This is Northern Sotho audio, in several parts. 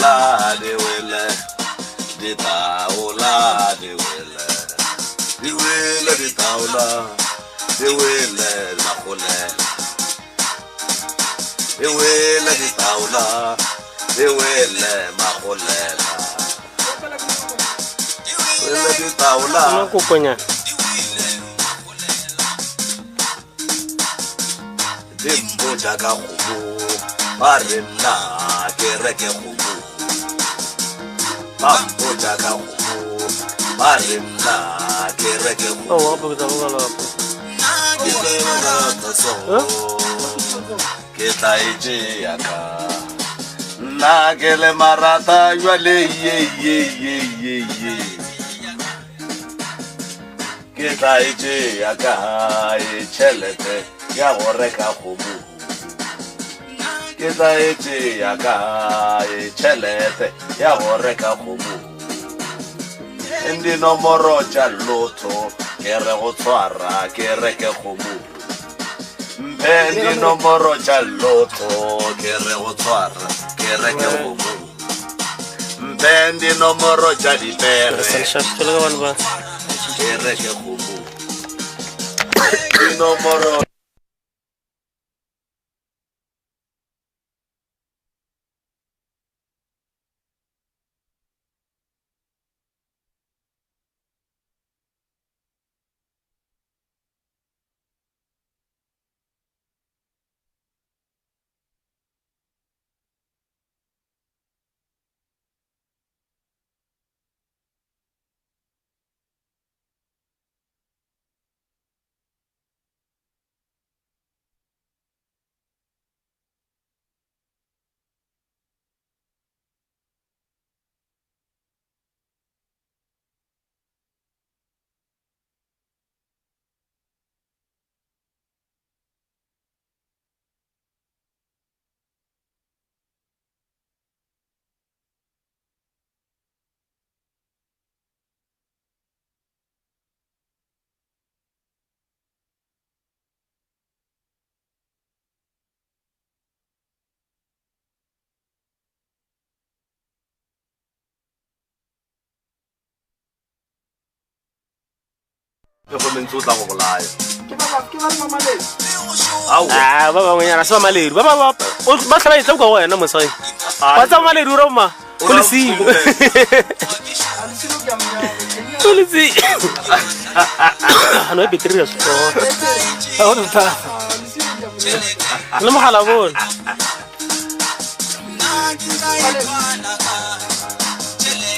Ditaola di wele, ditaola di wele, di wele ditaola, di wele magolela. Di wele ditaola, di wele magolela. Wele ditaola. Nna kokonyana. Di mpotša ka kgomo, ba re nna ke reke kgomo. Ba mpotša ka kgomo, ba re nna ke reke Oh, kgomo. wa gape ke tla go bala gape. Ke tsena ka tsogo, ke tla e tšea ka. Nna ke le marata jwale ye ye ye ye ye. Ke tla e tšea kae tšhelete ya go reka kgomo? Ke tla e tšea kae tšhelete ya go reka kgomo? Dinomoro tša lotho ke re go tshwara ke reke kgomo. Mphe dinomoro tša lotho ke re go tshwara ke reke kgomo. Mphe dinomoro tša dipere. Jwalo ka bana ba. Ke reke kgomo. Dinomoro. Pegomentse o tla go bolaya. Aowa. Ah, ba bangwenyana se ba maleru ba ba ba o- ba tlhola etla kwa go wena mosadi Ah. wa tsa maleru ra ma o le silo o le silo ano e beteri ya sekolo ga go bothata le mogala bone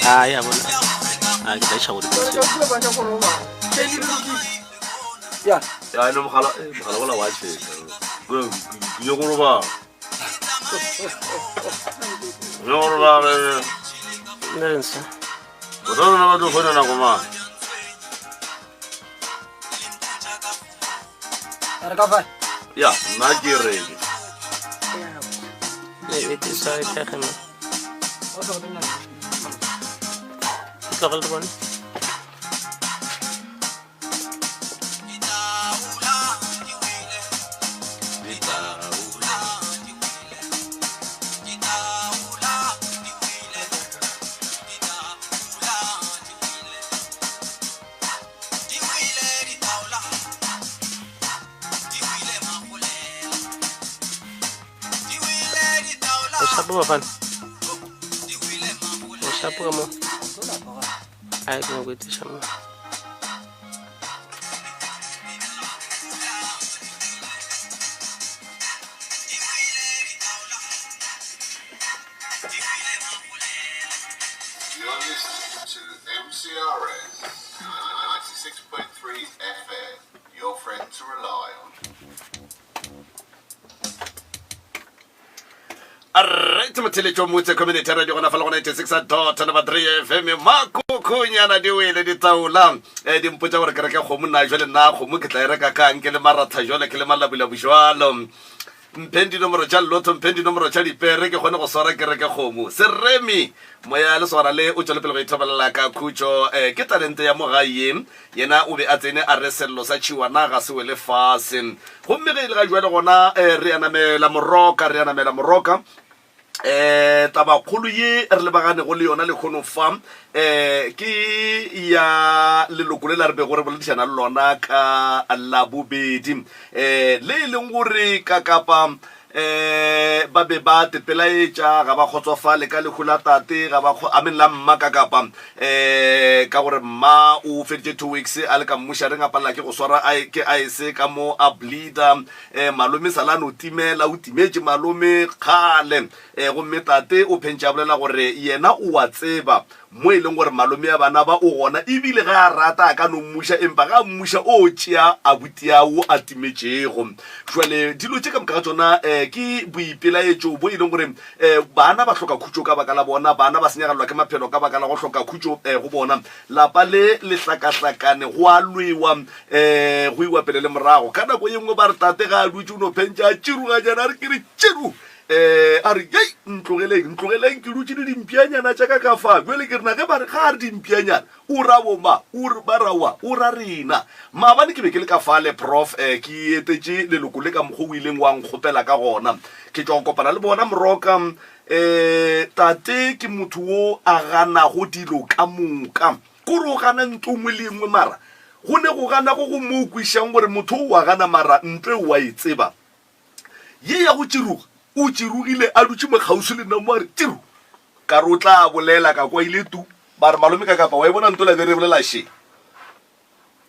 a ya bona a ke tla iša godimo ya Ya ene mogala, eh, mogala ola wa tšhesa. Ke ke nyako robala. Ke nyako robala. eh. nna re ntsha O tla nna ba tlo founa nako mang? re ka fa Ya, nna ke ready. e e sa e tlhage mo e tlogele re bone o shapo bafana o shapo ka mo a ke nyako etiša mo You're listening to MCRS 96.3 FM, your friend to rely on. Alright, motheletšo motse community radio gona fa le go 96 dot number 3 fm makokonyana di wele ditaola um di mpotša gore ke reke kgomo nna jale nna kgomo ke tla e reka kang ke le maratha jale ke le malabulabu jalo mpheng dinomoro tša lotho mpheng dinomoro tša dipere ke kgone go swara ke reke kgomo seremi moya le swana le o tšwele pele go ithobalela ka khutšo um ke talente ya mo gae ye Yena o be a tsene a re sello sa tšhiwana ga se wele fase. Gomme ge e le ga jwale gona eh, re a namela moroka, re a namela moroka. Um tabakgolo ye re lebaganego le yona lehono fa um ke ya leloko le la re bego re boledišana le lona ka Labobedi, um le e leng gore ka kapa um ba be ba tepelaetša, ga ba kgotsofale ka lehu la tate, ga ba I mean la mma ka kapa um ka gore mma o feditše 2 weeks a le ka mmušareng a palela ke go swara ke aese ka mo a bleeder. Um malome sala a no timela, o timetše malome kgale. Um gomme tate o phentše a bolela gore yena o a tseba mo e leng gore malome ya bana ba o gona, ebile ge a rata a ka no mmuša, empa ge a mmuša o tšea abutiao a timetšego. Jwale dilo tše ka moka ga tšona um ke boipelaetšo bo e leng gore um bana ba hloka khutšo ka baka la bona, bana ba senyegelelwa ke maphelo ka baka la go hloka khutšo um go bona. Lapa le le hlakahlakane, go a lwewa, um go iwa pele le morago. Ka nako ye nngwe ba re tate ga a dutše o no phentša a tširuganyana, a re ke re tširu, um a re yei ntlogeleng, ntlogeleng ke dutše le dimpianyana tša ka ka fa. Bjale ke re na ge ba re ga a re dimpianyana o ra boma, o re ba ra wa, o ra rena. Maabane ke be ke le ka fale Prof, um ke etetše leloko le ka mokgwa o ileng wa nkgopela ka gona. Ke tšwa go kopana le bona Moroka. Ee, tate ke motho wo a ganago dilo ka moka. Kore o gana ntho nngwe le nngwe mara go ne go gana go go mo kwišang gore motho o wa gana mara ntho e wa e tseba. Ye ya go tširoga, o tširogile a dutše mo kgauswi le nna mo a re tširu. Ka re o tla bolela ka kwa ile tu. Ba re malome ka kapa wa e bona ntola be re bolela še.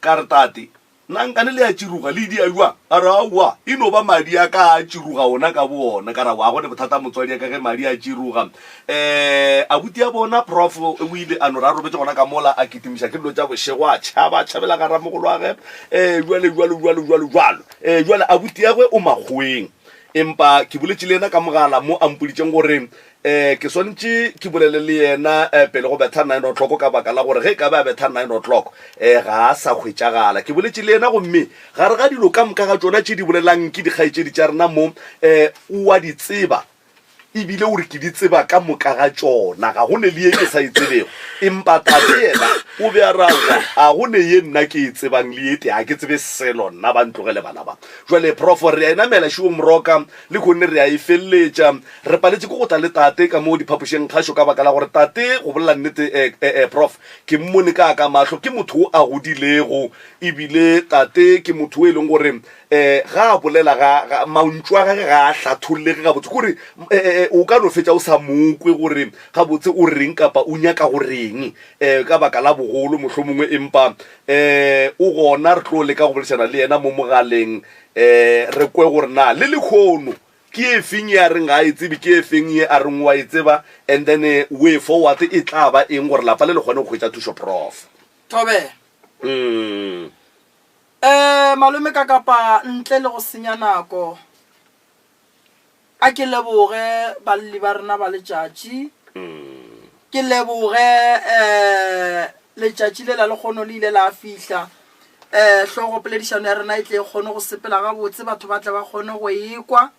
Ka re tate Na nkane le a tširoga le dia bjang? A re, Aowa, e no ba madi a ka a tširoga ona ka boona. Ka re, Aowa, ga go ne bothata motswadi ya ka ge madi a tširoga. Um abuti ya bona, Prof, o ile a no re a robetše gona ka mola, a kitimiša ke dilo tša bošego, a tšhaba, a tšhabela ga ramogolwage, um bjale, bjalo, bjalo, bjalo, bjalo. Um bjale abuti ya gwe o makgoweng. Empa ke boletše le yena ka mogala mo a mpoditšeng gore um ke swanetše ke bolele le yena um pele go betha 9 o'clock ka baka la gore ge e ka be a betha 9 o'clock um ga a sa hwetšagala. Ke boletše le yena gomme gare ga dilo ka moka ga tšona tše di bolelang ke dikgaetšedi tša rena mo um o a di tseba ebile o re ke di tseba ka moka ga tšona, ga go ne le ye ke sa e tsebego. Empa tate yena o be a re aowa, ga go ne ye nna ke e tsebang le ye tee, ga ke tsebe selo nna, ba ntlogele bana ba. Jwale Prof re a e namela šiong Moroka, le khonne re a e feleletša. Re paletše ke go tla le tate ka mo diphapošeng kgašo ka baka la gore tate, go bolela nnete, eh, eh, eh, Prof, ke mmone ka ka mahlo, ke motho o a godilego, ebile tate ke motho o e leng gore eh, ga a bolela ga, ga, mantšu a gage ga a hlathollege gabotse, kore eh, eh, eh, o ka no fetša o sa mo kwe gore gabotse o reng kapa o nyaka go reng, eh, ka baka la bogolo mohlomongwe, empa eh, o gona re tlo leka go boledišana le yena mo mogaleng, eh, re kwe gore na le lekhono ke e feng ye a reng ga a e tsebe, ke e feng ye a reng o a e tseba, and then eh, way forward e tla ba eng gore lapa le le kgone go hwetša thušo, Prof. Thobela. Mm. Eh, malome ka kapa ntle le go senya nako, a ke leboge balli ba rena ba letšatši. Ke leboge eh letšatši le la lekgono le ile la fihla. Eh, hlogo poledišano ya rena e tle e kgone go sepela gabotse, batho ba tle ba kgone go e kwa.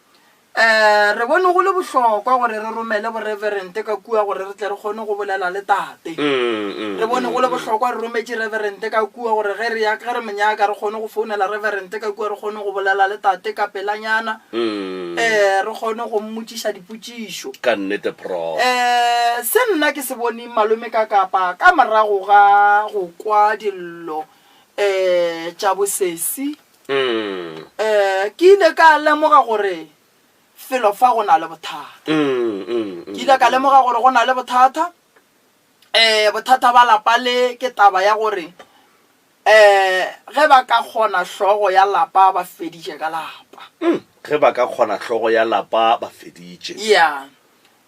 Um re bone go le bohlokwa gore re romele boreverente ka kua gore re tle re kgone go bolela le tate. Re bone go le bohlokwa re rometše reverente ka kua gore ge re ya ge re mo nyaka re kgone go founela reverente ka kua re kgone go bolela le tate ka pelanyana um re kgone go mmotšiša dipotšišo. Ka nnete Prof. Um se nna ke se boneng malome ka kapa ka morago ga go kwa dillo um tša bosesi Um ke ile ka lemoga gore felo fa go na le bothata. Ke ile ka lemoga gore go na le bothata. Um bothata ba lapa le ke taba ya gore um ge ba ka kgona hlogo ya lapa ba feditše ka lapa. Ge ba ka kgona hlogo ya lapa ba feditše. Ya.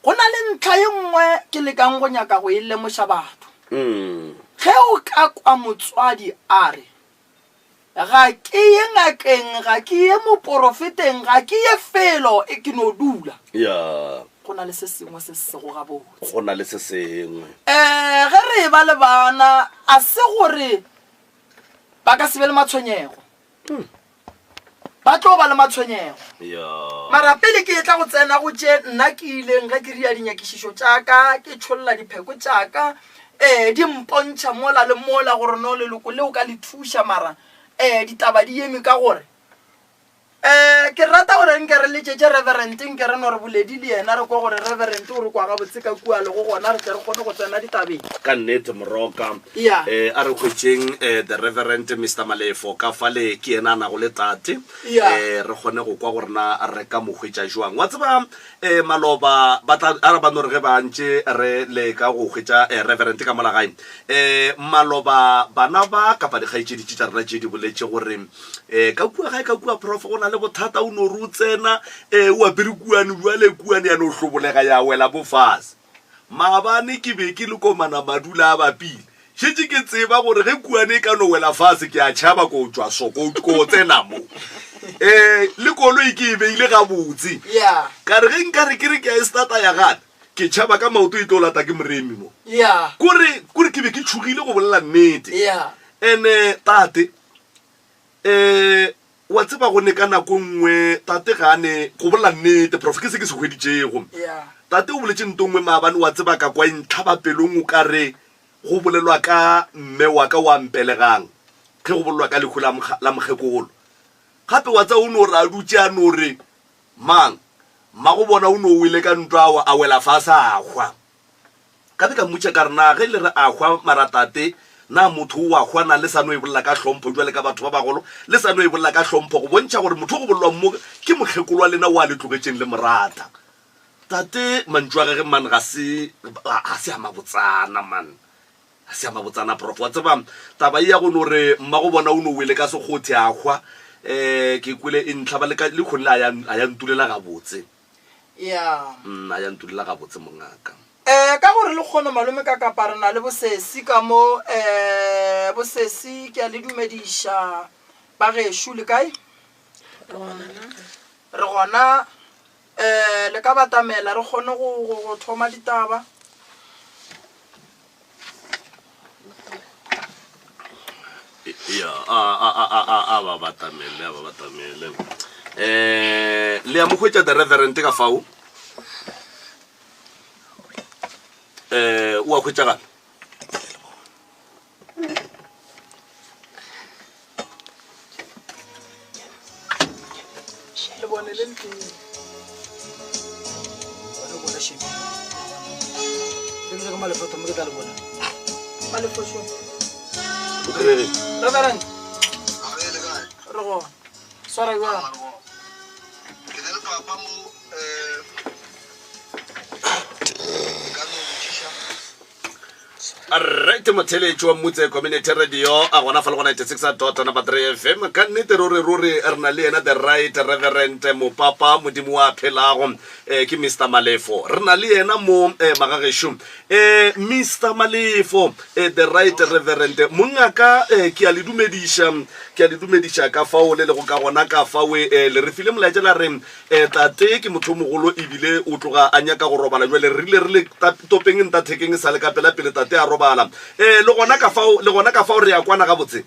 Go na le ntlha ye nngwe ke lekang go nyaka go e lemoša batho. Ge o ka kwa motswadi a re, Ga ke ye ngakeng, ga ke ye moporofeteng, ga ke ye felo, e, ke no dula. Ya. Go na le se sengwe se se sego gabotse. Go na le se sengwe. Um ge re eba le bana, a se gore ba ka se be le matshwenyego. Ba tlo ba le matshwenyego. Ya. Mara pele ke etla go tsena go tše nna ke ileng ge ke ria dinyakišišo tša ka, ke tšholla dipheko tša ka, ee, di mpontšha mola le mola gore no leloko leo ka le thuša, mara ee, ditaba di eme ka gore, Um ke rata gore nke re letšetše Reverend, nke re no re boledi le yena, re kwe gore Reverend o re kwa gabotse ka kua lego gona, re tle re kgone go tsena ditabeng. Ka nnete, Moroka. Ya. Eh, a re hwetšeng eh, the Reverend Mister Malefo ka fale, ke yena a nago le tate. Ya. Eh, re kgone go kwa gore na re ka mo hwetša jwang. Wa tseba, eh, maloba ba tla, a re ba no re ge ba ntše re leka go hwetša eh, Reverend ka mola gae. Eh, maloba bana ba kapa dikgaetšedi tše tša rena tše di boletše gore um ka kua gae ka kua prof go na le bothata o no re o tsena um o apere kuane bjale kuane ya no hlobolega ya wela mo fase maabane ke be ke le komana madula a bapile šetše ke tseba gore ge kuane e ka no wela fase ke a tšhaba ko tšwa so ko ko tsena mo um le koloi ke e beile gabotse Yeah. ka re ge nka re ke re ke a e starta ya gana ke tšhaba ka maoto e tlo lata ke moremi mo Yeah. kore kore ke be ke tšhogile go bolela nnete Yeah. ene tate um wa tseba go ne ka nako nngwe tate ga a ne go bolela nnete prof ke se ke se hweditšego Yeah. tate o boletše nto nngwe maabane wa tseba ka kwa e ntlhaba pelong o ka re go bolelwa ka mme wa ka wa mpelegang ge go bolelwa ka lehu la mokga- la mokgekolo gape wa tseba o no re a dutše a no re mang mmago bona o no wele ka ntwa a wa- a wela fase a hwa Ka be ka mmotša ka re, Na ge le re a hwa mara tate, na motho o a hwa? Na le sa no e bolela ka hlompho bjale ka batho ba bagolo? Le sa no e bolela ka hlompho go bontšha gore motho o go bolelwang mo ke mokgekolo wa lena o a le tlogetšeng le mo rata. Tate, mantšu a gage man ga se, ga se a mabotsana man. Ga se a mabotsana prof. Wa tseba taba ye ya go no re mmago bona o no wele ka sekgothe a hwa, um ke kwele e ntlhaba le ka lehono le a ya, a ya ntulela gabotse. Ya. A ya ntulela gabotse mongaka. Eh, ka gore le kgono malome ka kapa re na le bosesi ka mo, eh, bosesi ke a le dumediša ba gešo, le kae? Re gona. Eh, le ka batamela re kgone go, go, go thoma ditaba. Ya, a, a, a, a, a, a ba batamele, a ba batamele. Eh, le a mo hwetša the reverend ka fao? Eh, o a hwetšagala? Lebone le le tee. Malefošo. O kry-e. Reverend. Re gona. Swara bjang? Ke na le papa mo um ka no botšiša. Right motheletši wa Mmutse Community Radio a gona fa le go 96 dot number 3 FM ka nnete ruri ruri re na le yena the right reverend mopapa modimo wa phelago eh, ke Mr Malefo re na le yena mo eh, magagešo eh, Mr Malefo eh, the right reverend mongaka eh, ke a le dumediša ke a le dumediša ka fao le lego ka gona ka fao eh, le re file molaetša la re E, tate ke motho o mogolo ebile o tloga a nyaka go robala. Bjale re rile re le topeng ntathekeng e sa le ka pela pele tate a robala. E, le gona ka fao, le gona ka fao re a kwana gabotse.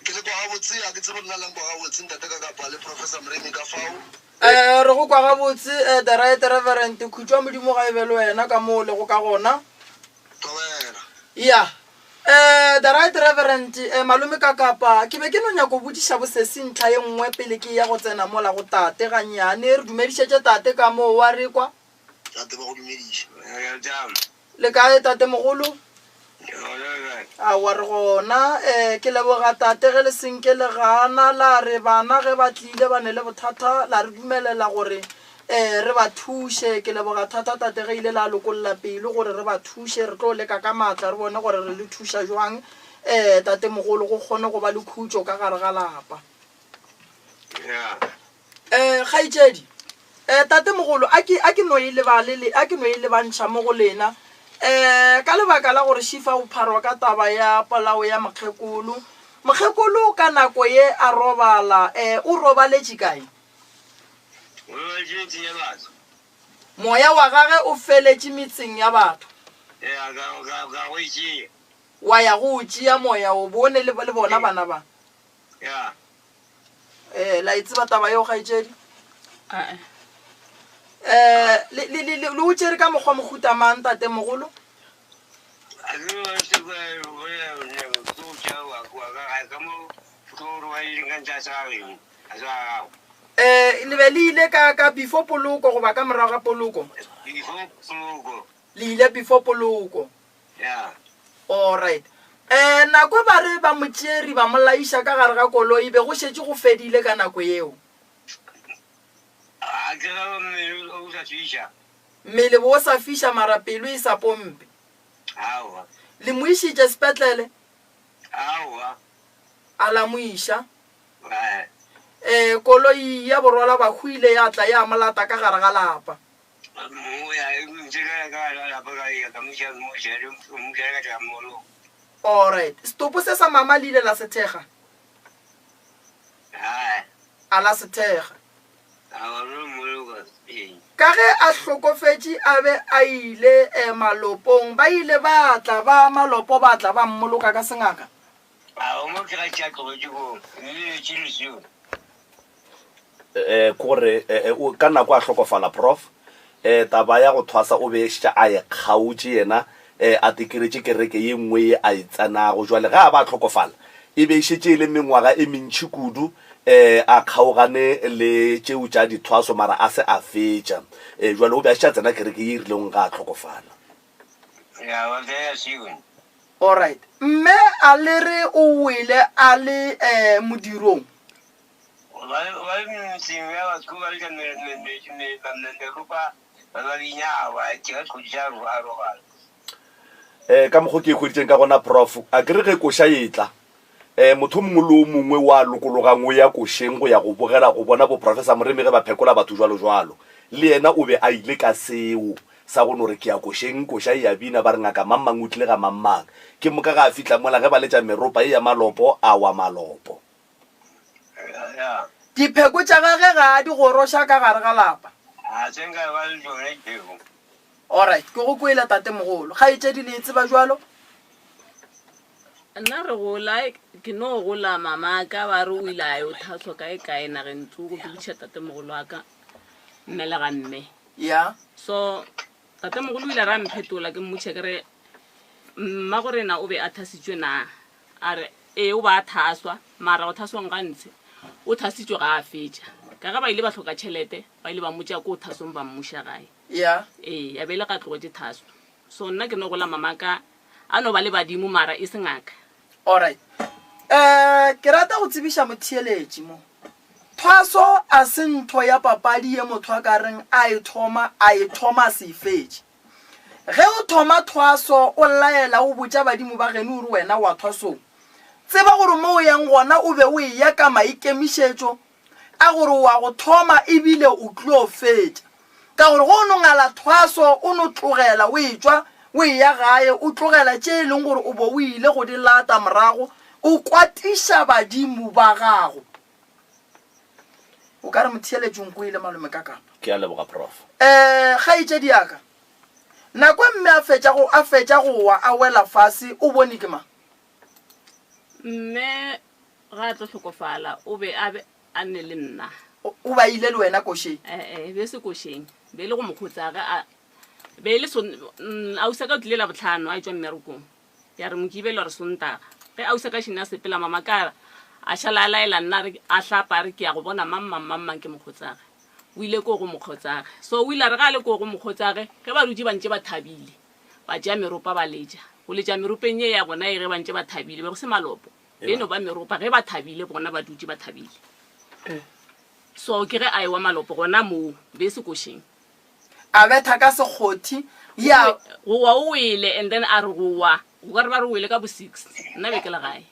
Ke le kwa gabotse, ga ke tsebe lena le nkwa gabotse, ntate ka kapa le Professor Moremi ka fao. E, re go kwa gabotse, e, the right reverend. Khutšo ya Modimo ga e be le wena ka moo o lego ka gona. Thobela. Ya. Eh, the right reverend, eh, malome Kakapa, ke be ke no nyako botšiša bosesi ntlha ye nngwe pele ke ya go tsena mola go tate gannyane. Re dumedišetše tate ka moo, wa re kwa? Tate ba go dumediša. Le kae tate mogolo? Aowa re gona. Eh, ke leboga tate ge le senke le gana la re bana ge ba tlile ba ne le bothata la re dumelela gore Ee, re ba thuše. Ke leboga thata Tate ge ile la lokolla pelo gore re ba thuše. Re tlo leka ka maatla re bone gore re le thuša jwang, ee, Tatemogolo, go kgone go ba le khutšo ka gare ga lapa. Ee, kgaetšedi. Ee, Tatemogolo, a ke, a ke no e lebale le, a ke no e lebantšha mo go lena. Ee, ka lebaka la gore Šifa o pharwa ka taba ya polao ya mokgekolo. Mokgekolo ka nako ye a robala, ee, o robaletše kae? O robaletše metseng ya batho. Moya wa gage o feletše metseng ya batho. Ya, ka, ka, ka go e tšea. Wa ya go o tšea moya o bone le, le bona bana ba. Ya. Eh, la e tseba taba yeo, kgaetšedi? Ae. Eh, le, le, le, le, le o tšere ka mokgwa mohuta mang, tatemogolo? A ke ba se ba bolela, ke o tšea wa, wa ka gae ka mo, ke o robaletšeng ka ntle a se ga geno, a se ga gago. Um le be le ile ka ka before poloko goba ka morago ga poloko? Before poloko. Le ile before poloko. Ya. Alright. Um nako ba re ba mo tšeri ba mo laiša ka gare ga koloi be go šetše go fedile ka nako yeo. A ke ge mmele o sa fiša. Mmele bo sa fiša mara pelo e sa pompe. Aowa. Le mo išitše sepetlele? Aowa. A la mo iša? Ee, koloi ya borwala bahu ile ya tla ya mo lata ka gare ga lapa. Alright, setopo se sa mama le ile la se thekga? A la se thekga. Ka ge a hlokofetše a be a ile malopong, ba ile ba tla ba malopo ba tla ba mmoloka ka sengaka. A o mo ke ga tša tlogetše ko mme tše leseo. Eh, ke gore eh, eh, o- ka nako a hlokofala prof eh, taba ya go thwasa o be šetše a e kgaotše yena eh, a tekeretše kereke ye nngwe ye a e tsenago jwale ge a ba a hlokofala e be e šetše e le mengwaga e mentši kudu eh, a kgaogane le tšeo tša dithwaso mara a se a fetša eh, jwale o be a šetše a tsena kereke ye e rileng ga a hlokofala Ya wa tsaya sione. Alright. Mme a le re o wele a le eh, modirong? Ba ba le metseng ya batho ba letša me me me me me meropa ba ba bina ba tšea kgodi a ro a robala. Eh, ka mokgo ke e hweditšeng ka gona prof a ke re ge koša e tla eh, motho o mongwe le o mongwe wa lokologang o ya košeng go ya go bogela go bona boprofessor Moremi ge ba phekola batho jwalo jwalo le yena o be a ile ka seo sa go no re ke ya košeng, koša e a bina, ba re ngaka mang-mang o tlile ga mang-mang. Ke moka ge a fihla mola, ge ba letša meropa ye ya malopo, a wa malopo. Dipheko tša gage ga a di goroša ka gare ga lapa. Ga se nka ba le tšona dipheko. Alright, ke go kwele tatemogolo. Kgaetšedi le e tseba bjalo? Nna re gola, ke no gola mama ka ba re o ile a yo thaswa kae kae nageng tsoko, ke botšiša tatemogolo wa ka, mme le ga mme. Ya. So tatemogolo o ile a re a mphetola, ke mmotšiša ke re, mmago rena o be a thasitšwe na? A re, ee o ba a thaswa, mara go thaswang ga ntshe, o thasitšwe ga a fetša. Ka ge ba ile ba hloka tšhelete, ba ile ba mo tšea ko thasong ba mmuša gae. Ya. Ee, ya be e le ga tlogetše thaso. So nna ke no gola mamaka a no ba le badimo mara e se ngaka. Alright. Eh, ke rata go tsebiša motheeletši mo. Thwaso a se ntho ya papadi ye motho a ka reng a e thoma, a e thoma a se e fetše. Ge o thoma thwaso o laela o botša badimo ba geno o re wena wa thwasong, tseba gore mo o yang gona o be o eya ka maikemišetšo a gore o a go thoma ebile o tlo fetša. Ka gore ge o no ngala thwaso o no tlogela o etšwa o eya gae o tlogela tše e leng gore o bo o ile go di lata morago o kwatiša badimo ba gago. O ka re motheeletši o nkwele malome ka kapa. Ke a leboga Prof. Eh, kgaetšedi ya ka, nako e mme a fetša go, a fetša go wa a wela fase o bone ke mang? Mme ga a tlo hlokofala o be a be a ne le nna. O, o ba ile le wena košeng? Eh, eh, be se košeng, be e le go mokgotsa ge a, be e le son, mm, ausi ka o tlile Labohlano a etšwa mmerekong. Ya re Mokibelo a re Sontaga. Ge ausi ka šene a sepela mama ka a šala a laela nna a re a hlapa a re ke ya go bona mang mang mang mang ke mokgotsage. O ile koo go mokgotsage. So o ile a re ge a le koo go mokgotsage ge ba dutše ba ntše ba thabile ba tšea meropa ba letša. Go letša meropeng ye ya bona ye ge ba ntše ba thabile be go se malopo be no ba meropa ge ba thabile bona ba dutše ba thabile. So ke ge a ewa malopo gona moo be se košeng. A betha ka sekgothi ya. Go wa o wele and then a re go wa o ka re ba re wele ka bo 6 nna be ke le gae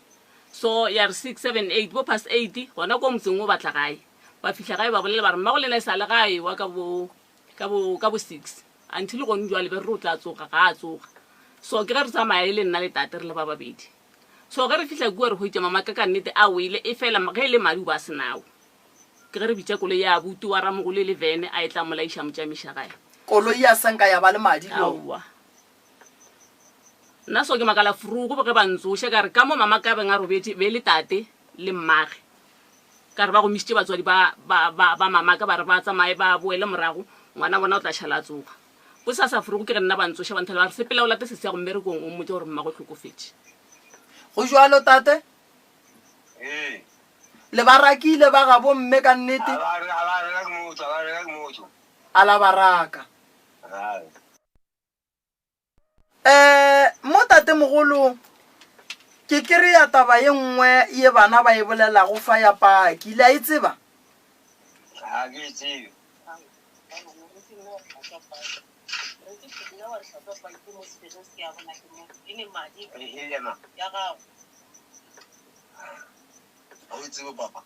so ya re 6 7 8 bo past 8 gona ko motseng o batla gae ba fihla gae ba bolela ba re mmago lena e sa le gae wa ka bo ka bo ka bo 6 until gone jwale be re re o tla tsoga ga a tsoga so ke ge re tsamaya e le nna le tate re le ba babedi so ge re fihla kua re hwetša mama ka ka nnete a wele e fela ge e le madi o ba senawo Ke ge re bitša koloi ya abuti wa ramogolo e le vene a e tla mo laiša motšamiša gae. Koloi ya senka ya ba le madi le yona. Aowa. Nna so ke makala frugu ge ba ntsoša ka re ka mo mama ka beng a robetše be le tate le mmage. Ka re ba gomišitše batswadi ba ba ba ba mama ka ba re ba tsamaye ba boele morago ngwana bona o tla šala a tsoga. Bosasa frugu ke ge nna ba ntsoša ba nthela ba re sepela o late sesi ya go mmerekong o mmotše gore mmago o hlokofetše. Go bjalo tate? Ee. Le ba rakile ba gabo mme ka nnete? A ba a ba reka ke motho, a ba reka ke motho. A la ba raka. Ai. Eh, mo tatemogolo, ke kry-a taba ye nngwe ye bana ba e bolelago fa ya paki. Le a e tseba? Ga ke e tsebe. E lema. Ga o e tsebe papa?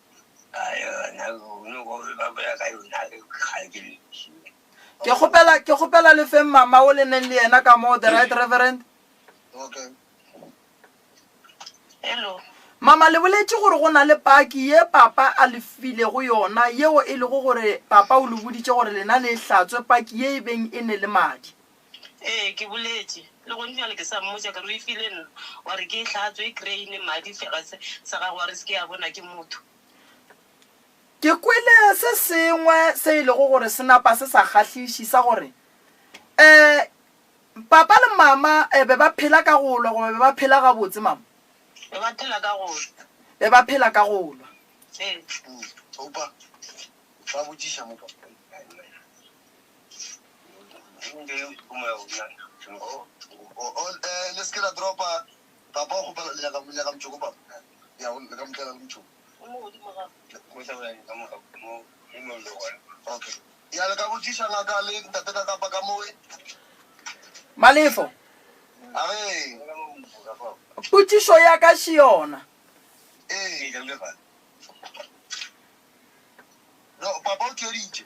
Ke kgopela, ke kgopela le feng mama o le neng le yena ka mo, the right reverend. Okay. Hello. Mama, le boletše gore go na le paki ye papa a le filego yona, yeo e lego gore papa o le boditše gore lena le e hlatswe, paki ye e beng e ne le madi. Ee, ke boletše. Le gone bjale ke sa mmotša ka re o e file nna, wa re ke e hlatswe e kreine madi fega se sa gago wa re se ke ya bona ke motho. Ke kwele se sengwe se e lego gore se napa se sa kgahliši sa gore um papa le mama um be ba phela ka go lwa goba be ba phela gabotse, mama? Be ba phela ka go lwa. Be ba phela ka go lwa. Ee. Oupa, ba botšiša mo papa. Le se ke la dropa papa o kgopela le nyaka le nyaka motšoko papa ya le ka motlela le motšoko okay ya le ka botšiša ngaka le ntate ka kapa ka mowe Malefo, a re potšišo ya ka še yona. ee no papa o theeditše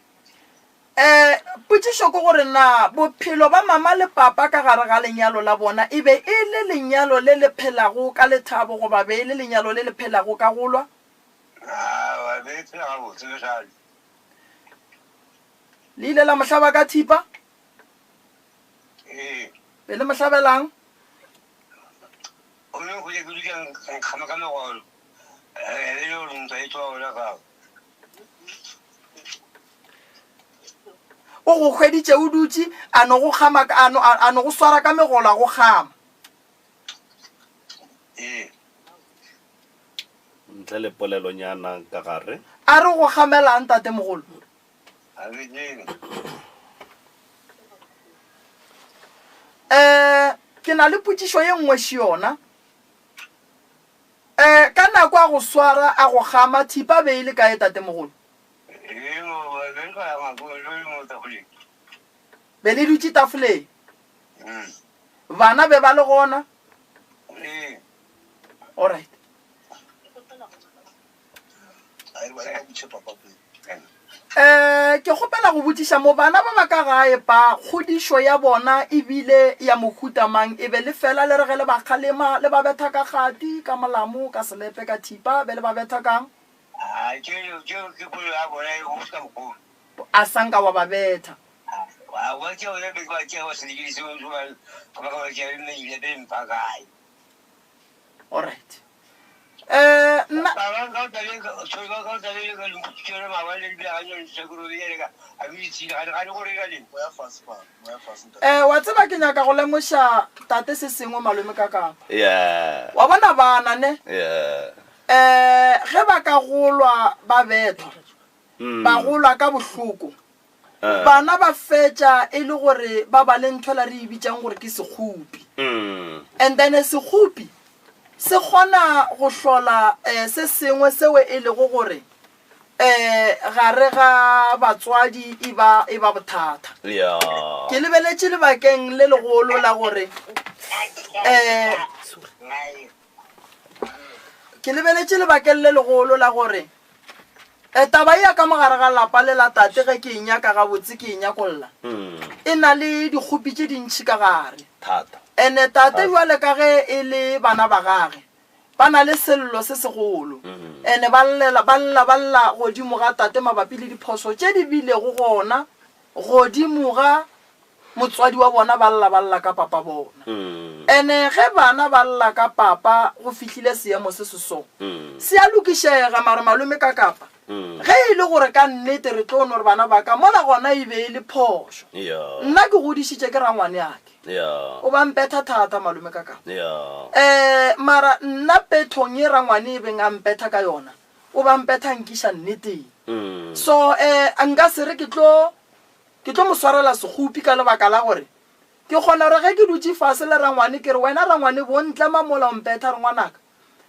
Um potšišo ke gore na bophelo ba mama le papa ka gare ga lenyalo la bona e be e le lenyalo le le phelago ka lethabo goba be e le lenyalo le le phelago ka go lwa? Aowa, be e phela gabotse bjale. Le ile la mo hlaba ka thipa? Ee. Be le mo hlabelang? Gomme go ile ke dutše nkgama ka megolo, e le gore ntwa e tšwa gona fao. O go hweditše o dutše, a no go kgama, a no, a no go swara ka megolo a go kgama. Ee. Ntle le polelonyana ka gare. A re go kgamelang, tatemogolo? Ga ke tsebe. Um ke na le potšišo ye nngwe še yona. Um ka nako a go swara a go kgama, thipa be e le kae, tatemogolo? Be le dutše tafoleng? Bana be ba le gona? Alright. Um ke kgopela go botšiša mo bana ba ba ka gae ba kgodišo ya bona e bile ya mohuta mang? E be le fela le re ge le ba kgalema le ba betha ka kgati, ka molamo, ka selepe, ka thipa, be le ba betha ka'ng? A tšeo tšeo ke polelo ya bona e go sa mokgolo. A sa nka wa ba betha. A wa tšeo be ke ba tšea wa selekile seo so ba ba ka ba tšea be be mpha kae. Alright. Eh nna Ba ba ka tla le so ba ka tla le ka le mpotšitše maabane le bile ga nyone se ke robe le ka a ke itse ga ga le gore ka le. Moya fase pa, moya fase ntate. eh wa tseba ke nyaka go lemoša tate se sengwe malome ka kapa. Yeah. Wa bona bana ne? Yeah. Um ge ba ka golwa ba bethwa, ba golwa ka bohloko, bana ba fetša e le gore ba ba le ntho la re e bitšang gore ke sekgopi. And then sekgopi se kgona go hlola um se sengwe seo e lego gore um gare ga batswadi e ba e ba bothata. Ke lebeletše lebakeng le legolo la gore um Ke lebeletše lebakeng le legolo la gore e taba ya ka mogare ga lapa le la tate ge ke e nyaka gabotse ke e nyakolla e na le dikgopi tše dintšhi ka gare. Thata. Ene tate bjale ka ge e le bana ba gage ba na le sello se segolo ene ba llela ba lla ba lla godimo ga tate mabapi le diphoso tše di bilego gona godimo ga motswadi wa bona ba lla ba lla ka papa bona. Ene ge bana ba lla ka papa go fihlile seemo se se so, se a lokišega mare malome ka kapa ge e le gore ka nnete re tlo no re bana ba ka mola gona e be e le phošo. Nna ke godišitše ke rangwaneake. O ba mpetha thata malome ka kapa. Um mara nna pethong ye rangwane e beng a mpetha ka yona. O ba mpetha nkiša nneteng. So um nka se re ke tlo ke tlo mo swarela sekgopi ka lebaka la gore ke kgona gore ge ke dutše fase le rangwane ke re wena rangwane bo ntlema mola o mpetha re ngwanaka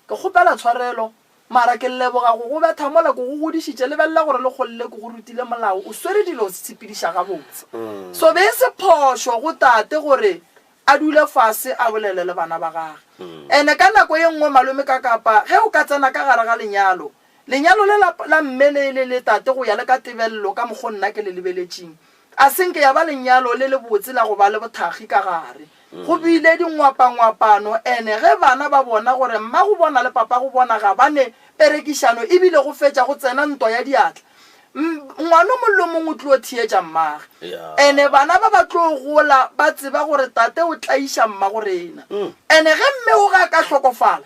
ke kgopela tshwarelo mara ke leboga go go betha mola ke go godišitše lebelela gore le kgolle ke go rutile molao o swere dilo o se tshepediša gabotse. So be e se phošo go tate gore a dule fase a bolele le bana ba gage. Ene ka nako ye nngwe malome ka kapa ge o ka tsena ka gare ga lenyalo, lenyalo le la, la mme le, le, le tate go ya le ka tebelelo ka mokgo nna ke le lebeletšing, a se nke ya ba lenyalo le lebotse la go ba le bothakgi ka gare. Go bile dingwapangwapano ene ge bana ba bona gore mmago bona le papago bona ga ba ne perekišano ebile go fetša go tsena ntwa ya diatla, Ngwana o mongwe le o mongwe o tlo theetša mmage. Ene bana ba ba tlo gola ba tseba gore tate o tlaiša mmago rena. Ene ge mme o ga a ka hlokofala,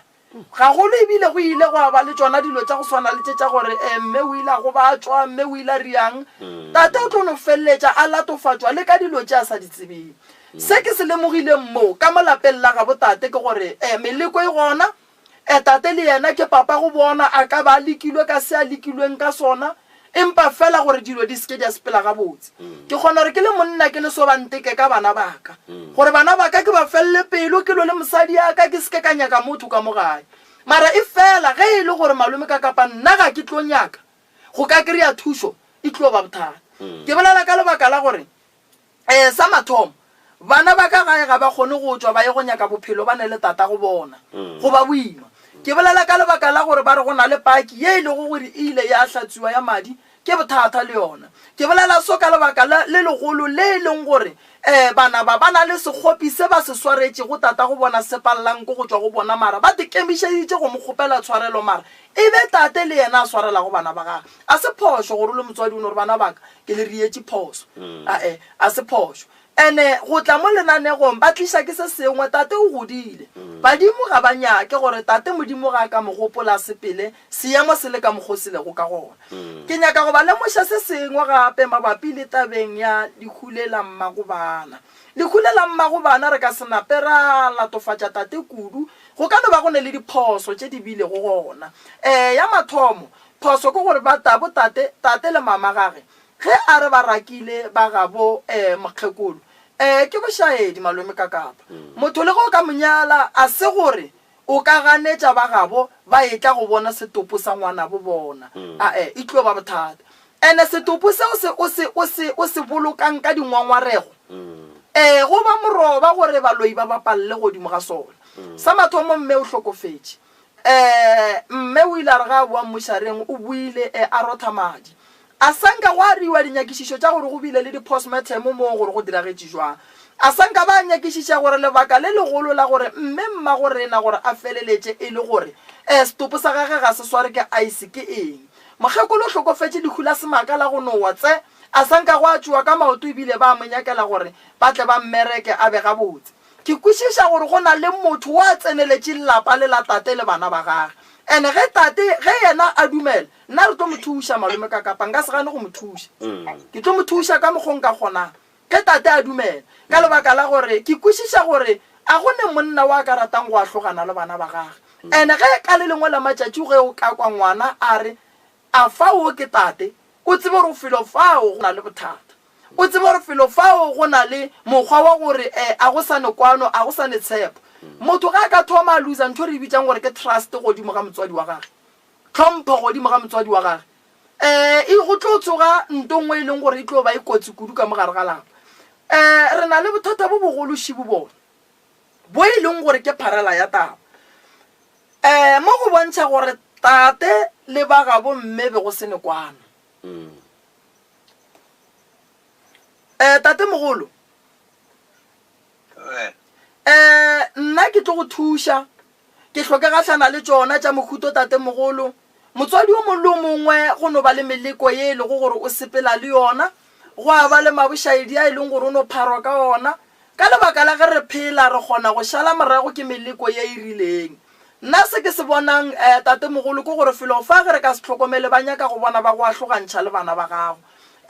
gagolo ebile go ile gwa ba le tšona dilo tša go swana le tše tša gore eh, mme o ile a gobatšwa, mme o ile a riang, tate o tlo no feleletša a latofatšwa le ka dilo tše a sa di tsebeng. Se ke se lemogileng mo ka mo lapeng la gabo tate ke gore eh, meleko e gona, E, tate le yena ke papa go bona, a ka ba a lekilwe ka se a lekilweng ka sona, empa feela gore dilo di se ke di a sepela gabotse. Ke kgona gore ke le monna ke le so ba nteke ka bana ba ka, gore bana ba ka ke ba felele pelo, ke lwe le mosadi ya ka, ke se ke ka nyaka motho ka mo gae. Mara e fela ge e le gore malome ka kapa nna ga ke tlo nyaka go ka kry-a thušo, e tlo ba bothata. Ke bolela ka lebaka la gore Ee, sa mathomo, bana ba ka gae ga ba kgone go tšwa ba ye go nyaka bophelo ba ne le tatago bona. Go ba boima. Ke bolela ka lebaka la gore ba re go na le paki ye e lego gore e ile ya hlatswiwa ya madi, ke bothata le yona. Ke bolela so ka lebaka la le legolo le e leng gore um bana ba ba na le sekgopi se ba se swaretšego tatago bona se pallang ke go tšwa go bona mara ba tekemišeditše go mo kgopela tshwarelo mara e be tate le yena a swarelago bana ba gagwe. A se phošo gore o le motswadi o no re bana ba ka ke le rietše phoso. Ae, a se phošo. Ene go tla mo lenanegong ba tliša ke se sengwe, tate o godile. Badimo ga ba nyake gore tate Modimo ga a ka mo gopola a sepele seemo se le ka mokgo se lego ka gona. Ke nyaka go ba lemoša se sengwe gape mabapi le tabeng ya lehu le la mmagobana. Lehu le la mmagobana re ka se nape ra latofatša tate kudu, go ka no ba go ne le diphoso tše di bilego gona. Ee, ya mathomo, Phoso ke gore ba ta bo tate, tate le mama gage ge a re ba rakile ba gabo eh mokgekolo eh ke bošaedi malome Kakapa. Motho le ge o ka mo nyala a se gore o ka ganetša ba gabo ba etla go bona setopo sa ngwanabo bona ae e tlo ba bothata. Ene setopo seo se o se o se o se bolokang ka dingwangwarego eh go ba moroba gore baloi ba bapalle godimo ga sona. Sa mathomo mme o hlokofetše. Ee, mme o ile a re ge a boa mmušareng, o boile e a rotha madi. A sa nka gwa riwa dinyakišišo tša gore go bile le di-postmortem moo gore go diragetše jwang. A sa nka ba nyakišiša gore lebaka le legolo la gore mme mmagorena gore a feleletše e le gore e setopo sa gage ga se sware ke ice ke eng. Mokgekolo o hlokofetše lehu la semaka la go nowa tse a sa nka gwa tšowa ka maoto ebile ba mo nyakela gore ba tle ba mmereke a be gabotse. Ke kwešiša gore go na le motho wo a tseneletše lapa le la tate le bana ba gage. And ge tate, ge yena a dumela, nna re tlo mo thuša, malome ka kapa nka se gane go mo thuša. Ke tlo mo thuša ka mokgo nka kgonang, ge tate a dumela. Ka lebaka la gore ke kwešiša gore a go ne monna wo a ka ratang go ahlogana le bana ba gage. And ge ka le lengwe la matšatši ge o ka kwa ngwana a re, A fa wo ke tate, o tsebe gore felo fao go na le bothata. O tsebe gore felo fao go na le mokgwa wa gore eh, a go sa ne kwano, a go sa ne tshepo. Motho ge a ka thoma a loser ntho e re e bitsang gore ke trust godimo ga motswadi wa gage, tlhompho godimo ga motswadi wa gage, eh, e go tlo tsoga nto nngwe e leng gore e tlo ba e kotsi kudu ka mo gare ga lapa. Eh, re na le bothata bo bogolo šibo bona bo e leng gore ke pharela ya taba. Eh, mo go bontšha gore tate le ba gabo mme be go se ne kwano. Eh, tatemogolo. Eh, nna ke tlo go thuša. Ke hloke gahlana le tšona tša mohuto tatemogolo. Motswadi o mongwe le o mongwe go no ba le meleko ye e lego gore o sepela le yona. Go a ba le mabošaedi a e leng gore o no pharwa ka ona. Ka lebaka la ge re phela re kgona go šala morago ke meleko ye e rileng. Nna se ke se bonang, eh, tatemogolo, ke gore felo fa ge re ka se hlokomele ba nyaka go bona ba go ahlogantšha le bana ba gago.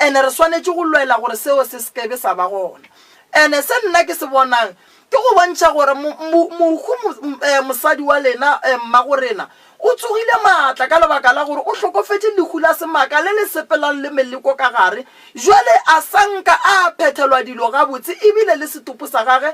Ene re swanetše go lwela gore seo se se kebe sa ba gona. Ene se nna ke se bonang ke go bontšha gore mo, mo, mohu mo, eh, mosadi wa lena, eh, mmagorena, O tsogile maatla ka lebaka la gore o hlokofetše lehu la semaka le le sepelang le meleko ka gare. Jwale a sa nka a phethelwa dilo gabotse ebile le setopo sa gage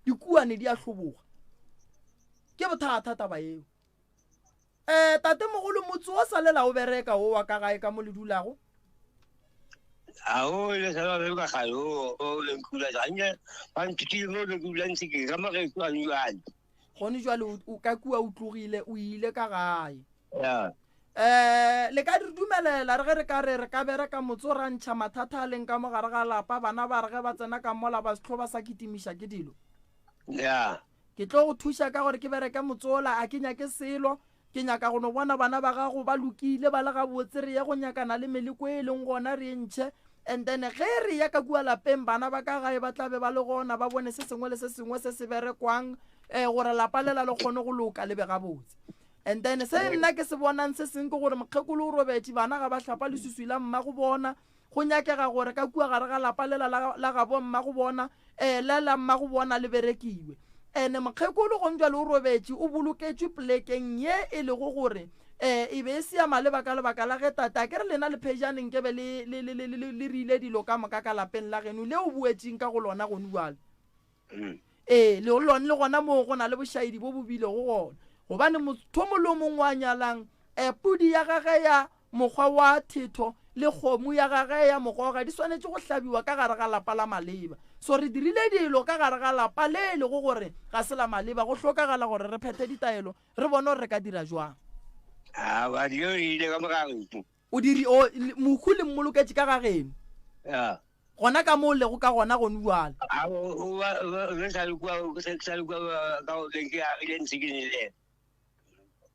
Dikuane di a hloboga. Ke bothata taba yeo. Um tatemogolo motse o sa lela o bereka o wa ka gae ka mo le dulago? A o le sa ba bereka gae o o le nkula jang ba nthutile mo le kula ntse ke ka mo ge kwa jwale. Gone jwale o ka kua o tlogile o ile ka gae. Ya. Um le ka re dumelela re ge re ka re re ka bereka motse ra ntšha mathata a leng ka mo gare ga lapa bana ba re ge ba tsena ka mola ba se hlo ba sa kitimiša ke dilo? Ya. Ke tlo go thuša ka gore ke bereke motse ola, a ke nyake selo. Ke nyaka go no bona bana ba gago ba lokile, ba le gabotse, re ye go nyakana le meleko e leng gona re e ntšhe. And then ge re ya ka kua lapeng, bana ba ka gae ba tla be ba le gona, ba bone se sengwe le se sengwe se se berekwang, um gore lapa lela le kgone go loka le be gabotse. And then se nna ke se bonang se seng ke gore mokgekolo o robetše, bana ga ba hlapa leswiswi la mmago bona. Go nyakega gore ka kua gare ga lapa lela la, la gabo mmago bona, ee, le la mmago bona le berekiwe. Ene mokgekolo gonjwale o robetše, o boloketšwe polekeng ye e lego gore, ee, e be e se ya maleba ka lebaka la ge tate, a ke re lena le phejane nkebe le, le, le, le, le, le rile dilo ka moka ka lapeng la geno le o boetšeng ka go lona gonjwale. Ee, le lone le gona moo go na le bošaedi bo bo bilego gona. Gobane motho mo le o mongwe wa nyalang, ee, pudi ya gage ya Mokgwa wa thetho le kgomo ya gage ya mogoga di swanetše go hlabiwa ka gare ga lapa la maleba. So re dirile dilo ka gare ga lapa le e lego gore ga se la maleba. Go hlokagala gore re phethe ditaelo re bone gore re ka dira jwang. Aowa, dilo di ile ka mo ga gešo. O diri, o, mohu le mmoloketše ka ga geno. Ya. Gona ka mo o lego ka gona gonu bjale. A o, o ba, o ba, o sa le kua, o sa le kua ka go beng ke agile ntshikini le yena.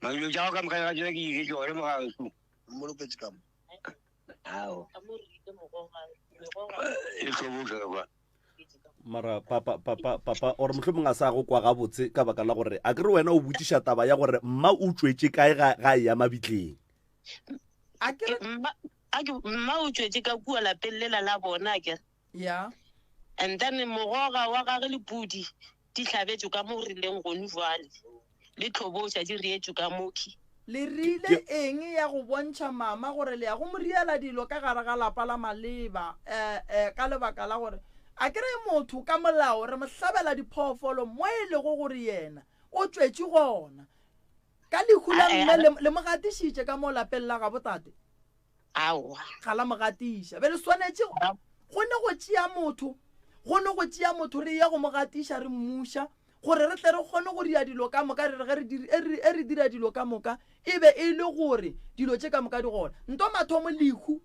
Dilo tša go ka moka ga tsona ke ise tšone mo gageso. Mmoloketše ka mo. Ao. E hloboša ka kwa. Mara papa papa papa or mohlomong a sa go kwa gabotse ka baka la gore a ke re wena o botšiša taba ya gore mma o tšwetše kae ga ga e ya mabitleng. A ke re Mma a ke mma o tšwetše ka kua lapeng lela la bona a kere. Ya. And then mogoga wa gage le pudi di hlabetšwe ka mo rileng gonu jwale, le tlhoboša di rietšwe ka mokhi. Le rile eng ya go bontšha mama gore le ya go mo riela dilo ka gare ga lapa la maleba? Eh, eh, ka lebaka la gore. A ke re motho ka molao re mo hlabela diphoofolo mo e lego gore yena o tšwetše gona. Ka lehu la mme le, le mo gatišitše ka mo lapeng la gabo tate? Aowa. Ga la mo gatiša. Be le swanetše go ne go tšea motho, go ne go tšea motho re ye go mo gatiša re mmuša gore re tle re kgone go dira dilo ka moka re re ge re diri, e re, e re dira dilo ka moka e be e le gore dilo tše ka moka di gona. Nto mathomo lehu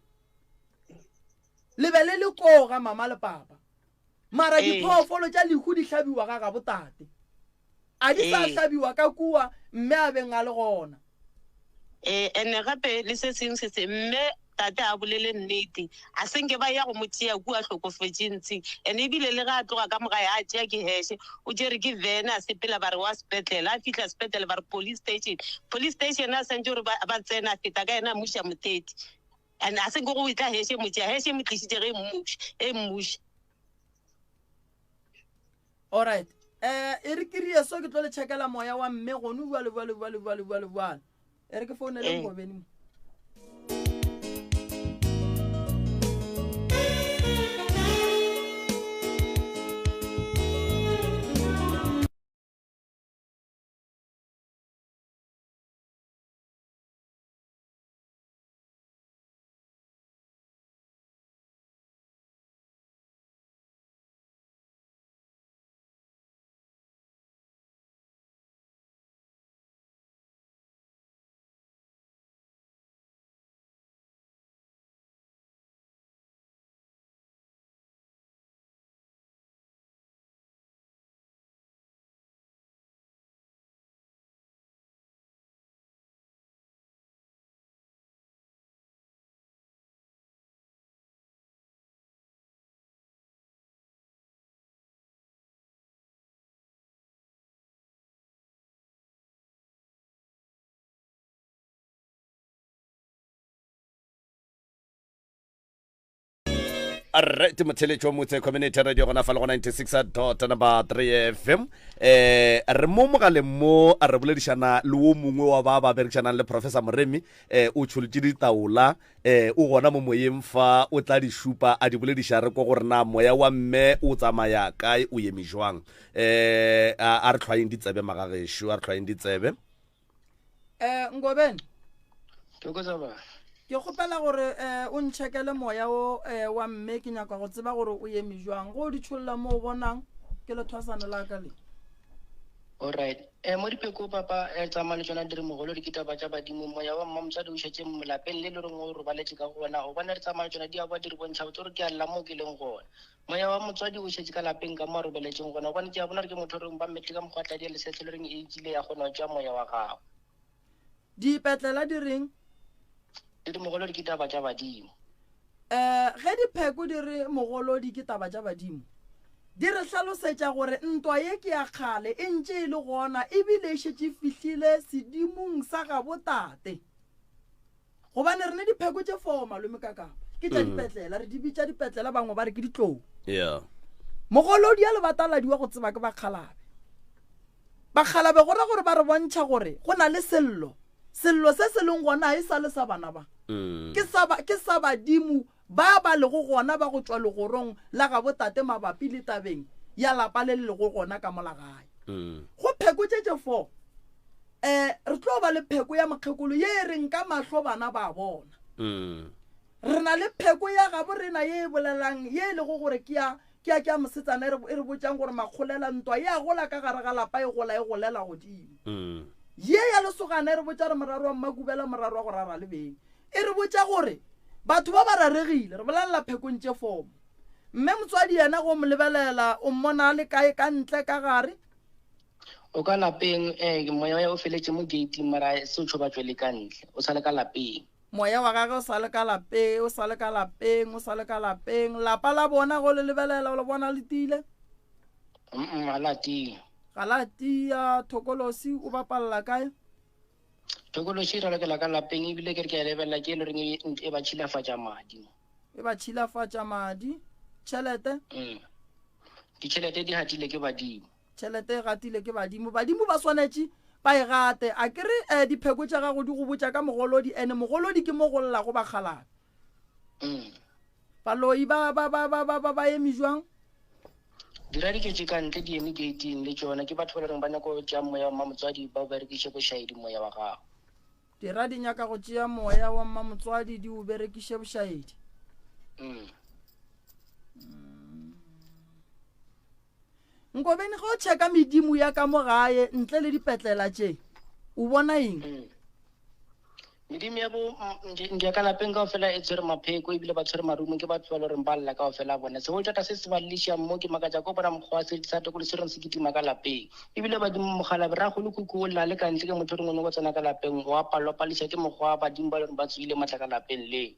le be le le koo ga mama le papa mara Ee. diphoofolo tša lehu di hlabiwa ga gabo tate a di sa Ee. hlabiwa ka kua mme a beng a le gona Ee, ene gape le se sengwe se se mme tate a bolele nnete a senke ba ya go mo tšea kua hlokofetše ntshi ene ebile le ge a tloga ka mogae a tšea ke heshe o tšere ke vene a sepela ba re wa sepetlele a fihla sepetlele ba re police station police station a santse gore ba ba tsena a feta ka yena a mmuša motheti And a se nke go tla heshe mo tšea, heshe mo tlišitše ge e mmuša, e mmuša. Alright. Eh, e re ke rie so ke tlo le checkela moya wa mme gone bjale bjale bjale bjale bjale bjale. E re ke founele Eh. Ngobeni mo. Alright, motheletšo wa motse community radio gona fa le go 96 dot number 3 fm eh re mo mogaleng mo a re boledišana le wo mongwe wa ba ba berekišanang le professor moremi eh o tšholotše ditaola eh o gona mo moyeng fa o tla di šupa a di bolediša re ko gore na moya wa mme o tsamaya kae o eme jwang eh a re tlhwayeng ditsebe magagešo a re tlhwayeng ditsebe Eh, Ngobeni. Thokoza ba. Ke kgopela gore eh, o ntšhekele moya o eh, wa mme ke nyaka go tseba gore o eme jwang. Go o di tšholla mo o bonang ke lethwasane la ka le. Alright. Eh, mo dipheko papa eh, tsamaya le tšona di re mogolo di ke taba tša badimo moya wa mma motswadi o šetše lapeng le le reng o robaletše ka gona gobane re tsamaya le tšona di a boa di re bontšha botse gore ke a lla mo ke leng gona moya wa motswadi o šetše ka lapeng ka mo a robaletšeng gona gobane ke a bona gore ke motho o reng ba mmetle ka mokgwa tladi ya lesetlhe le reng e kile ya kgona go tšea moya wa gagwe. Dipetlela di reng? Di re mogolodi ke taba tša badimo. Um ge dipheko di re mogolodi ke taba tša badimo, di re hlalosetša gore ntwa ye ke ya kgale e ntše e le gona ebile e šetše e fihlile sedimong sa gabo tate. Gobane re ne dipheko tše foo malome ka kapa ke tša dipetlela, re di bitša dipetlela, bangwe ba re ke ditlou. Yeah. Mogolodi ya lebataladi wa go tseba ke bakgalabe. Bakgalabe go ra gore ba re bontšha gore go na le sello. Sello se se leng gona e sa le sa bana ba. Ke sa ba, ke sa badimo ba ba lego gona ba go tšwa legorong la gabo tate mabapi le tabeng ya lapa le le lego gona ka mola gae. Go pheko tše tše fo, eh, re tlo ba le pheko ya mokgekolo ye e reng ka mahlo bana ba bona. Re na le pheko ya gabo rena ye e bolelang ye e lego gore ke ya ke ya ke ya mosetsana e re e re botšang gore makgolela ntwa e a gola ka gare ga lapa e gola e golela godimo. Ye ya lesogana e re botša re moraro wa mmakubela moraro wa go rara le beng. E re botša gore batho ba ba raregile, re bolelela phekong tše fomo. Mme motswadi yena go mo lebelela o mmona a le kae ka ntle ka gare? O ka lapeng, eh, moya wa o feletše mo gate mara se o tšho ba tšwele ka ntle, o sa le ka lapeng. Moya wa gagwe o sa le ka lapeng, o sa le ka lapeng, o sa le ka lapeng. Lapa la bona go le lebelela o le bona le tiile? Mm, ga la tia. Ga la tia, Thokolosi o bapalela kae? Thokolosi e ralokela ka lapeng ebile ke re ke a lebelela ke e le goreng e, e ba tšhilafatša madi. E ba tšhilafatša madi. Tšhelete? Mm. Ditšhelete di gatile ke badimo. Tšhelete e gatile ke badimo. Badimo ba swanetše ba e gate. A ke re eh, dipheko tša gago di go botša ka mogolodi, ene mogolodi ke mo go llago bakgalabe. Mm. Baloi ba ba ba ba ba ba ba eme jwang? Dira di tšwetše ka ntle di eme gating le tšona, ke batho ba e loreng ba nyaka go tšea moya wa mmamotswadi ba o berekiše bošaedi moya wa gago. Dira di nyaka go tšea moya wa mmamotswadi di o berekiše bošaedi. Mm. Nkobeni ge o checka medimo ya ka mo gae ntle le dipetlela tše o bona eng? Mm. Medimo ya bo ya ka lapeng kao fela e tshwere mapheko ebile ba tshwere marumo ke batho ba le goreng ba lla kao fela bona. Segolo thata se se ba llišang mo ke makatša ko bona mokgwa wa se sa tekolo se reng se kitima ka lapeng. Ebile badimo mogalabe ragolo khukhu o lla le ka ntle ke motho o reng o nyako tsena ka lapeng o a palelwa pališa ke mokgwa wa badimo ba le goreng ba tsoile matla ka lapeng leo.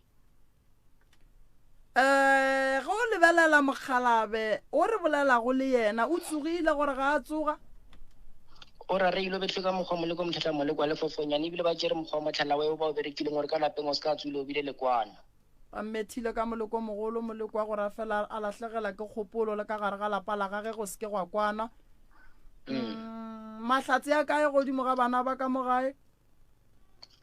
Um ge o lebelela mokgalabe o re bolelago le yena o tsogile gore ga a tsoga? O ra re ile betlwe ka mokgwa moleko motlhatla moleko wa lefofonyane ebile ba tšere mokgwa wa motlhala weo ba o berekileng gore ka lapeng o se ka tswile o bile lekwana. Ba mmethile ka moleko mogolo moleko wa gore a fela a lahlegela ke kgopolo le ka gare ga lapa la gage go se ke gwa kwana. Mm. Mahlatse a kae godimo ga bana ba ka mo gae?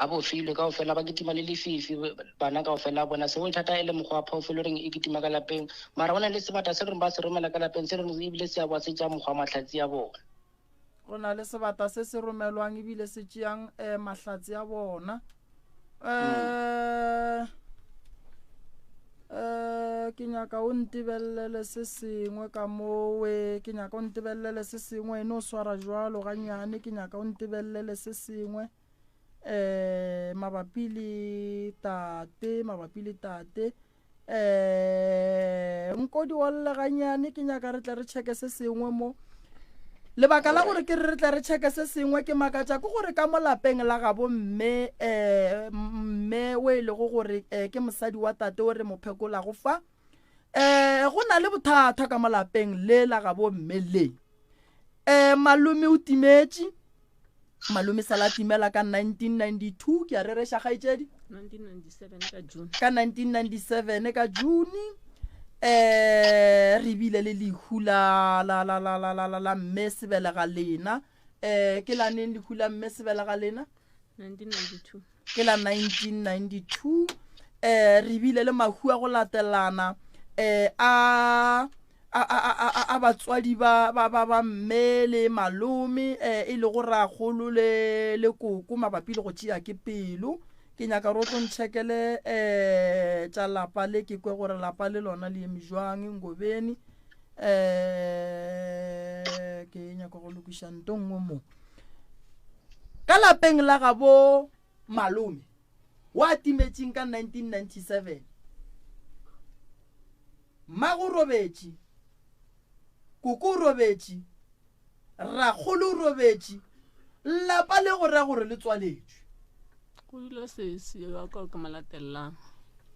A bofilwe kaofela, ba kitima le lefifi, bana kaofela bona. Segolo thata e le mokgwa wa phoofolo reng e kitima ka lapeng. Mara go na le sebata se reng ba se romela ka lapeng, se reng ebile se a boa se tšea mokgwa wa mahlatsi a bona. Go na le sebata se se romelwang ebile se tšeang um mahlatsi a bona. Um um ke nyaka o ntebelele se sengwe ka mowe ke nyaka o ntebelele se sengwe e no swara jwalo gannyane ke nyaka o ntebelele se sengwe um mabapi le tate mabapi le tate um nkodi olle gannyane ke nyaka re tle re checke se sengwe mo Lebaka la gore ke re re tle re checke se sengwe ke makatša ke gore ka mo lapeng la gabo mme um mme o e lego gore um ke mosadi wa tate o re mo phekolago fa um go na le bothata ka mo lapeng le la gabo mme le um malome o timetše malome sala timela ka 1992 ke a rereša kgaetšedi 1997 ka June. Ka 1997 ka June eh re bile le lehu la la la la la la la mme sebelega lena eh ke la neng lehu la mme sebelega lena 1992 ke la 1992 eh re bile le mahu a go latelana eh a a, a, a, a, a batswadi ba, ba, ba, ba mme le malome eh, e lego ragolo le, le koko mabapi le go tšea ke pelo. Ke nyaka gore o tlo ntšhekele eh, tša lapa le ke kwe gore lapa le lona le eme jwang Ngobeni. Eh, ke nyaka go lokiša nto nngwe mo. Ka lapeng la gabo malome wa timetšeng ka 1997 Mmago o robetše, koko o robetše, rakgolo o robetše, lapa le go ra gore le tswaletšwe. Go dula sesi wa ka ke mo latellang.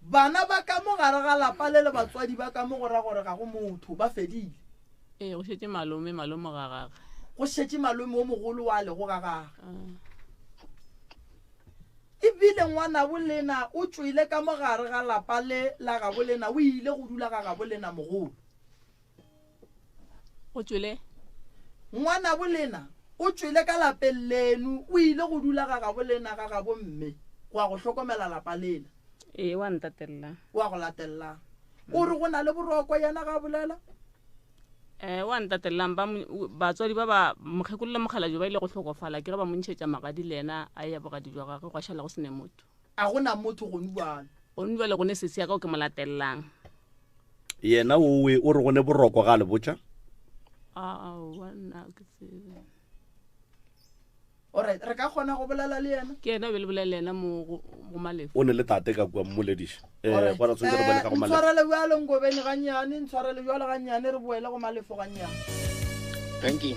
Bana ba ka mo gare ga lapa le le batswadi ba ka mo go ra gore ga go motho, ba fedile. Ee, go šetše malome, malome ga gage. Go šetše malome o mogolo wa lego ga gage. E bile ngwanabo lena o tšwele ka mo gare ga lapa le la gabo lena, o ile go dula ga gabo lena mogolo. O tšwele? Ngwanabo lena o tšwele ka lapeng leno, o ile go dula ga gabo lena, ga gabo mme, go ya go hlokomela lapa lela. Ee, wa ntatelela. Wa go latelela. O re go na le boroko yena ga a bolela? Eh, wa ntatellang ba batswadi ba ba mokgekolo le mokgalabje ba ile go hlokofala ke ge ba mo ntšhetša magadi le yena a ya bogadi jwa gagwe gwa šala go se ne motho. A go na motho gonu bjale. Gonu bjale go ne sesi ya ka o ke mo latellang. Yena owe o re go ne boroko ga a le botša? Aowa nna ke tsebe. Alright, re ka kgona go bolela le yena? Ke yena o be le bolela le yena mo go go Malefo. O ne le tate ka kua mmolediša. Eh, Alright. gona tshwanetse re boele ka go Eh, Malefo. ntshwarele bjalo Nkobeni gannyane, ntshwarele bjalo gannyane, re boele go Malefo gannyane. Thank you.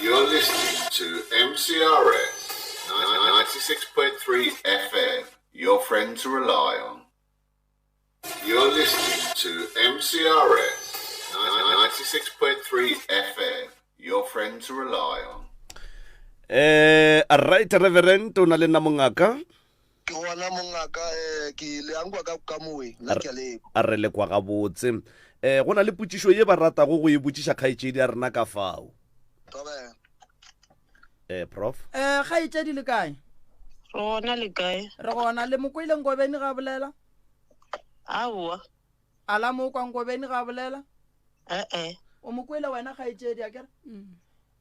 You're listening to MCRS 96.3 FM, your friend to rely on. You're listening to MCRS 96.3 FM, your friend to rely on. Eh, right reverend o na le nna mongaka. Ke gona mongaka um ke le ankwa ka ka mowe nna ke a lekwa. A re lekwa gabotse. Um go na le potšišo ye ba ratago go e botšiša kgaetšedi ya rena ka fao. Thobela. Um prof. Um kgaetšedi le kae? Re gona le kae? Re gona. Le mo kwele Nkobeni ga bolela? Aowa. A la mo kwa Nkobeni ga bolela? E-e. O mo kwele wena kgaetšedi akere?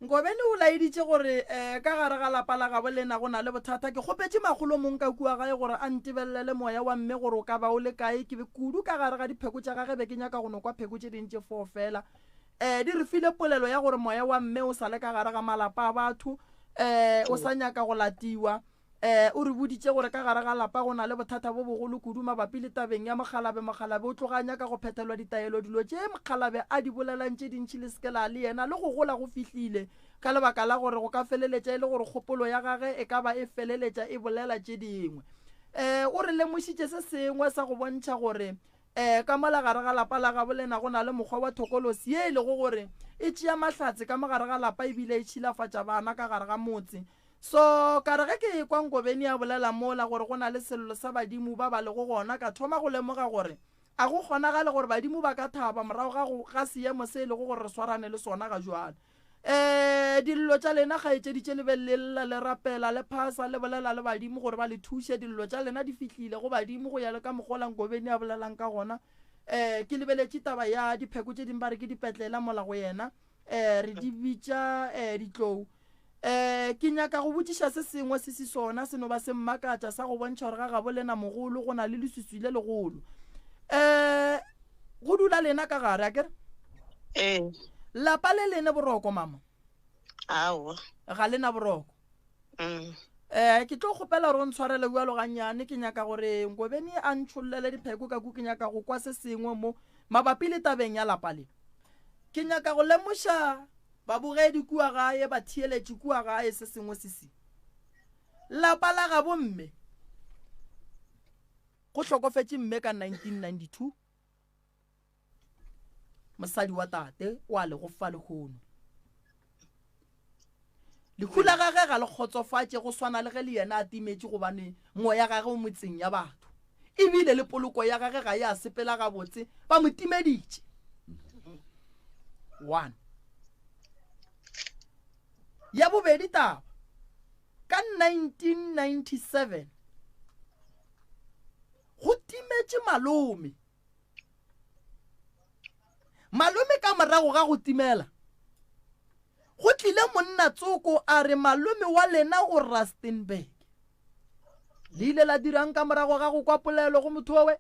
Nkobeni o laeditše gore um ka gare ga lapa la gabo lena go na le bothata. Ke kgopetše makgolo mong ka kua gae gore a ntebelele moya wa mme gore o ka ba o le kae. Ke be kudu ka gare ga dipheko tša gage be ke nyaka go no kwa pheko tše ding tše foo fela. Um di re file polelo ya gore moya wa mme o sa le ka gare ga malapa a batho, um o sa nyaka go latiwa. Ee, o re boditše gore ka gare ga lapa go na le bothata bo bogolo kudu mabapi le tabeng ya mokgalabe. Mokgalabe o tloga a nyaka go phethelwa ditaelo. Dilo tše mokgalabe a di bolelang tše dintši le se ke la le yena le go gola go fihlile, ka lebaka la gore go ka feleletša e le gore kgopolo ya gage e ka ba e feleletša e bolela tše dingwe. Ee, o re lemošitše se sengwe sa go bontšha gore Ee, ka mola gare ga lapa la gabo lena go na le mokgwa wa thokolosi ye e lego gore e tšea mahlatse ka mo gare ga lapa ebile e tšhilafatša bana ka gare ga motse. So, ka re ge ke ekwa Nkobeni a bolela mola gore go na le sello sa badimo ba ba lego gona, ka thoma go lemoga gore a go kgonagale gore badimo ba ka thaba morago ga go ga seemo se e lego gore re swarane le sona ga jwale. Ee, dillo tša lena kgaetšedi tše le be le lla, le rapela, le phasa, le bolela le badimo gore ba le thuše, dillo tša lena di fihlile go badimo go ya le ka mokgwa ola Nkobeni a bolelang ka gona. Ee, ke lebeletše taba ya dipheko tše dingwe ba re ke dipetlela mola go yena. Ee, re di bitša ee ditlou. Ee, ke nyaka go botšiša se sengwe se se sona se no ba se mmakatša sa go bontšha gore ga gabo lena mogolo go na le leswiswi le legolo. Ee, go dula lena ka gare, akere? Ee. Lapa le lene boroko, mama? Aowa. Ga le na boroko? Mm. Eh, ke tlo kgopela gore o ntshwarele bjalo gannyane, ke nyaka gore Nkobeni a ntšhollele dipheko ka ku, ke nyaka go kwa se sengwe mo mabapi le tabeng ya lapa le. Ke nyaka go lemoša babogedi kua gae, batheeletši kua gae se sengwe se se. Lapa la gabo mme, go hlokofetše mme ka 1992, mosadi wa tate o a lego fa lehono. Lehu la gage ga le kgotsofatše go swana le ge le yena a timetše gobane moya gage o metseng ya batho. Ebile le poloko ya gage ga e a sepela gabotse, ba mo timeditše. One. Ya bobedi taba, ka 1997 go timetše malome. Malome ka morago ga go timela, go tlile monna tsoko a re malome wa lena o Rustenburg. Le ile la dirang ka morago ga go kwa polelo go motho owe?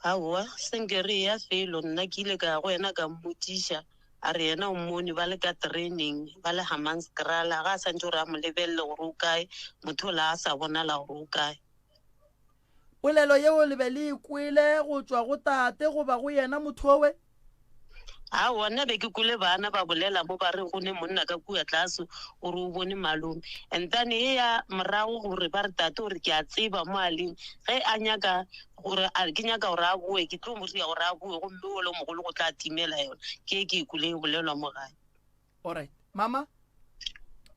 Aowa, senke re eya felo, nna ke ile ka ya go yena ka mmotšiša, a re yena o mmone ba le ka training, ba le Hammanskraal, ga a santše gore a mo lebelele gore o kae, motho ola a sa bonala gore o kae. Polelo yeo le be le e kwele go tšwa go tate goba go yena mothowe? Aowa, nna be ke kwele bana ba bolela mo ba re go ne monna ka kua tlase o re o bone malome. And then e ya morago gore ba re tate o re ke a tseba mo a leng, ge a nyaka gore a ke nyaka gore a boe ke tlo mo ria gore a boe gomme ole mogolo go tla timela yona. Ke e ke e kwele e bolelwa mo gae. Alright. Mama,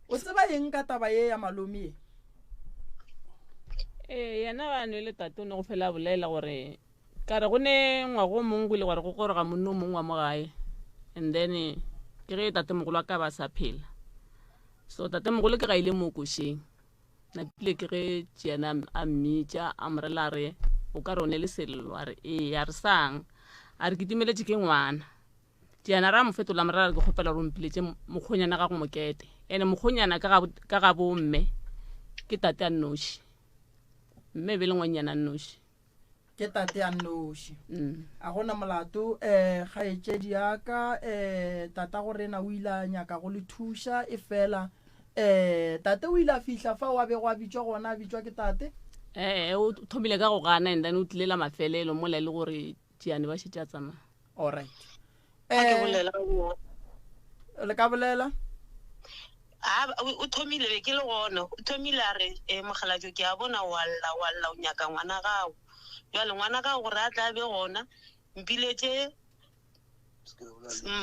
o tseba eng ka taba ye ya malome ye? Ee, yena ga a nwele tate o ne go fela a bolela gore ka re go ne ngwago o mongwe go ile gore go goroga monna o mongwe wa mo gae and then ke ge tatemogolo wa ka ba sa phela so tatemogolo ke ga ile mo košeng napile ke ge tšeana a mmitša a mo rela a re o ka re o ne le sello a re ee a re sang a re ke timeletše ke ngwana Tšeana ra mo fetola morara re ke kgopela gore o mpiletše mokgonyana ga go mokete ene mokgonyana ka ga bo mme ke tate a nnoši mme e be le ngwannyana a nnoši ke tate a nnoši mm. a gona molato um kgaetšedi ya ka um tata go rena o ile a nyaka go le thuša e fela um tate o ile a fihla fa o a bego a bitšwa gona a bitšwa ke tate ee o thomile ka go gana and then o tlile la mafelelo mola e le gore Tšiane ba šetše a tsamaya. Alright. A ke Eh, bolela go le ka bolela? a o thomile be ke le gona o thomile a re e mokgalabje ke a bona wa lla wa lla o nyaka ngwana gago jale ngwana gago gore a tla be gona mpiletše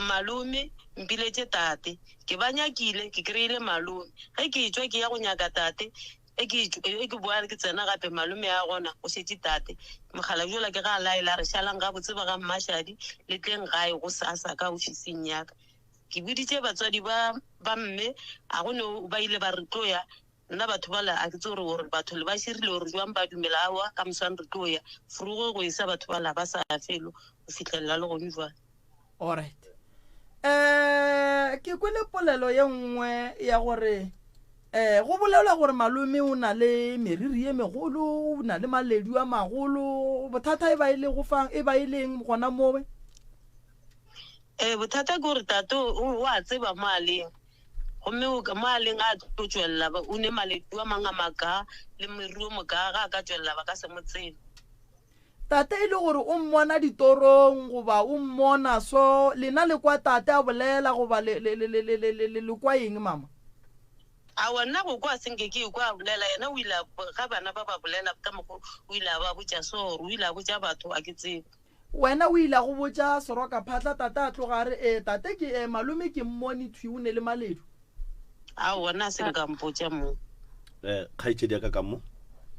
malome mpiletše tate ke ba nyakile ke kry-ile malome ge ke tšwa ke ya go nyaka tate. E ke e ke boa ke tsena gape malome a gona o šetše tate. Mokgalabje yola ke ga a laela a re šalang gabotse ba ga Mmashadi le tleng gae gosasa ka ofising ya ka. Ke boditše batswadi ba ba mme a go no ba ile ba re tlo ya nna batho bala a ke tsebe gore gore batho le ba širile gore jwang ba dumela aowa ka moswane re tlo ya fruge go esa batho bala ba sa ya felo go fihlelela le gone jwale. Alright. Eh ke kwele polelo ye nngwe ya gore eh go bolelwa gore malome o na le meriri ye megolo, o na le maledu a magolo. Bothata e ba e le go fang e ba e leng gona mowe? Eh bothata ke gore tate o a tseba mo a leng. Gomme o mo a leng a tlo tšwelela o ne maledu a mang a makaa le meriri o mokaa ga a ka tšwelela ba ka se mo tsebe. Tate e le gore o mmona ditorong goba o mmona so lena le kwa tate a bolela goba le, le, le, le, le, le, le, le kwa eng mama? Aowa nna go kwa se nke ke ekwa a bolela yena o ile a ga bana ba ba bolela ka mokgo o ile a ba botša so gore o ile a botša batho a ke tsebe. Wena o ile a go botša seroka phatla tate a tloga a re ee tate ke ee malome ke mmone thwi o ne le maledu. Aowa nna se nka mpotša mo. Eh, kgaetšedi ya ka ka mo.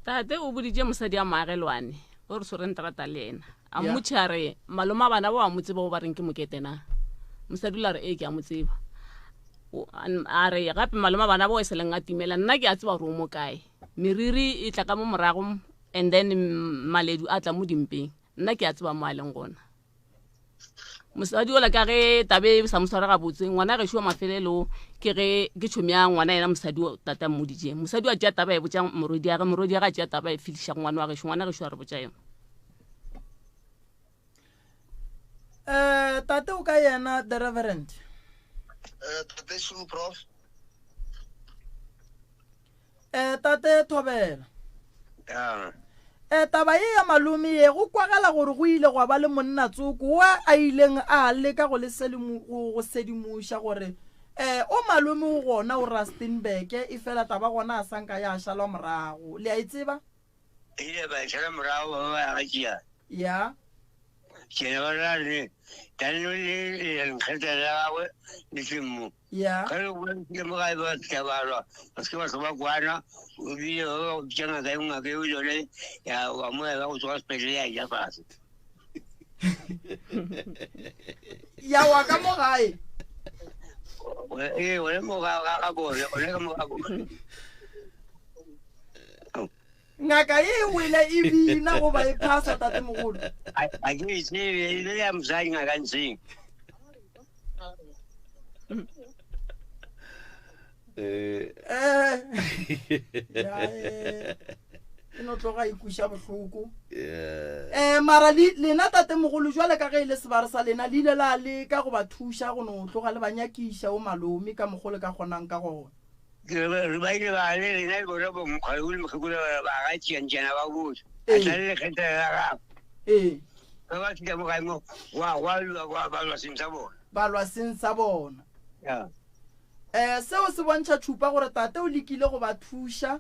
Tate o boditše mosadi a moagelwane o re swereng terata le yena. A mmotšha a re malome a bana ba wa mo tseba o ba reng ke mokete na? Mosadi o la re ee ke a mo tseba. A re gape malome a bana ba o e seleng a timela nna ke a tseba gore o mo kae. Meriri e tla ka mo morago and then maledu a tla mo dimpeng. Nna ke a tseba mo a leng gona. Mosadi ola ka ge tabe e sa mo sware gabotse, ngwana gešo wa mafelelo ke ge ke tšhomi ya ngwana yena mosadi o tata mmoditše. Mosadi wa tšea taba e botša morwedi ya ge, morwedi ya ge a tšea taba e fihliša go ngwana wa gešo, ngwana gešo a re botša yona. Eh, tate o ka yena the reverend. Eh, tate Shu prof. Eh, tate Thobela. Ya. Eh, taba ye ya malome ye go kwagala gore go ile gwa ba le monna tsoko wa a ileng a leka go le go go sedimoša gore eh o malome o gona o Rustenburg e fela taba gona a sanka ya šalwa morago. Le a e tseba? Ile ba e šala morago ba ba ya ga tšea. Ya. Ke ba ra re tano le le nkgetha la gagwe le se mo. Ya. Ge re boela ke mo gae ba tla ba lwa, ba se ke ba hloba kwana, o bile ba ba bitša ngaka e ngaka eo yone ya wa mo ya ba go tsoga sepetlele ya ja fase. Ya wa ka mo gae. Ee, one mo ga ga ga bone, one ka mo ga bone. Ngaka ye e wele e bina goba e phasa tatemogolo? A ke e tsebe, e le ya mosadi ngaka ntseng. Eh. Eh. Ya, eh. E no tloga e kweša bohloko. Yeah. Um mara le, lena tatemogolo jwale ka ge e le sebare sa lena le ile la leka go ba thuša go no tloga le ba nyakiša o malome ka mokgo le ka kgonang ka gona. Re ba ile ba le rena le bona bo mokgwa le mokgekolo ba ga tšiantšiana ba botsa. A tla le lekgetha la gagwe. Ee. Ba ba fihla mo gae mo gwa gwa lwa gwa ba lwa seng sa bona. Ba lwa seng sa bona. Ya. Eh seo se bontšha tšhupa gore tate o lekile go ba thuša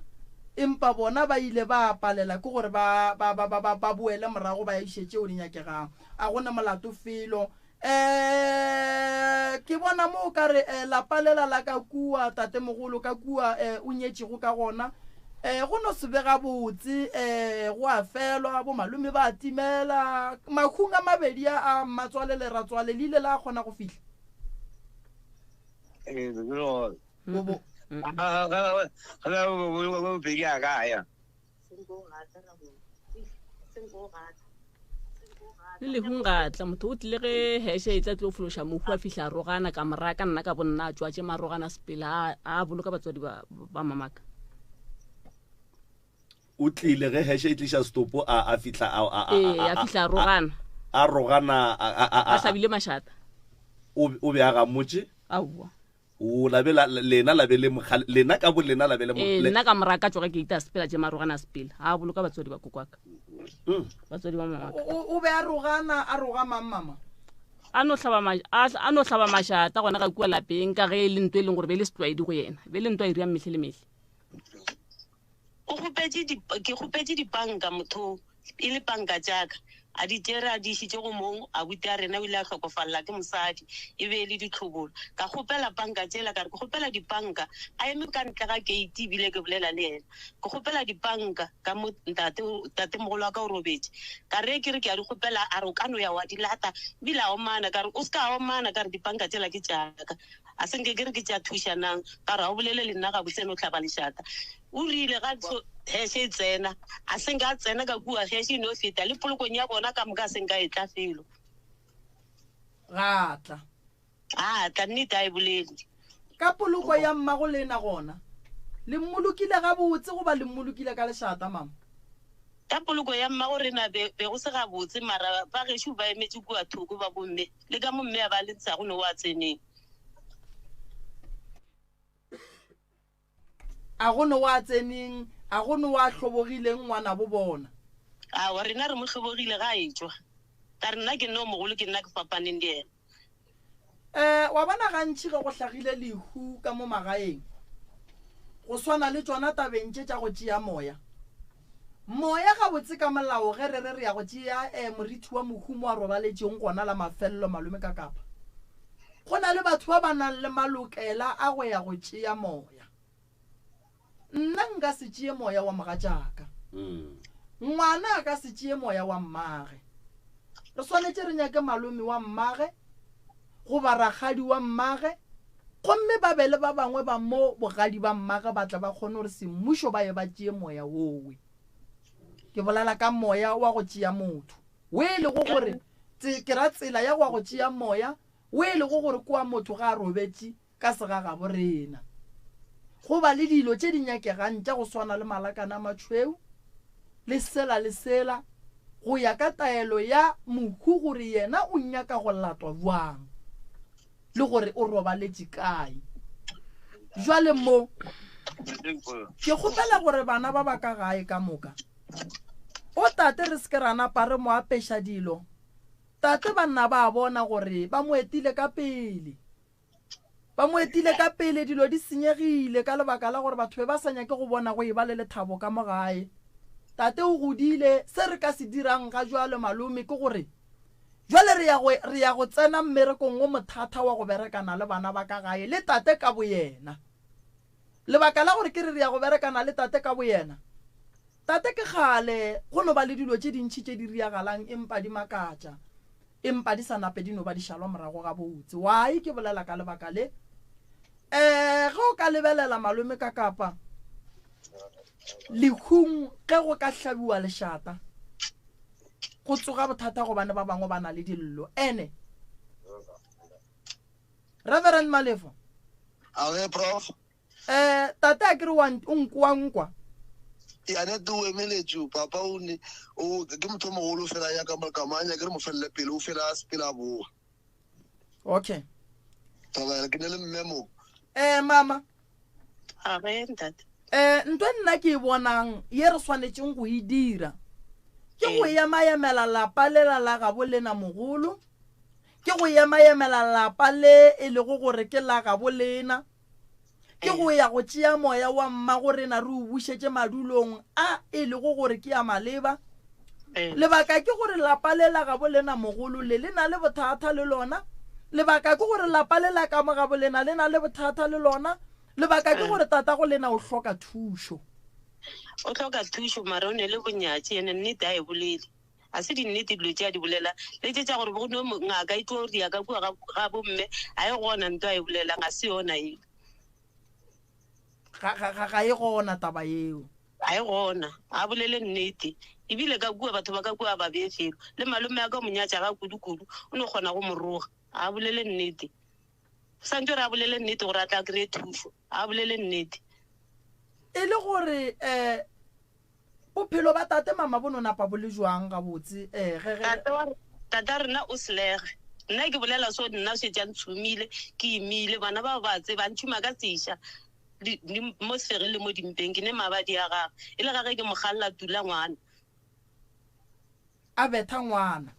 empa bona ba ile ba palela ke gore ba ba ba ba ba boele morago ba iše tšeo di nyakegang. A go ne molato felo. Eh, ke bona mo o ka re eh, lapa lela la ka kua, tatemogolo, ka kua eh, o nyetšego ka gona, eh, go no se be gabotse, eh, go a felwa, bomalome ba a timela. Mahung a mabedi a a mmatswale le ratswale le ile la kgona go fihla? Eh, ke lo. Bo- bo- Ga ga ga bo bo pedi a ka ya. Le lehung ga tla motho o tlile ge heshe e tla tlo fološa mohu a fihla a rogana ka moraka nna ka bonna a tšwa tše marogana sepela a boloka batswadi ba, ba mamaka. O tlile ge heshe e tliša setopo a a fihla a a a Ee, a fihla a rogana. A rogana a a a a hlabile mašata. O o be a gamotše? Aowa. O la be la, lena la be le mogale, lena ka bo lena la be le mo, Ee, le. nna ka morago ka tsoga ke ita sepela tše marogana a sepela. A boloka batswadi ba kokwaka. Batswadi ba mamaka. O, o be a rogana, a roga mang mama? A no hlaba ma, a, a no hlaba mašata gona ga kua lapeng ka ge e le nto e leng gore be e le setlwaedi go yena. Be e le nto a e riang mehle le mehle. O kgopetše di, ke kgopetše dipanka motho. E le panka tša ka. A di tšere a di išitše go mong abuti a rena o ile a hlokofalela ke mosadi. E be e le ditlhobolo. Ka kgopela panka tšela ka re ke kgopela dipanka. A eme ka ntle ga keiti ebile ke bolela le yena. Ke kgopela dipanka ka mo ntate tatemogolo wa ka o robetše. Ka re ke re ke a di kgopela a re o ka no ya wa di lata. Ebile a omana ka re o se ka omana ka re dipanka tšela ke tša ka. A se nke ke re ke tša thušanang. Ka re ga o bolele le nna gabotse no hlaba lešata. O rile ga heshe e tsena, a se nka a tsena ka kua, heshe e no feta, le polokong ya bona ka moka a se nka e tla felo. Ga tla. A tla, nnete a e bolele. Ka poloko ya mmago lena gona, le mmolokile gabotse goba le mmolokile ka lešata, mama? Ka poloko ya mmago rena be, be go se gabotse, mara ba gešo ba emetše kua thoko ba bomme, le ka mo mme a ba lentshago no wa tseneng. A go no wa tseneng, a go no wa hlobogileng ngwanabo bona. Aowa, rena re mo hlobogile ga a etšwa. Ka re nna ke nna o mogolo, ke nna ke fapaneng le yena. Eh, wa bona gantši ge go hlagile lehu ka mo magaeng, go swana le tšona tabeng tše tša go tšea moya. Moya gabotse ka molao ge re re re ya go tšea eh, morithi wa mohu mo a robaletšeng gona la mafelelo malome ka kapa. Go na le batho ba ba nang le malokela a go ya go tšea moya. Nna nka se tšee moya wa mogatšaka. Ngwana a ka se tšee moya wa mmage. Re swanetše re nyake malome wa mmage goba rakgadi wa mmage gomme ba be le ba bangwe ba mo bogadi ba mmage ba tle ba kgone gore semmušo ba ye ba tšee moya wowe. Ke bolela ka moya wa go tšea motho. We e lego gore ke ra tsela ya go ya go tšea moya we e lego gore kwa motho ga a robetše ka segagabo rena. Go ba le dilo tše di nyakegang tša go swana le malakana a matšhweu le sela le sela go ya ka taelo ya mohu gore yena o nyaka go latwa bjang le gore o robaletše kae. Bjale mo ke kgopela gore bana ba ba ka gae ka moka o tate re se ke ra napa re mo apeša dilo. Tate banna ba a bona gore ba mo etile ka pele. Ba mo etile ka pele, dilo di senyegile ka lebaka la gore batho be ba sa nyake go bona go eba le lethabo ka mo gae. Tate o godile, se re ka se dirang ga jwale malome ke gore jwale re ya go, re ya go tsena mmerekong wo mothata wa go berekana le bana ba ka gae le tate ka boyena. Lebaka la gore ke re re ya go berekana le tate ka boyena, tate ke kgale go no ba le dilo tše dintši tše di riagalang empa di makatša. Empa di sa nape di no ba di šalwa morago gabotse. Why ke bolela ka lebaka le? Eh, ge o ka lebelela malome ka kapa lehung ge go ka hlabiwa lešata go tsoga bothata gobane ba bangwe ba na le dillo. Ene Reverend Malefo. Age prof. Eh, tate a ke re wa o nkoa nkwa. Ya nete o emeletše papa o ne o ke motho o mogolo fela ya ka ka manya ke re mo felele pele o fela a sepela a boa. Okay. Thobela ke ne le mme mo. Eh mama. A ge ntate. Eh ntwe nna ke e bonang ye re swanetšeng go e dira ke go emaemela lapa lela la gabo lena mogolo ke go emaemela lapa le e lego gore ke la gabo lena Ke go ya go tšea moya wa mmagorena re o bušetše madulong a e lego gore ke a maleba. Lebaka ke gore lapa le la gabo lena mogolo le le na le bothata le lona. Lebaka ke gore lapa le la ka mo gabo lena le na le bothata le lona. Lebaka ke gore tatago lena o hloka thušo. O hloka thušo mara o ne le bonyatši ene nnete a e bolele. A se dinnete dilo tše a di bolela, le tše tša gore go no ngaka e tlo ria ka kua ga, ga bomme, a e gona nto a e bolelang, ga se yona eo. Ga, ga, ga, ga e gona taba yeo. Ga e gona, a bolele nnete. Ebile ka kua batho ba ka kua ba bee felo. Le malome a ka o mo nyatša ga kudu-kudu, o no kgona go mo roga. A bolele nnete. O santše gore a bolele nnete gore a tla kry-e thušo. A bolele nnete. E le gore um Bophelo ba tate mama bo no napa bo le jwang gabotse eh ge ge. Tate wa tata rena o slege. Nna ke bolela so nna šetše a ntshumile ke imile bana bao ba tseba a ntšhuma ka seša di, di, mo sefegeng le mo dimpeng ke ne mabadi a gagwe e le ga ge ke mo kgalla tula ngwana. A betha ngwana.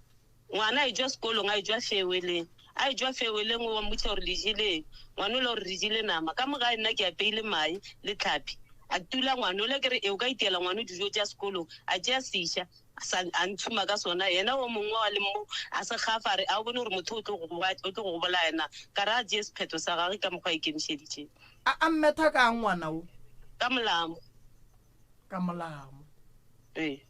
Ngwana a etšwa sekolong, a etšwa feweleng. A etšwa feweleng, o wa mmotša gore le jeleng. Ngwana ola o re re jele nama. Ka mo gae nna ke apeile mae le tlhapi. A tula ngwana ola, ke re, E o ka itiela ngwana dijo tša sekolong. A tšea seša. Sa a ntshuma ka sona. Yena o mongwe wa le mo a se gafa a re, A o bone gore motho o tlo go o tlo go bolaya na? Ka re a tšee sephetho sa gagwe ka mokgwa a ikemišeditšeng. A a mmetha ka'ng ngwana wo? Ka molamo. Ka molamo. Ee.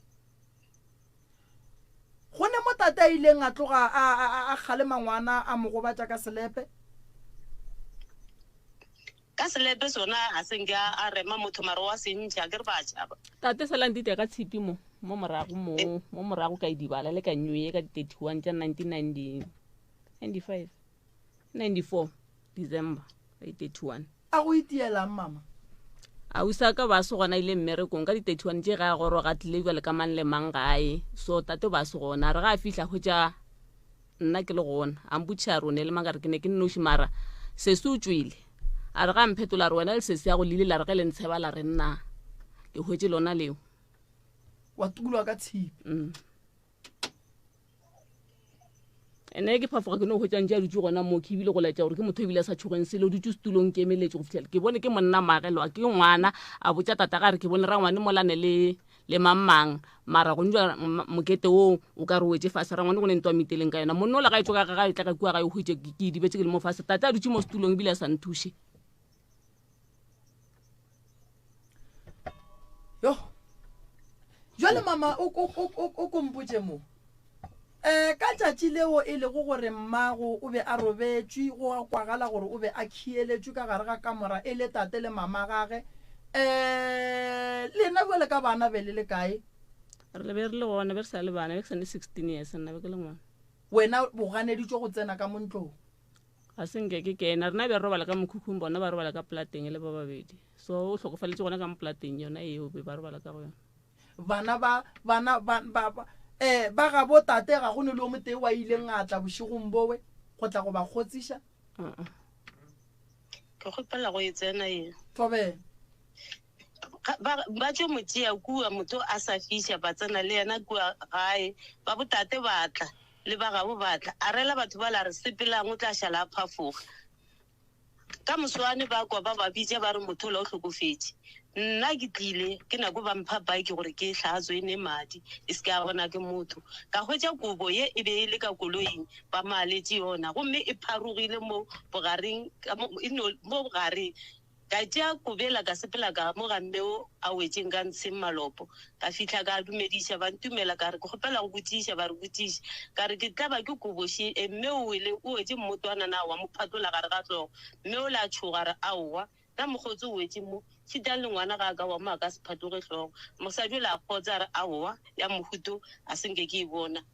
Go ne mo tate a ileng a tloga a a a kgalema ngwana a mo gobatša ka selepe. Ka selepe sona a se nke a rema motho mara wa se ntšha ke re ba tšhaba. Tate sala ntite ka tshipi mo mo morago mo mo morago ka idibala le ka new year ka di 31 tša 1995 94 December ka di 31. A go itielang mama? Ausi a ka ba se gona ile mmerekong ka di 31 tše ga a goroga tlile bjale ka mang le mang gae so tate ba se gona a re ga a fihla hwetša nna ke le gona a mpotšiša a re o ne le mang ka re ke ne ke nnoši mara sesi o tšwele a re ga mphetola a re wena le sesi ya go le ile la re ge le ntsheba la re nna ke hwetše lona leo wa tukulwa ka tshipi mm. ene ke phafoga ke no hwetša ntše a dutše gona moo ke ebile go laetša gore ke motho ebile a sa tšhogeng selo o dutše setulong ke emeletše go fitlhela ke bone ke monna magelwa ke ngwana a botša tata ga re ke bone rangwane molane le le mang-mang mara go njwa mokete wo o ka re wetše fase rangwane go ne ntwa miteleng ka yona monna ola ga e tsoka ga e tla ka kua ga e hwetše ke idibetse ke le mo fase tate a dutše mo setulong ebile a sa nthuše yo jale mama o kompotše mo um ka tšatši leo e lego gore mmago o be a robetšwe go kwagala gore o be a khieletšwe ka gare ga kamora e le tate le mama gage um lena bjale ka bana be le le kae? Re le be re le gona, be re sa le bana, be ke sa ne 16 years nna be ke le ngwana. Wena o ganeditšwe go tsena ka mo ntlong? Ga se nke ke kena, rena be re robala ka mokhukhung, bona ba robala ka polateng e le ba babedi. So o hlokofaletše gona ka mo polateng yona eo be ba robala ka go yona. Bana ba, bana ba, ba, ba, eh, ba gabo tate ga go ne le o motee wa ileng a tla bošegong bowe go tla go ba kgotsiša. Uh-uh. Ke kgopela go e tsena ye. Thobela. Ba, ba tšo mo tšea kua, motho a sa fiša, ba tsena le yena kua gae. Ba botate ba tla, le ba gabo ba tla. A rela batho bala a re, Sepelang, o tla šala a phafoga. Ka moswane ba kwa ba ba bitša ba re motho ola o hlokofetše. Nna ke tlile ke nako ba mpha bike gore ke e hlatswe e ne madi e se ke ya bona ke motho. Ka hwetša kobo ye e be e le ka koloing ba maaletše yona gomme e pharogile mo bogareng e no mo bogareng. Ka tšea kobela ka sepela ka mo ga mme o a wetšeng ka ntsheng malopo. Ka fihla ka dumediša, ba ntumela. Ka re, Ke kgopela go botšiša. Ba re, Botšiša. Ka re, Ke tlaba ke kobo še. E, mme o wele, o wetše mmotwana na wa mo phatlola gare ga hlogo? Mme ola a tšhoga, a re, Aowa, na mokgotse o wetše mo? Šitang le ngwana ga a ka wa mo a ka se phatloge hlogo. Mosadi ola a kgotsa, a re, Aowa, ya mohuto a se nke ke e bona.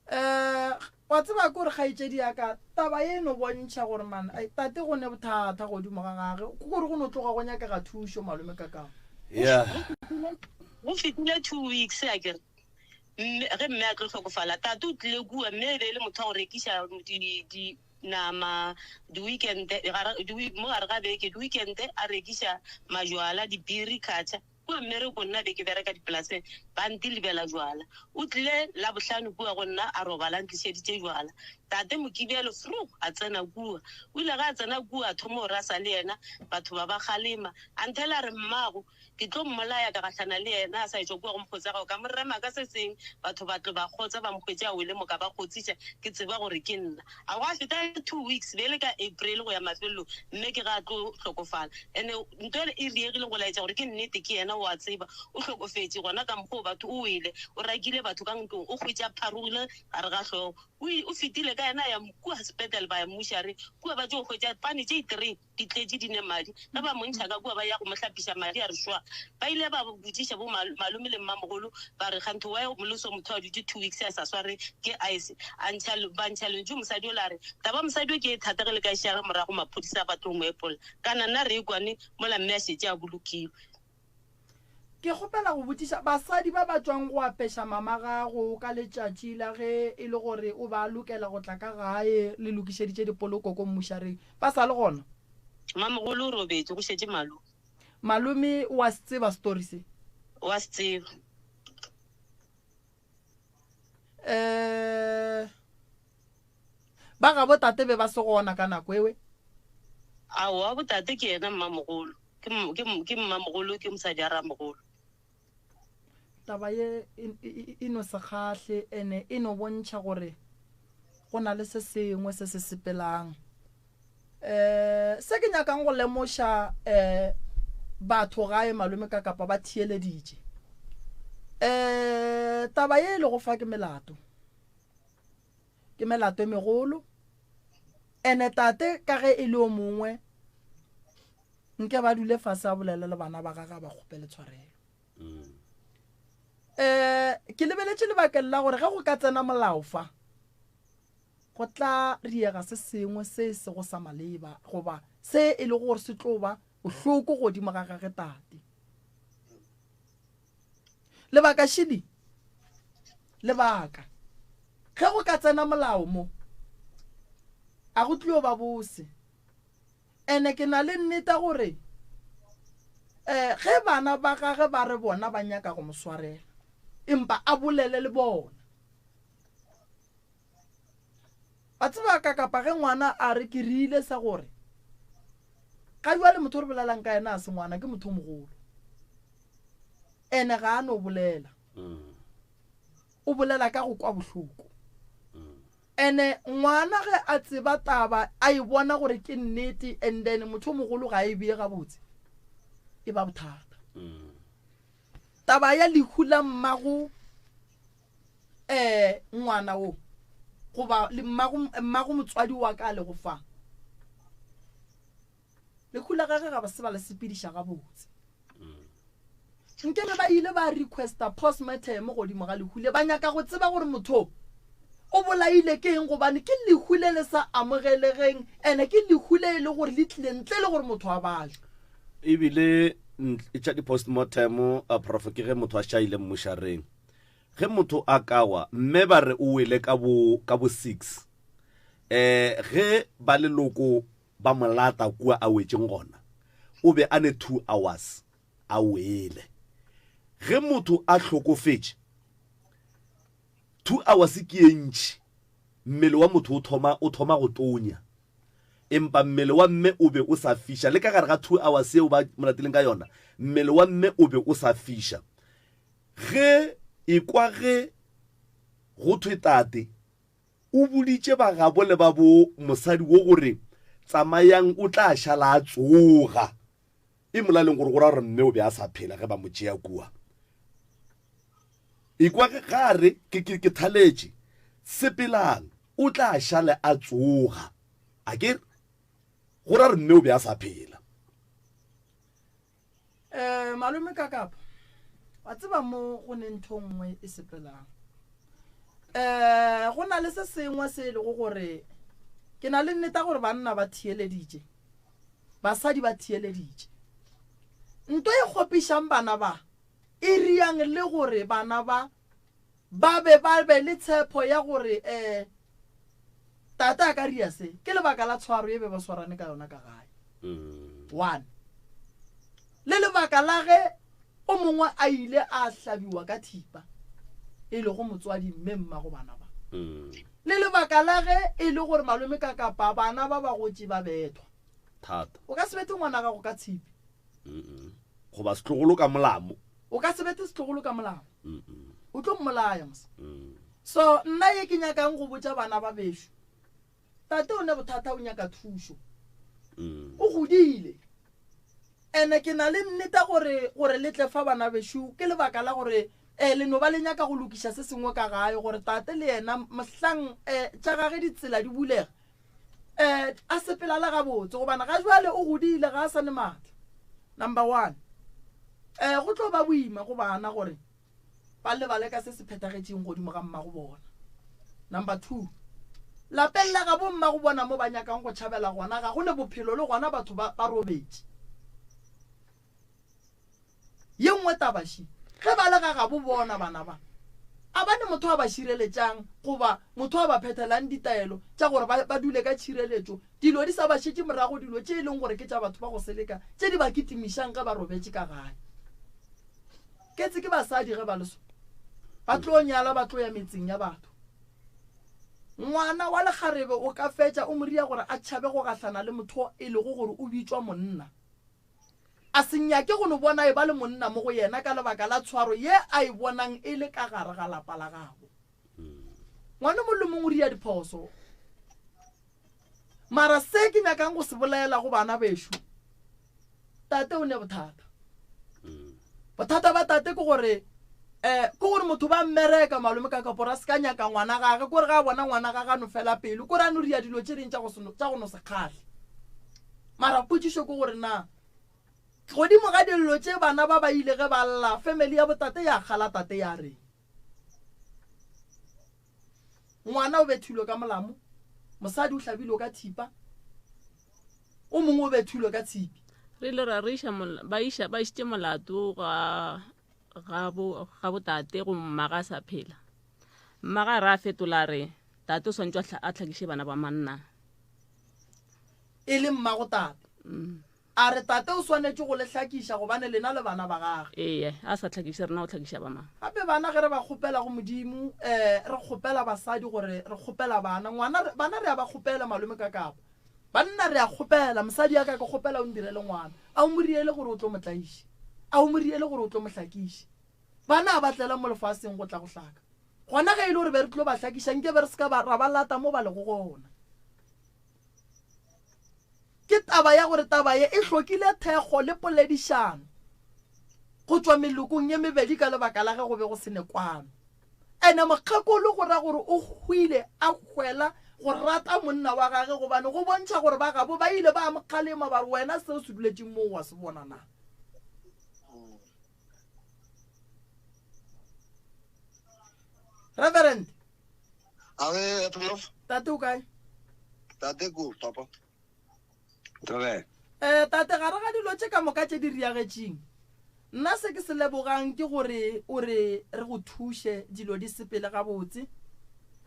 Um wa tseba ke gore kgaetšedi ya ka taba ye e no bontšha gore man ai tate go ne bothata godimo ga gage ke gore go no tloga go nyakega thušo malome kakao. Yeah. Go fetile 2 weeks a kere mme ge mme a tlo hlokofala tate o tlile kua mme e be e le motho wa go rekiša di di nama di weekend gare di mo gare ga beke di weekend a rekiša majwala dipiri khatšha Kua mmerekong nna be ke bereka dipolaseng, ba ntilibela jwala. O tlile Labohlano kua go nna a robala a ntlišeditše jwala. Tate Mokibelo fru a tsena kua. O ile ge a tsena kua a thoma go rasa le yena, batho ba ba kgalema. A nthela a re, Mmago, ke tlo mmolaya ka gahlana le yena a sa etšwa kua go mokgotsi wa gago. Ka mo rema ka se seng, batho ba tlo ba kgotsa ba mo hwetše a wele moka ba kgotsiša ke tseba gore ke nna. A gwa feta 2 weeks, be e le ka April go ya mafelelong, mme ke ge a tlo hlokofala. Ene nto ele e diegile go laetša gore ke nnete ke yena, o a tseba. O hlokofetše gona ka mokgwa o batho, o wele, o rakile batho ka ntlong, o hwetše a pharogile gare ga hlogo. O, o fetile ka yena a ya kua sepetlele ba ya mmušareng, kua ba tšo hwetša pane tše three. di tletše di ne madi. Ge ba mo ntšha ka kua ba ya go mo hlapiša madi a re šwa. Ba ile ba botšiša bo malome le mmamogolo ba re kganthe why moloso motho a dutše 2 weeks a sa sware ke ice. A ntšha ba ntšha lentšu mosadi ola a re taba mosadi o ke e thata ge le ka e šala morago maphodisa ba tlo mo epolla. Kana nna re e kwane mola mme a šetše a bolokilwe. Ke kgopela go botšiša, basadi ba ba tšwang go apeša mama gago ka letšatši la ge e le gore o ba lokela go tla ka gae le lokišeditše dipoloko ko mmušareng, ba sa le gona? Mamogolo o robetše, go šetše malome. Malome o a se tseba story se? O a se tseba. Eh, ba gabo tate be ba se gona ka nako ewe? Aowa, botate ke yena mmamogolo. Ke, ke, ke mmamogolo, ke mosadi a ramogolo. Taba ye e, e, e no se kgahle ene e no bontšha gore go na le se sengwe se se sepelang. Um se ke nyakang go lemoša um batho gae malome ka kapa ba theeleditše. Um taba ye e lego fa ke melato. Ke melato e megolo. Ene tate ka ge e le o mongwe nke ba dule fase a bolele le bana ba gagwe a ba kgopele tshwarelo. Um ke lebeletše lebakeng la gore ge go ka tsena molao fa go tla riega se sengwe se e sego sa maleba goba se e lego gore se tlo ba bohloko godimo ga gage tate. Lebaka šidi lebaka ge go ka tsena molao mo a go tlio ba bose. Ene ke na le nneta gore um ge bana ba gage ba re bona ba nyaka go mo swarela, empa a bolele le bona. Wa tseba ka kapa ge ngwana a re ke rile sa gore ga jwale motho o re bolelang ka yena a se ngwana ke motho o mogolo. Ene ga a no bolela. O bolela ka go kwa bohloko. Ene ngwana ge a tseba taba a e bona gore ke nnete and then motho o mogolo ga a e bee gabotse e ba bothata. Taba ya lehu la mmago um ngwana wo goba mmago mmago motswadi wa ka a lego fa lehu la gage ga ba se ba le sepediša gabotse. Nke be ba ile ba requesta postmortem godimo ga lehu le, ba nyaka go tseba gore motho o bolaile ke eng gobane ke lehu le le sa amogelegeng ene ke lehu le e le gore le tlile ntle le gore motho a bajwe. Ebile tša di-postmortem a prof ke ge motho a šaile mmušareng. Ge motho a ka wa mme ba re o wele ka bo ka bo 6 eh ge ba leloko ba mo lata kua a wetšeng gona o be a ne 2 hours a wele. Ge motho a hlokofetše, 2 hours ke ye ntši, mmele wa motho o thoma, o thoma go tonya. Empa mmele wa mme o be o sa fiša. Le ka gare ga 2 hours yeo ba mo latileng ka yona, mmele wa mme o be o sa fiša. Ge, ekwa ge go thwe tate o boditše ba gabo le ba bo mosadi wo gore tsamayang o tla šala a tsoga. E molaleng gore go ra gore mme o be a sa phela ge ba mo tšea kua. Ekwa ge ga a re, Ke, ke, ke thaletše. Sepelang, o tla šale a tsoga. A ke re? Go ra gore mme o be a sa phela. Um malome Kakapa, wa tseba mo go ne ntho nngwe e sepelang. Um go na le se sengwe se e lego gore ke na le nneta gore banna ba theeleditše. Basadi ba theeleditše. Nto e kgopišang bana ba e riang le gore bana ba ba be ba be le tshepo ya gore um tate a ka ria se ke lebaka la tshwaro ye be ba swarane ka yona ka gae. One. Le lebaka la ge o mongwe a ile a hlabiwa ka thipa e lego motswadi mme mmago bana ba. Le lebaka la ge e le gore malome ka kapa bana ba ba gotše ba bethwa. Thata. O ka se bethe ngwana gago ka tshipi. Goba setlogolo ka molamo. O ka se bethe setlogolo ka molamo. O tlo mmolaya mos. So nna ye ke nyakang go botša bana ba bešo, tate o ne bothata o nyaka thušo. O godile. Ene ke na le nneta gore gore le tle fa bana bešo ke lebaka la gore eh, le no ba le nyaka go lokiša se sengwe ka gae gore tate le yena mohlang eh, tša gage ditsela di bulega eh, a sepela le gabotse gobane ga jwale o godile ga a sa ne maatla. Number one, eh, go tlo ba boima go bana gore ba lebale ka se se phethagetšeng godimo ga mmago bona. Number 2, lapeng la gabo mmago bona mo ba nyakang go tšhabela gona ga go ne bophelo le gona batho ba, ba robetše. Ye nngwe taba še, ge ba le ga gabo bona bana ba, a ba ne motho a ba šireletšang goba motho a ba phethelang ditaelo tša gore ba, ba dule ka tšhireletšo, dilo di sa ba šetše morago, dilo tše e leng gore ke tša batho ba go seleka tše di ba kitimišang ge ba robetše ka gae. Ketse ke basadi ge ba le so. Ba tlo nyala ba tlo ya metseng ya batho. Ngwana wa lekgarebe o ka fetša o mo ria gore a tšhabe go gahlana le motho e lego gore o bitšwa monna. A se nyake go no bona e ba le monna mo go yena ka lebaka la tshwaro ye a e bonang e le ka gare ga lapa la gabo. Ngwana mong le mong o ria diphoso. Mara se ke nyakang go se bolela go bana bešo, tate o ne bothata. Bothata ba tate ke gore um ke gore motho ba mmereka malome ka kapora a se ka nyaka ngwana gage, kore ga a bona ngwana gage a no fela pelo, kore a no ria dilo tše ding tša go no se kgahle. Mara potšišo ke gore na godimo ga dillo tše bana ba ba ile ge ba lla, family ya botate ya kgala tate ya reng? Ngwana o bethilwe ka molamo, mosadi o hlabilwe ka thipa, o mongwe o bethilwe ka tshipi. Re ile ra re iša ba iša ba išitše molato ga ga bo ga botate go mma ga sa phela. Mma ga re a fetola re tate o swantšwe a hlakiše bana ba manna. E le mmago tate. A re tate o swanetše go le hlakiša gobane lena le bana ba gage. Ee, a sa hlakiše rena o hlakiša ba mang? Gape bana ge re ba kgopela go Modimo, eh, re kgopela basadi gore re kgopela bana. Ngwana, bana re a ba kgopela malome ka kapa. Banna re a kgopela, mosadi ya ka ke kgopela o ndirele ngwana. A o mo riele gore o tlo mo tlaiše? A o mo riele gore o tlo mo hlakiše? Bana a ba tlela mo lefaseng go tla go hlaka. Gona ge e le gore be re tlo ba hlakiša, nke be re se ka ba, ra ba lata mo ba lego gona. Ke taba ya gore taba ye e hlokile thekgo le poledišano go tšwa melokong ye mebedi ka lebaka la ge go be go se ne kwano. Ene mokgekolo go ra gore o hwile a hwela go rata monna wa gage gobane go bontšha gore ba gabo ba ile ba mo kgalema ba re wena seo se duletšeng moo wa se bona na? Reverend. Awe, Prof. Tate o kae? Tate ko, papa. Thobela. Eh, tate gare ga dilo tše ka moka tše di riagetšeng, nna se ke se lebogang ke gore o re re go thuše dilo di sepele gabotse.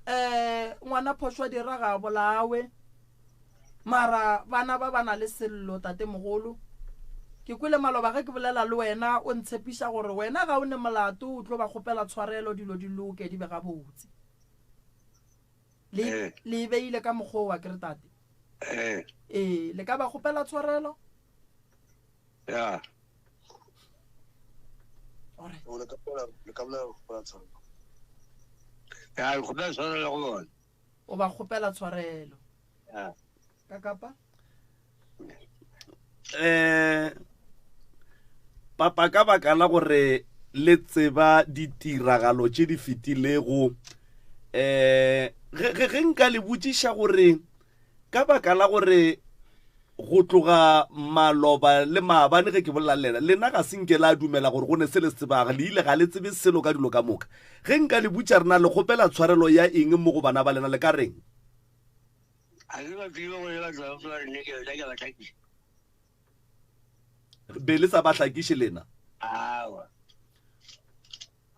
Eh, ngwana phošwa dira ga a bolawe. Mara bana ba ba na le sello, tatemogolo. Ke kwele maloba ge ke bolela le wena o ntshepiša gore wena ga o ne molato o tlo ba kgopela tshwarelo dilo di loke di be gabotse. Le, Eh. le e beile ka mokgwa o akere tate? Eh. Ee, le ka ba kgopela tshwarelo? Ya. Alright. O le ka bolela le ka bolela go kgopela tshwarelo. Ya, le kgopela tshwarelo go bona. O ba kgopela tshwarelo. Ya. Ka kapa? Eh papa ka baka la gore le tseba ditiragalo tše di fetilego eh ge ge ge nka le botšiša gore ka baka la gore go tloga maloba le maabane ge ke bolela le lena lena ga se nke la dumela gore go ne se le se tsebaga le ile ga le tsebe selo ka dilo ka moka ge nka le botša rena le kgopela tshwarelo ya eng mo go bana ba lena le ka reng A ke ba tsebe gore ba tloga ba re nne ke ke ba hlakiša. Be le sa ba hlakiše lena? Awa.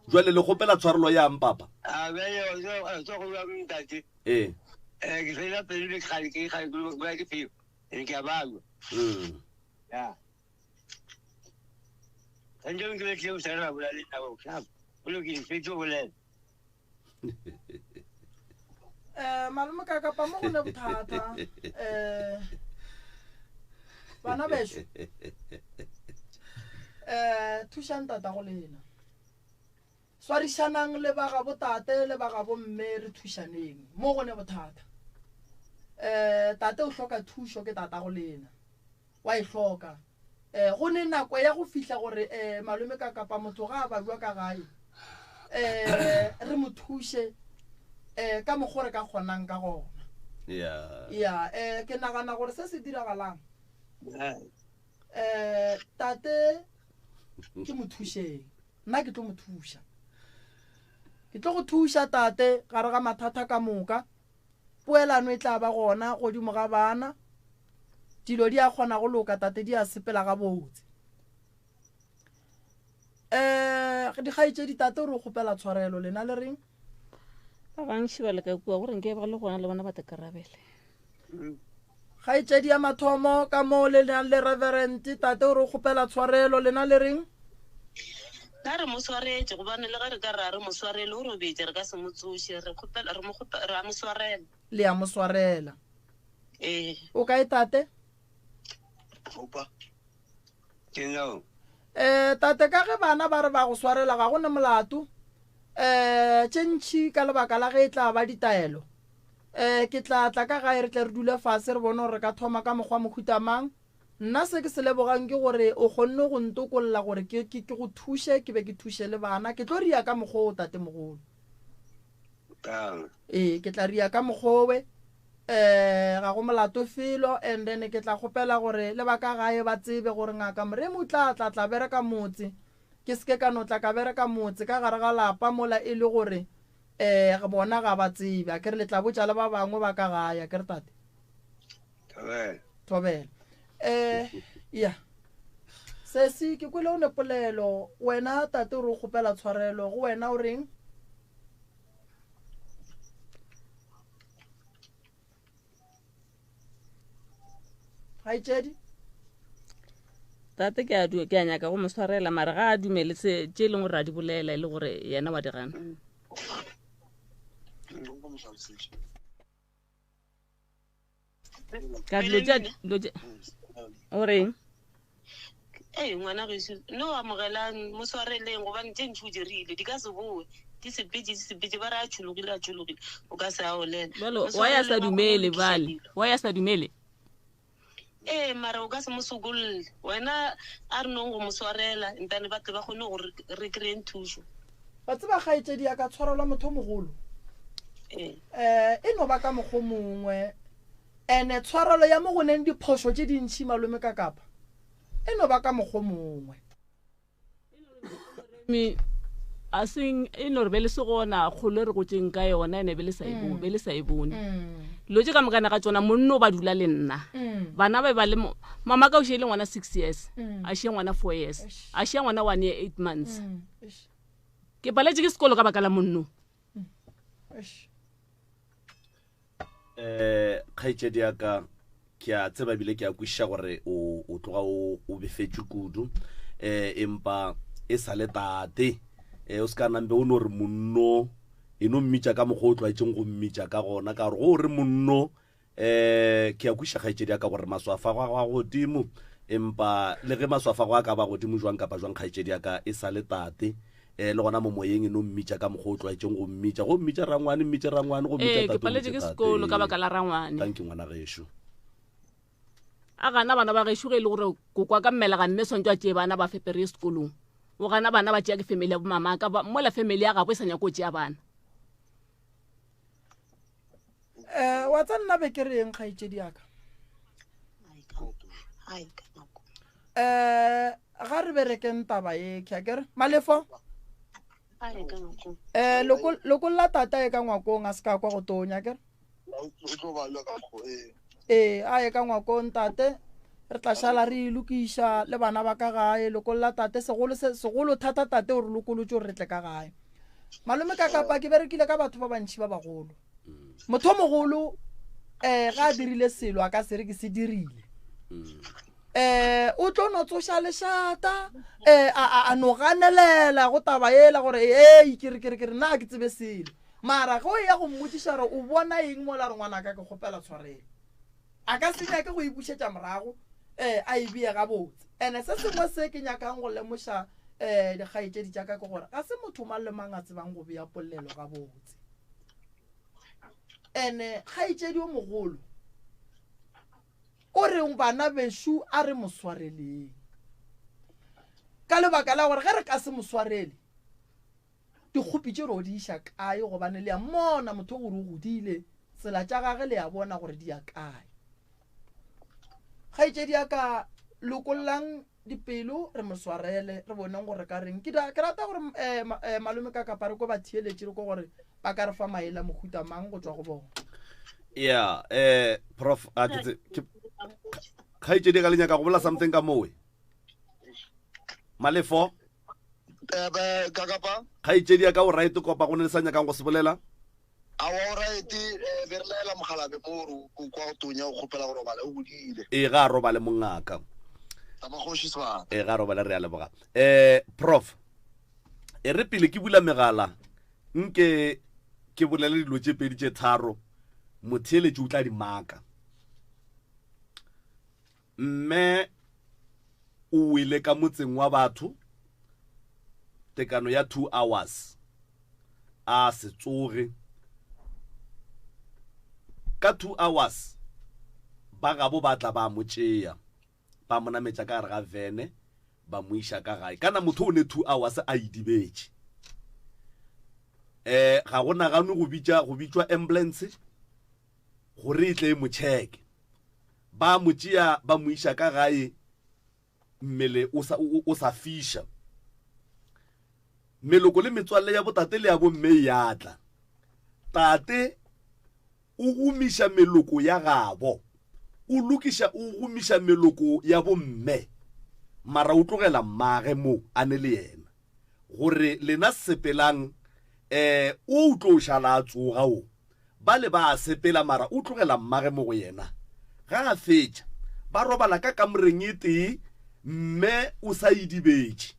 Jwale le kgopela tshwarelo ya eng papa? A bjale o tlo go bua ntate. Ee. Eh ke fela pelo le kgale ke kgale ke ba ke pheo. Ene ke a balwa. Mm. Ya. Tantse ke le tle o sa ra bolela le nna o tla. O lokile fetše go bolela. um malome ka kapa mo go ne bothata um bana bešo um thušang tata go lena swarišanang le ba gabo tate le ba gabo mme re thušaneng mo go ne bothata um tate o hloka thušo ke tata go lena wa e hloka. Um go ne nako ya go fihla gore um malome ka kapa motho ga a babjwa ka gae um re mo thuše um ka mokgo re ka kgonang ka gona. Yeah. Ya um ke nagana gore se se diragalang um tate ke mo thušeng nna ke tlo mo thuša ke tlo go thuša tate gare ga mathata ka moka Poelano e tla ba gona godimo ga bana. Dilo di a kgona go loka, tate, di a sepela gabotse. Um dikgaetšedi, tate o re o kgopela tshwarelo, lena le reng? Ba bantši ba leka kua gore nke ba le gona le bona ba tekarabele. Kgaetšedi ya mathomo ka moo le nang le Reverend, tate o re o kgopela tshwarelo, lena le reng? Nna re mo swaretše, gobane le ge re ka re a re mo swarele, o robetše, re ka se mo tsoše. Re kgopela, re mo kgope, re a mo swarela. Le a mo swarela. Ee. O kae tate? Opa. Ke no. Eh, tate ka ge bana ba re ba go swarela ga go ne molato. Eh, tše ntši ka lebaka la ge e tla ba ditaelo. Eh, ke tla tla ka gae re tle re dule fase re bone gore re ka thoma ka mokgwa mohuta mang. Nna se ke se lebogang ke gore o kgonne go ntokolla gore ke, ke, ke go thuše ke be ke thuše le bana. Ke tlo ria ka mokgwa o tatemogolo. Kang. Ee, ke tla ria ka mokgwa owe. Eh, ga go molato felo and then ke tla kgopela gore le ba ka gae ba tsebe gore ngaka Moremi o tla tla tla bereka motse. Ke se ke ka no tla ka bereka motse ka gare ga lapa mola e le gore eh bona ga ba tsebe. Akere le tla botša le ba bangwe ba ka gae, akere tate? Thobela. Thobela. Eh, ya. Sesi, ke kwele o ne polelo. Wena tate o re o kgopela tshwarelo. Go wena o reng? Kgaetšedi? Tate ke a du- ke a nyaka go mo swarela mara ga a dumele se tše e leng gore a di bolela e le gore yena wa di gana. Ka dilo tše dilo tše o reng? Ee, ngwana gešo, no amogelang, mo swareleng, gobane tše ntši o dirile, di ka se boe. Di sepetše, di sepetše, ba re a tšhologile, a tšhologile, o ka se a olela. Bjalo, Mo why a swareleng, sa ba kgone go dumele lokiša bjale? dilo. Why a sa dumele? Ee, mara o ka se mo sokolle. Wena a re nong go mo swarela, ntane ba tle ba kgone gore re kry-eng thušo. Wa tseba, kgaetšedi ya ka, tshwarelwa motho o mogolo. Ee. Eh, e no ba ka mokgwa o mongwe. Ene tshwarelo ya mo go neng diphošo tše dintši malome ka kapa e no ba ka mokgwa o mongwe. Me a seng e no re be le se gona kgolo e re gotšeng ka yona ene be le sa e bo- be le sa e bone dilo tše ka mokana ga tsona monno ba dula le nna bana ba ba le mo mama ka o šie le ngwana six years a šie ngwana four years a šie ngwana one year eight months ke paletše ke sekolo ka baka la monno um kgaetšedi ya ka ke a tseba ebile ke a kwešiša gore o o tloga o o befetšwe kudu um empa e sa le tate um o se ka nampe o no re monno e no mmitša ka mokgwa o tlwaetšeng go mmitša ka gona ka gore go o re monno um ke a kwešiša kgaetšedi ya ka gore maswafo a gago a godimo empa le ge maswafo a go a ka ba godimo jwang kapa jwang kgaetšedi ya ka e sa le tate um le gona mo moyeng e no mmitša ka mokgwa o tlwaetšeng go mmitša go mmitša rangwane mmitše rangwane go mmitša ee ke tate o paletše mmitše ke sekolo ka tate baka la rangwane thank you ngwana gešo a gana bana ba gešo ge e le gore kokwa ka mmelega mme swantse a tšee bana ba fepere ye sekolong o gana bana ba tšea ke family ya bomamaka mola family ya gabo e sa nyako go tšea bana um wa tsa nna be ke reng kgaetšedi yaka um ga re berekeng taba e ke kere malefo um lokolla tata e ka ngwakong a se ka kwa go tonya kere ee a ye ka ngwakong tate re tla šala re e lokiša le bana ba ka gae lokolla tate segolo segolo thata tate o re lokolotse gore re tle ka gae malome ka kapa ke berekile ka batho ba bantšhi ba bagolo motho o mogolo um ga a dirile selo a ka se re ke se dirile um o tlo no tsoša lešata um a no ganelela go taba ela gore ei ke re ke re ke re nna ke tsebe selo Mara ge o eya go mmotšiša gore o bona eng mola re ngwanaka ke kgopela tshwarelo. A ka se nyake go e bušetša morago um a e beye gabotse. Ene se sengwe se ke nyakang go lemoša um dikgaetšedi tša ka ke gore ga se motho mang le mang a tsebang go bea polelo gabotse. Ene kgaetšedi o mogolo o reng bana bešo a re mo swareleng ka lebaka la gore ge re ka se mo swarele Dikgopi tše ro di iša kae gobane le a mmona motho gore o godile, tsela tša gage le a bona gore di ya kae. Kgaetšedi ya ka lokollang dipelo re mo swarele re boneng gore ka reng. Ke ke rata gore eh, eh, malome ka kapa re ko ba theeletše re ko gore ba ka re fa maele a mohuta mang go tšwa go bona. Yeah, eh prof a ke tse ke kgaetšedi ka le nyaka go bola something ka mowe. Malefo Eh, kakapa kgaetšedi ya ka o right kopa go ne le sa nyakang go se bolela awa o right eh, be re laela mogalabe mo gore o kwa go tonya o kgopela go robala o godile ee ga a robale mongaka tamagoši sebata ee ga a robale re a leboga um prof e re pele ke bula megala nke ke bolele dilo tše pedi tše tharo motheeletši o tla di maka mme O wele ka motseng wa batho tekano ya 2 hours a se tsoge. Ka 2 hours ba gabo ba tla ba mo tšea ba mo nametša ka gare ga vene ba mo iša ka gae. Kana motho o ne 2 hours a idibetše. Eh ga go naganwe go bitša go bitšwa ambulance gore e tle e mo checke. Ba mo tšea ba mo iša ka gae mmele o sa, o, o sa fiša. Meloko le metswalle ya botate le ya bomme e ya tla. Tate o gomiša meloko ya gabo, o lokiša o gomiša meloko ya bomme, mara o tlogela mmage mo a ne le yena. Gore lena sepelang eh o o tlo šala a tsoga o. Bale ba a sepela mara o tlogela mmage mo go yena. Ga a fetša, ba robala ka kamoreng e tee mme o sa idibetše.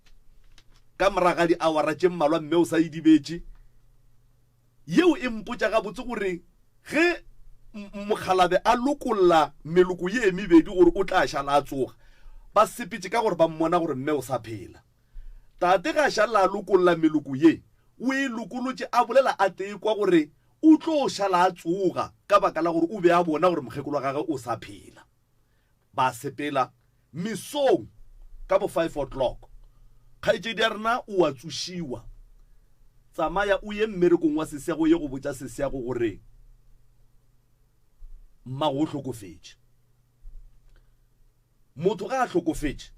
Ka morago ga diawara tše mmalwa mme o sa idibetše. Yeo e mpotša gabotse gore ge mokgalabe a lokolla meloko ye e mebedi gore o tla šala a tsoga, ba sepetše ka gore ba mmona gore mme o sa phela. Tate ga šala a lokolla meloko ye, o e lokolotše a bolela a tekwa gore o tlo šala a tsoga ka baka la gore o be a bona gore mokgekolo wa gagwe o sa phela. Ba sepela mesong ka bo five o'clock. Kgaetšedi ya rena o a tsošiwa. Tsamaya o ye mmerekong wa sesiago o ye go botša sesiago gore mmago o hlokofetše. Motho ge a hlokofetše,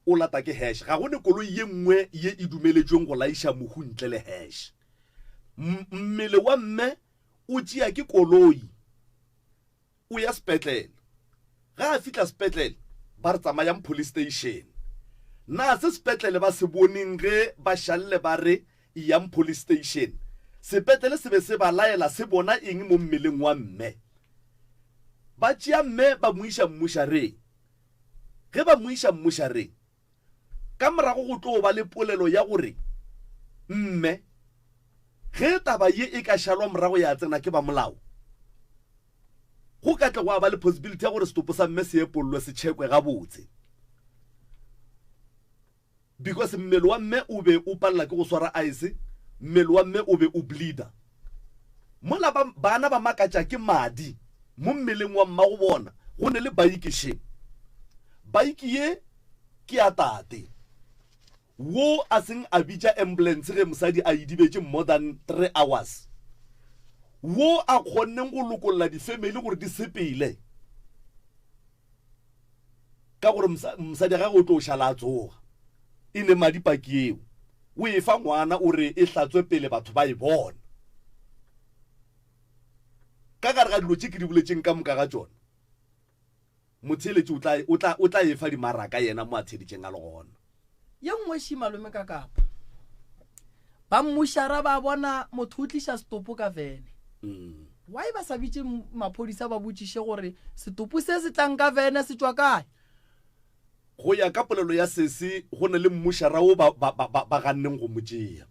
o lata ke hash. Ga go ne koloi ye nngwe ye e dumeletšweng go laiša mohu ntle le hash. Mmele wa mme o tšea ke koloi o ya sepetlele. Ge a fihla sepetlele, ba re tsamayang police station. Na se sepetlele ba se boneng ge ba šalle ba re eyang police station? Sepetlele se be se ba laela se bona eng mo mmeleng wa mme? Ba tšea mme ba mo iša mmušareng. Ge ba mo iša mmušareng, ka morago go tlo ba le polelo ya gore mme ge taba ye e ka šalwa morago ya tsena ke ba molao, go ka tle gwa ba le possibility ya gore setopo sa mme se epollwe se tšhekwe gabotse. Because mmele wa mme o be o palela ke go swara ice, mmele wa mme o be o bleeder. Mola ba, bana ba makatša ke madi mo mmeleng wa mmago bona, go ne le baiki še. Baiki ye ke ya tate wo a seng a bitša ambulance ge mosadi a idibetše more than 3 hours. Wo a kgonneng go lokolla di-family gore di sepele. Ka gore mosadi ya gagwe o tlo šala a tsoga. E ne madi paki eo. O e fa ngwana o re e hlatswe pele batho ba e bona. Ka gare ga dilo tše ke di boletšeng ka moka ga tšona, motheeletši o tla, o tla, o tla e fa dimaraka yena mo a theeditšeng a le gona. Ye nngwe ši malome ka kapa. Ba mmušara ba bona motho o tliša setopo ka vene. Mm. Why ba sa bitše maphodisa ba botšiše gore setopo se se tlang ka vene se tšwa kae? Go ya ka polelo ya sesi go na le mmušara wo ba, ba, ba, ba, ba ganneng go mo tšea.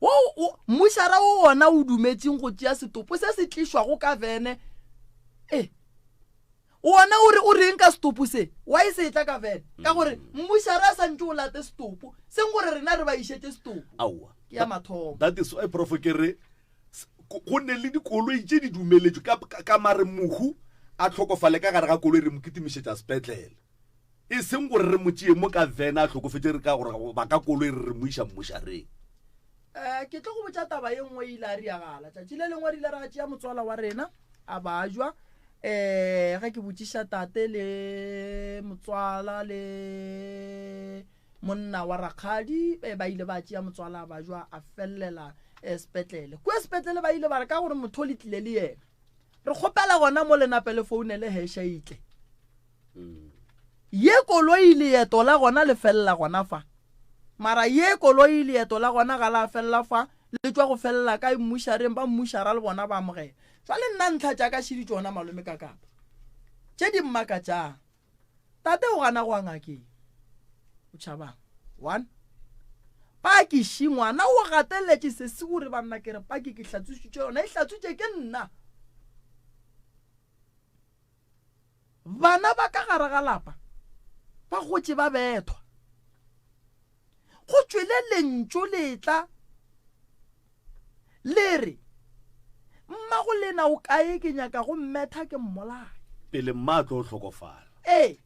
Wo, wo, mmušara wo wona o dumetšeng go tšea setopo se se tlišwago ka vene. Eh. Wona o re o reng ka setopo se? Why se etla ka vene? Ka gore mmušara a santše o late setopo, seng gore rena re ba išetše setopo. Aowa. Ke ya mathomo. That is why prof ke re go ne le dikoloi tše di dumeletšwe ka, ka, ka mare mohu a hlokofale ka gare ga koloi re mo kitimišetša sepetlele. E seng gore re mo tšee mo ka vene a hlokofetše re ka gore ba ka koloi re re mo iša mmušareng. Eh, ke tlo go botša taba ye nngwe e ile a riagala. Tšatši le lengwe re ile ra tšea motswala wa rena a bajwa. Eh, ge ke botšiša tate le motswala le monna wa rakgadi, eh, ba ile ba tšea motswala a bajwa a fellela eh, sepetlele. Kua sepetlele ba ile ba re ka gore motho o le tlile le yena, re kgopela gona mo le nape le founele hesha e tle. Ye koloi leeto la gona le felela gona fa. Mara ye koloi leeto la gona ga la felela fa, le tšwa go felela kae mmušareng, ba mmušara le bona ba amogela. Jwale nna ntlha tša ka šidi tšona malome ka kapa. Tše di mmakatšang. Tate o gana go ya ngakeng. O tšhabang. One. Paki ši ngwana o gateletše sesi o re banna ke re paki ke hlatswisitše yona e hlatswitše ke nna. Bana ba ka gare ga lapa. Ba gotše ba bethwa. Go tšwele lentšu letla le re, Mmago lena o kae ke nyaka go mmetha ke mmolaye. Pele mma a tlo hlokofala. Ee.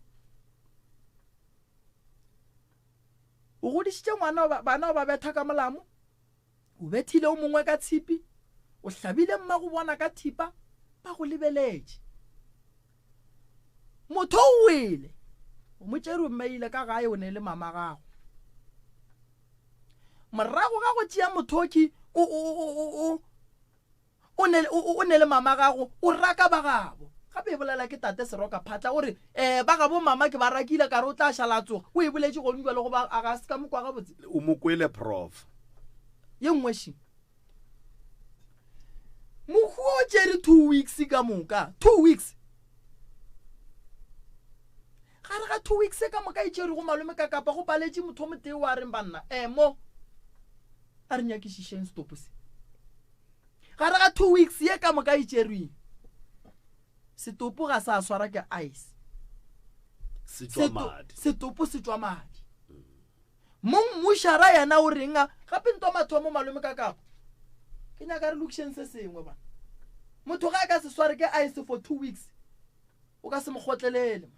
O godišitše ngwana bana o ba betha ka molamo. O bethile o mongwe ka tshipi, o hlabile mmago bona ka thipa, ba go lebeletše. Motho o wele, o mo tšere o mmeile ka gae o ne le mama gago. Morago ga go tšea mothoki o, o, o, o, o, o ne, o, o ne le mama gago, o raka ba gabo. Gape e bolela ke tate Seroka Phatla o re, eh, ba gabo mama ke ba rakile ka re o tla šala a tsoga. O e boletše gonu bjalo goba a ga se ka mo kwa gabotse? O mo kwele prof. Ye nngwe še. Mohu o tšere 2 weeks ka moka, 2 weeks. Gare ga 2 weeks ka moka e tšerego malome ka kapa go paletše motho o motee wa reng banna, eh mo a re nyakišišeng setopo se. Gare ga 2 weeks ye ka moka e tšerweng, setopo ga sa swara ke ice. Se tšwa madi. Setopo se tšwa madi. Mong mmušara yena o reng a gape ntwa mathomo malome ka kapa? Ke nyaka re lokišeng se sengwe bana. Motho ga a ka se sware ke ice for 2 weeks, o ka se mo kgotlelele.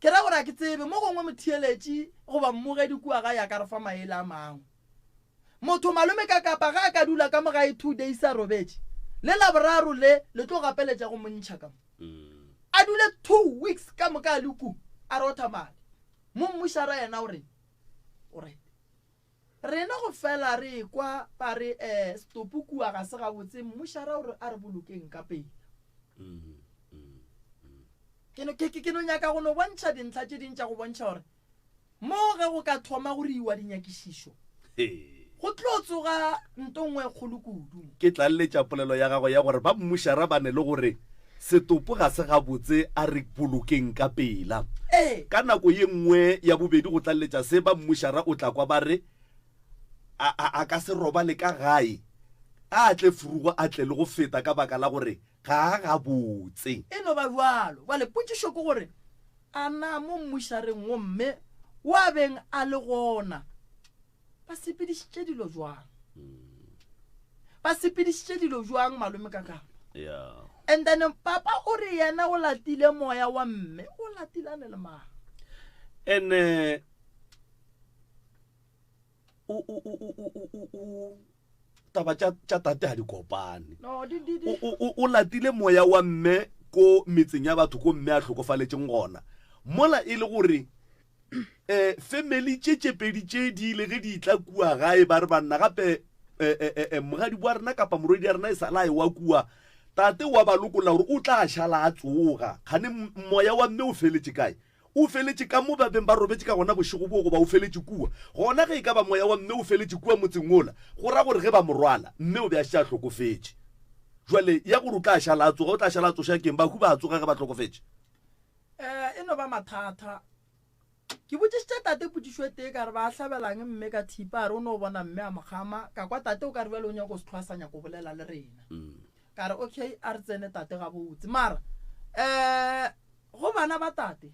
Ke ra gore a ke tsebe, mo gongwe motheeletši goba mmogedi kua gae a ka re fa maele a mangwe. Motho malome ka kapa ga a ka dula ka mo gae 2 days a robetše, le Laboraro le le tlo gapeletša go mo ntšha ka mo. A dule 2 weeks ka moka a le ku, a rotha madi. Mo mmušara yena o reng? O re, Rena go fela re ekwa ba re eh setopo kua ga se gabotse, mmušara o re a re bolokeng ka pela. Ke no, ke, ke, ke no nyaka go no bontšha dintlha tše ding tša go bontšha gore Mo ge go ka thoma go riwa dinyakišišo, go tlo tsoga nto nngwe e kgolo kudu. Ke tlaleletša polelo ya gago ya gore ba mmušara ba ne le gore setopo ga se gabotse a re bolokeng ka pela. Ee. Ka nako ye nngwe ya bobedi go tlaleletša se ba mmušara o tla kwa ba re a, a, a ka se robale ka gae, a tle furugo a tle le go feta ka baka la gore ga a gabotse. E no ba bjalo. Bjale potšišo ke gore, A na mo mmušareng wo mme wo a beng a le gona ba sepedišitše dilo jwang? Ba sepedišitše dilo jwang malome ka kapa? Yeah. And then papa o re yena o latile moya wa mme, o latilane le mang? Ene o o o o o o taba tša tša tate ga di kopane. No, di di di. O o o latile moya wa mme ko metseng ya batho ko mme a hlokofaletšeng gona. Mola e le gore eh family tše tše pedi tše di ile ge di tla kua gae ba re banna gape eh, eh, eh, eh mogadi wa rena kapa morwedi ya rena e sala e wa kua tate wa ba lokolla gore o tla šala a tsoga kgane moya wa mme o feletše kae O feletše ka mo ba beng ba robetše ka gona bošego boo goba o feletše kua? Gona ge e ka ba moya wa mme o feletše kua motseng wola, go ra gore ge ba mo rwala, mme o be a šetše a hlokofetše. Jwale ya gore o tla šala a tsoga, o tla šala a tsoša ke'ng? Bahu ba a tsoga ge ba hlokofetše? E no ba mathata. Ke botšišitše tate potšišo e tee ka re ba hlabela'ng mme ka thipa, a re o no bona mme a mo kgama. Ka kwa tate o ka re bjale o nyaka go se hlwa a sa nyaka go bolela le rena. Ka re okay, a re tsene tate gabotse. Mara um go bana ba tate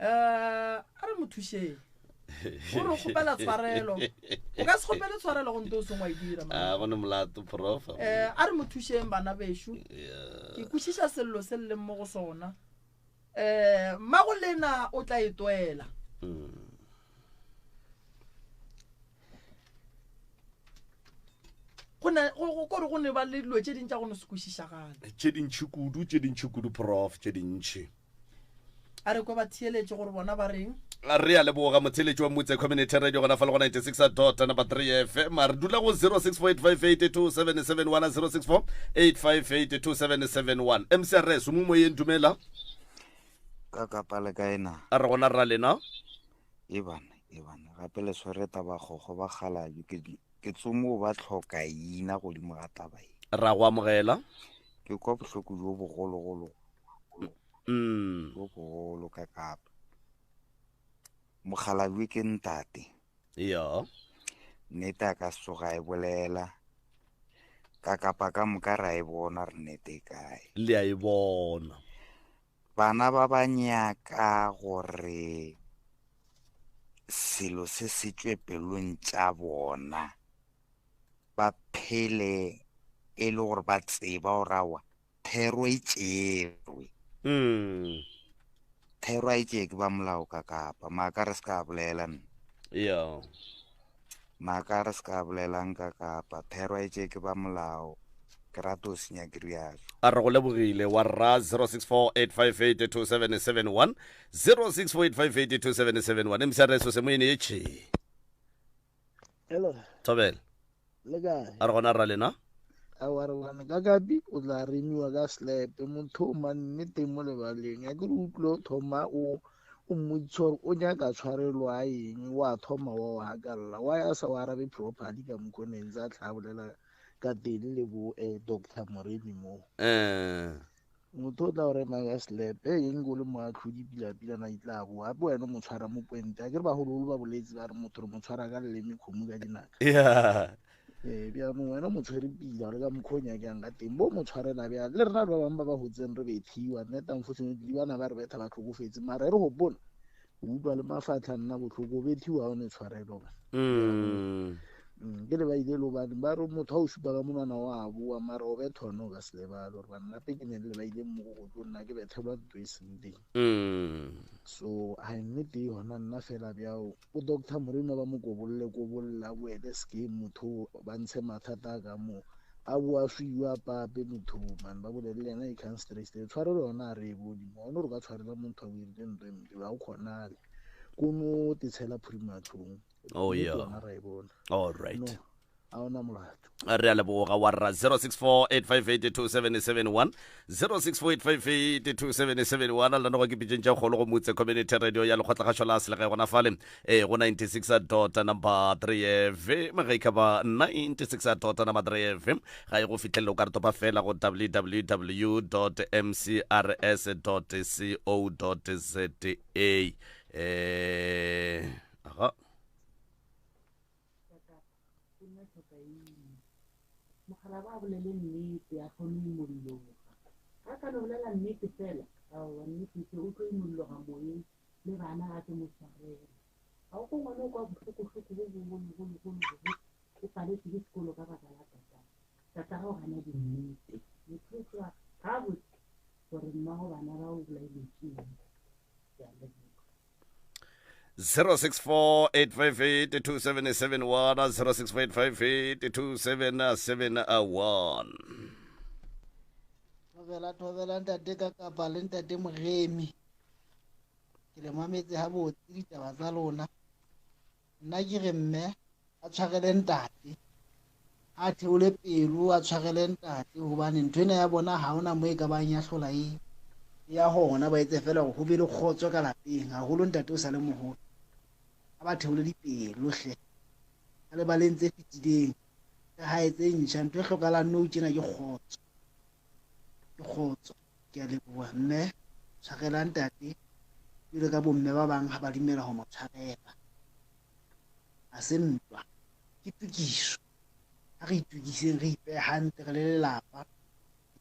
um a re mo thušeng. O re kgopela tshwarelo. O ka se kgopele tshwarelo go nto o seng wa e dira. A go ne molato prof. Um a re mo thušeng bana bešo. Ke kwešiša sello se leng mo go sona. Um mmago lena o tla e twela. Go ne, go, go, kore go ne ba le dilo tše ding tša go no se kwešišagale. Tše dintši kudu, tše dintši kudu, Prof, tše dintši. A re kwe batheeletši gore bona ba reng. Re a leboga motheeletši wa Mutse Community Radio gona fa le go 96 dot number 3 FM. A re dula go 0648582771 0648582771. MCRS, o mo moyeng dumela. Ka kapa le kae na? A re gona rra lena. Ebana, ebana, gape le swere taba kgogo ba kgalabje ke ke tsomo ba tlhoka ina godimo ga taba ye. Ra go amogela. Ke kwa bohloko bjo bogologolo Mm. bjo bogolo ka kapa. Mokgalabje ke ntate. Ya. Nnete a ka se tsoga e bolela. Ka kapa ka moka ra e bona re nnete e kae. Le a e bona. Bana ba ba nyaka gore selo se se tšwe pelong tša bona, ba phele e le gore ba tseba gore aowa thero e tšerwe. Mm. Thero a e tšee ke ba molao ka kapa maaka re se ka bolela nna. Yeah. Maaka re se ka bolelang ka kapa thero a e tšee ke ba molao. Ke rata o senya ke rialo. A re go lebogile wa rra 0648582771 0648582771 mcrs o se moene ye tšhe. Hello. Thobela. Le kae? A re gona rra lena. Aowa re bane ka kapi o tla remiwa ka slepe motho o manne teng mo lebaleng a ke re utlwile o thoma o o mmoditse gore o nyaka tshwarelo a eng wa thoma wa o gakalela why a sa o arabe properly ka mokgo ne ntse a tlha bolela ka teng le bo eh, doctor Moremi mo Eh. Motho o tla o rema ka slap e eng o le moatlhodi pila-pila na e tla boa gape wena o mo tshwara mo pointe a ke re bagologolo ba boletse ba re motho re mo tshwara ka leleme kgomo ka dinaka yeah ee bjaanong wena o mo tshwere pila gore ka mokgwa o nyakang ka teng bo mo tshwarela bjang le rena ba bangwe ba ba gotseng re bethiwa nnete unfortunately bana ba re betha ba tlhokofetse mara e re gopola o utlwa le mafatlha nna botlhoko o bethiwa o ne tshwarelo mm. mm, ke le ba ile lobane ba re motho a o supa ka monwana wa boa mara o betha one o ka se lebale gore banna gape ke ne le ba ile mokokotlo nna ke bethelwa ntlo e seng teng mm. so ga nnete yona nna fela bjao o doctor morena ba mo kobolle kobolle a boele seke motho ba ntshe mathata a ka mo a boa swiwa pape motho man ba bolele le yena e can stress tshwarelo yona a re e bone mo one gore ka tshwarela motho a o irile ntho e mpe ga o kgonale kono te tshela phuri matlhong oh yeah yona ra e bona all right no a ona molato re a leboga wa rra 0648582771 0648582771 lena go ke pitšeng tša kgolo go motse community radio ya lekgotlakgašo la selegae gona fale e go 96 dot number 3 fm ge e ka ba 96 dot number 3 fm ga e go fihlelele o ka re topa fela go www dot mcrs dot co dot za eh aga Mogala ba bolele nnete a kgone go imolloga. Ga ka no bolela nnete fela, aowa nnete ke o tlo imolloga moyeng le bana ga ke mo tshwarela. Ga o ko ngwana o kwa bohlokohloko bo bogologologolo gore o paletswe ke sekolo ka baka la tatago. Tatago o gana dinnete. Motho o tseba gabotse gore mmago bana ba o bolailwe ke eng. Ke a leboga. 0648582771 0648582771 Thobela thobela ntate ka kapa le ntate Moremi. Ke le mametse ha botse ditaba tsa lona. Nna ke re mme a tshwarele ntate. A theole pelo a tshwarele ntate hobane ntho ena ya bona ha ona mo e ka bang ya hlola e ya hona ba etse fela hore ho be le kgotso ka lapeng haholo ntate o sa le moholo. A ba theole dipelo hle. A lebaleng tse fetileng re hae tse ntjha ntho e hlokahalang nou tjena ke kgotso. Ke kgotso. Ke a leboha mme tshwarela ntate jwalo ka bomme ba bang ha ba dumela ho mo tshwarela. Ha se ntwa, ke tokiso. Ha re itokiseng re ipehe hantle re le lelapa. E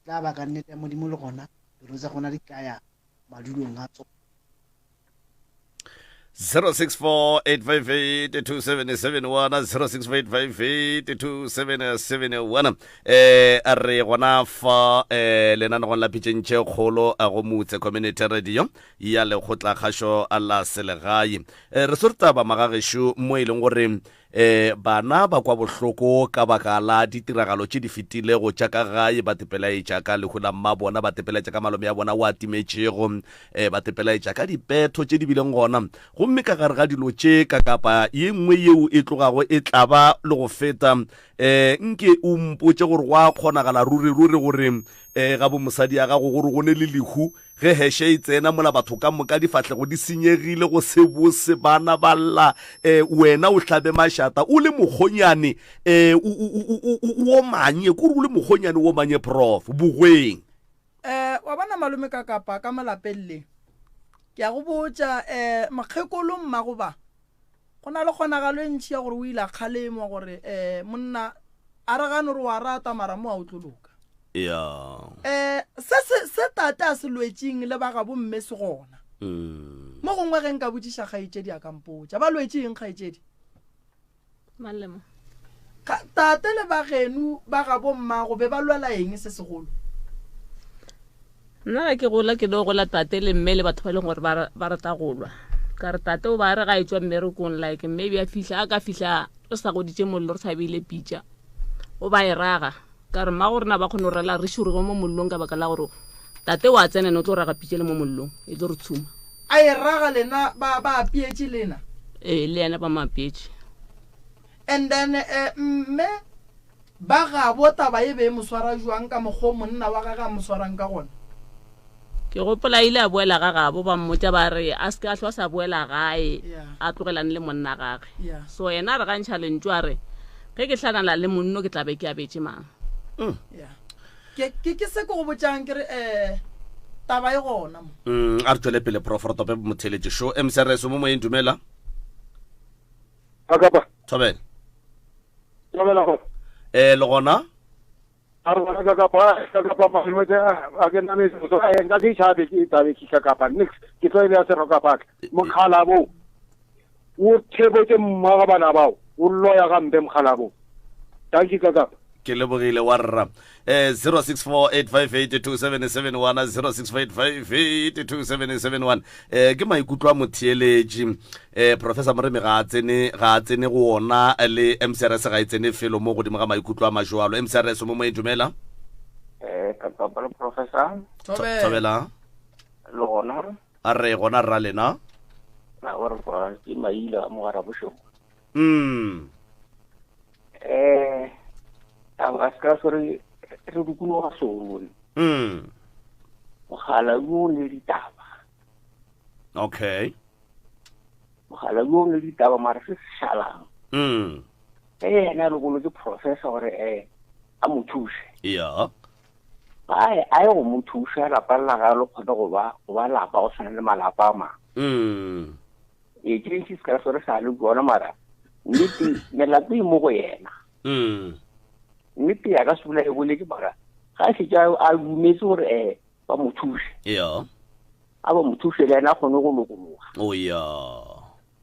tla ba ka nnete ya Modimo le rona pelo tsa rona di tla ya madulong a tsona. 0648582771 0648582771 eh a re gona fa eh lenanegong la pitšeng tše kgolo a go motse community radio ya lekgotla kgašo a la selegae eh, re swere taba magagešo mo e leng gore E, bana ba kwa bohloko ka baka la ditiragalo tše di fetilego tša ka gae, ba tepelaetša ka lehu la mmabona, ba tepelaetša ka malome ya bona wa timetšego, e, ba tepelaetša ka dipetho tše di bileng gona. Gomme ka gare ga dilo tše ka kapa ye nngwe yeo e tlogago e tlaba le go feta, e, nke o mpotše gore go a kgonagala ruri-ruri gore e, ga bo mosadi ya gago gore go ne le lehu Ge heše e tsena mola batho ka moka difahlego di senyegile go se bose, bana ba lla, e, wena o hlabe mašata o le mokgonyane, e, o, o, o, o, o omanye, kore o le mokgonyane o omanye prof, bogweng. Eh, wa bona malome ka kapa ka mo lapeng le. Ke a go botša, eh, mokgekolo mmago ba, go na le kgonagalo e ntši ya gore o ile a kgalemwa gore, eh, monna, a re gane gore wa rata mara mo a o tlo loka. Ya. Um se se se tate a se lwetšeng le ba gabo mme se gona. Mo gongwe ge nka botšiša kgaetšedi a ka mpotša. Ba lwetše eng kgaetšedi? Mang le mang? Tate le ba geno ba gabo mmago be ba lwela eng se segolo? Nna ge ke gola ke no gola tate le mme le batho ba e leng gore ba rata go lwa. Ka re tate o ba re ga e tswa mmerekong like maybe a fihla a ka fihla re sa goditše mollo re sa beile pitša o ba e raga. Ka re mmago rena ba kgone go rela re šuruge mo mollong ka baka la gore tate wa tsena ene o tlo raga pitša le mo mollong e tlo re tshuma. A e raga lena ba ba apeetše lena? Ee le yena ba mo apeetše. And then eh, mme ba gabo taba e be e mo swara jwang ka mokgwa o monna wa gage a mo swarang ka gona? Ke gopola a ile a boela ga gabo ba mmotša ba re a se ke a hlwa sa boela gae a tlogelane le monna gage. So yena a re gantšha lentšu a re ge ke hlanala le monno ke tla be ke abetše mang. Mm. Ke ke ke se ke go botšang ke re eh taba e gona mo. Mm, a re tšwele pele Prof re tope motheletši šo MCRS mo moyeng dumela. Akapa. Thobela. Thobela go. Eh le gona? A re bona ka kapa ka kapa malome a ke name so a nka ke tšhabe ke tabe ke ka kapa nix ke tlo e beya seroka park mokgala bo o thebotse mma ga bana bao o loya gampe mokgala bo thank you ka kapa ke lebogile wa rra eh 0648582771 0648582771 eh ke maikutlo a motheeletši eh professor Moremi ga a tsene ga a tsene go ona le MCRS ga e tsene felo mo godimo ga maikutlo a majwalo MCRS mo moeng dumela eh ka kapa le professor Thobela le gona a re gona rra lena na gore kwa ke maila mogara bošego mm eh a se ka sore re dikologa sone mm mogala yo le ditaba okay mogala yo le ditaba mara se se šalang mm ge yena a lokolo ke professor gore um a mo thuse ya a a ye go mo thuša lapa la gagwe le kgone go ba go ba lapa go tshwana le malapa a mangwe mm ee ke ntši se ka sore sa le bona mara nnete melato e mo go yena mm nnete ya ka se bola e boletse mara ga a šetše a dumetse gore um ba mo thuse ya a ba mo thuse le ena a kgone go lokologa o ya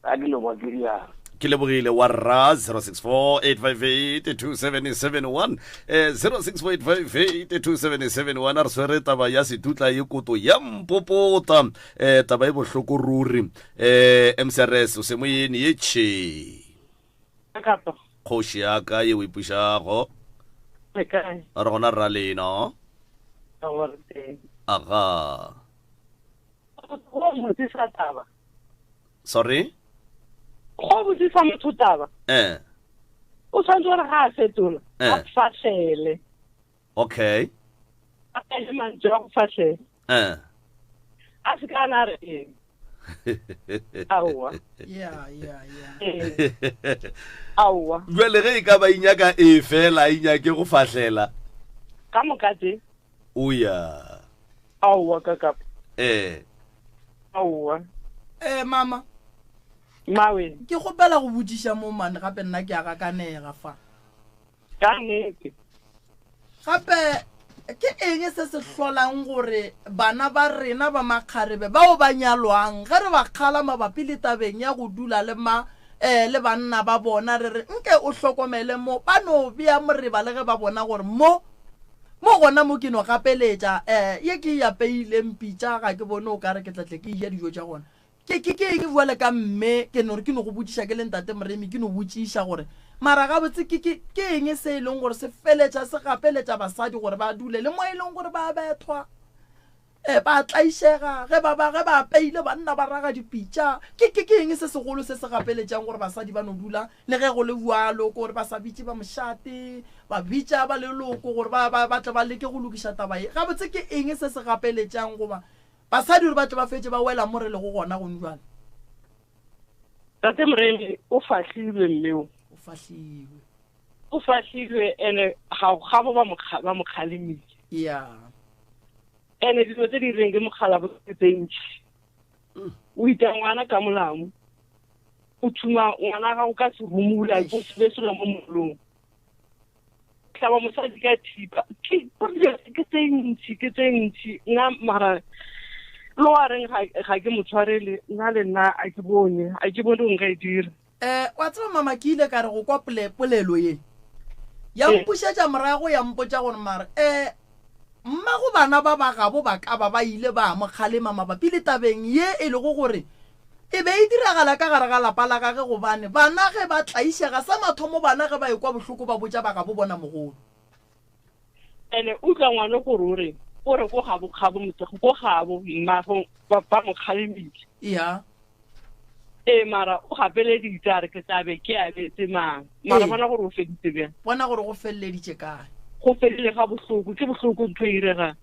a ke leboga ke rialo ke lebogile wa rra 0648582771 eh 0648582771 a re swere taba ya sedutla ye koto ya mpopota eh taba e bohloko ruri eh mcrs o se moyeni ye tšhe Kapa. kgoši ya ka ye o ipušago Le kae? a re gona rra lena Ka gore teng. aga Go botsisa taba. sorry Go botsisa motho taba. eh O tshwanetse gore ga a fetola. Eh. A fahlele. Okay. A kae mantswe a go fahlela. Eh. A se ka na re eng. Aowa. Yeah, yeah, yeah. Aowa. Jwale ge e ka ba inyaka e fela inyake go fahlela. Ka moka tse. O ya. Aowa ka kapa. Eh. Aowa. Eh mama. Mawe. Ke gopela go botšiša mo mane gape nna ke a gakanega fa. Ka nnete. Gape ke eng se se hlolang gore bana ba rena ba makgarebe bao ba nyalwang ge re ba kgala mabapi le tabeng ya go dula le ma eh, le banna ba bona re re nke o hlokomele mo ba no bea moreba le ge ba bona gore mo mo gona mo ke no gapeletša eh, ye ke e apeileng pitša ga ke bone o ka re ke tlatle ke ja dijo tša gona Ke, ke, ke eng bjale ka mme, ke no re ke no go botšiša ke le Ntate Moremi, ke no botšiša gore mara gabotse ke, ke, ke eng se e leng gore se feletša, se gapeletša basadi gore ba dule le mo e leng gore ba bethwa, e, ba tlaišega, ge ba, ba, ge ba apeile banna ba raga dipitša. Ke, ke, ke eng se segolo se se gapeletšang gore basadi ba no dula le ge go le bjalo, ke gore ba sa bitše ba mošate, ba bitša ba leloko gore ba, ba, ba tle ba leke go lokiša taba ye. Gabotse ke eng se se gapeletšang goba Basadi gore ba tle ba fetše ba wela mo re lego gona gone bjale. Tate Moremi o fahlilwe mme o. O fahlilwe. O fahlilwe ene ga ga bo ba mo ba mo kgalemile. Yeah. Ene dilo tse di reng ke mokgala bo tse ntši. O ita ngwana ka molamu. O thuma ngwana gago ka serumula o se besela mo mollong. hlaba mosadi ka thipa ke ke tse ntši ke tse ntši nna mara lo wa reng ga ke mo tshwarele nna le nna a ke bone a ke bone nka e dira um wa tseba mama ke ile ka re go kwa polelo ye ya mpušetša morago ya mpotša gore mare um mmago bana ba ba gabo ba ka ba ba ile ba mo kgalema mabapi le tabeng ye e lego gore e be e diragala ka gare ga lapa la gage gobane bana ge ba tlaišega sa mathomo bana ge ba ekwa bohloko ba botša ba gabo bona mogolo. Ene utlwa ngwana gore o reng, o re ko gabo kgabo mosego ko gabo mmago ba mo kgalemile. Ya. Ee mara o gapeleditse a re ke tla be ke abetse mang. Mara bona gore o feditse bjang. Bona gore go feleleditše kae. Go fedile ga bohloko, ke bohloko ntho e iregang.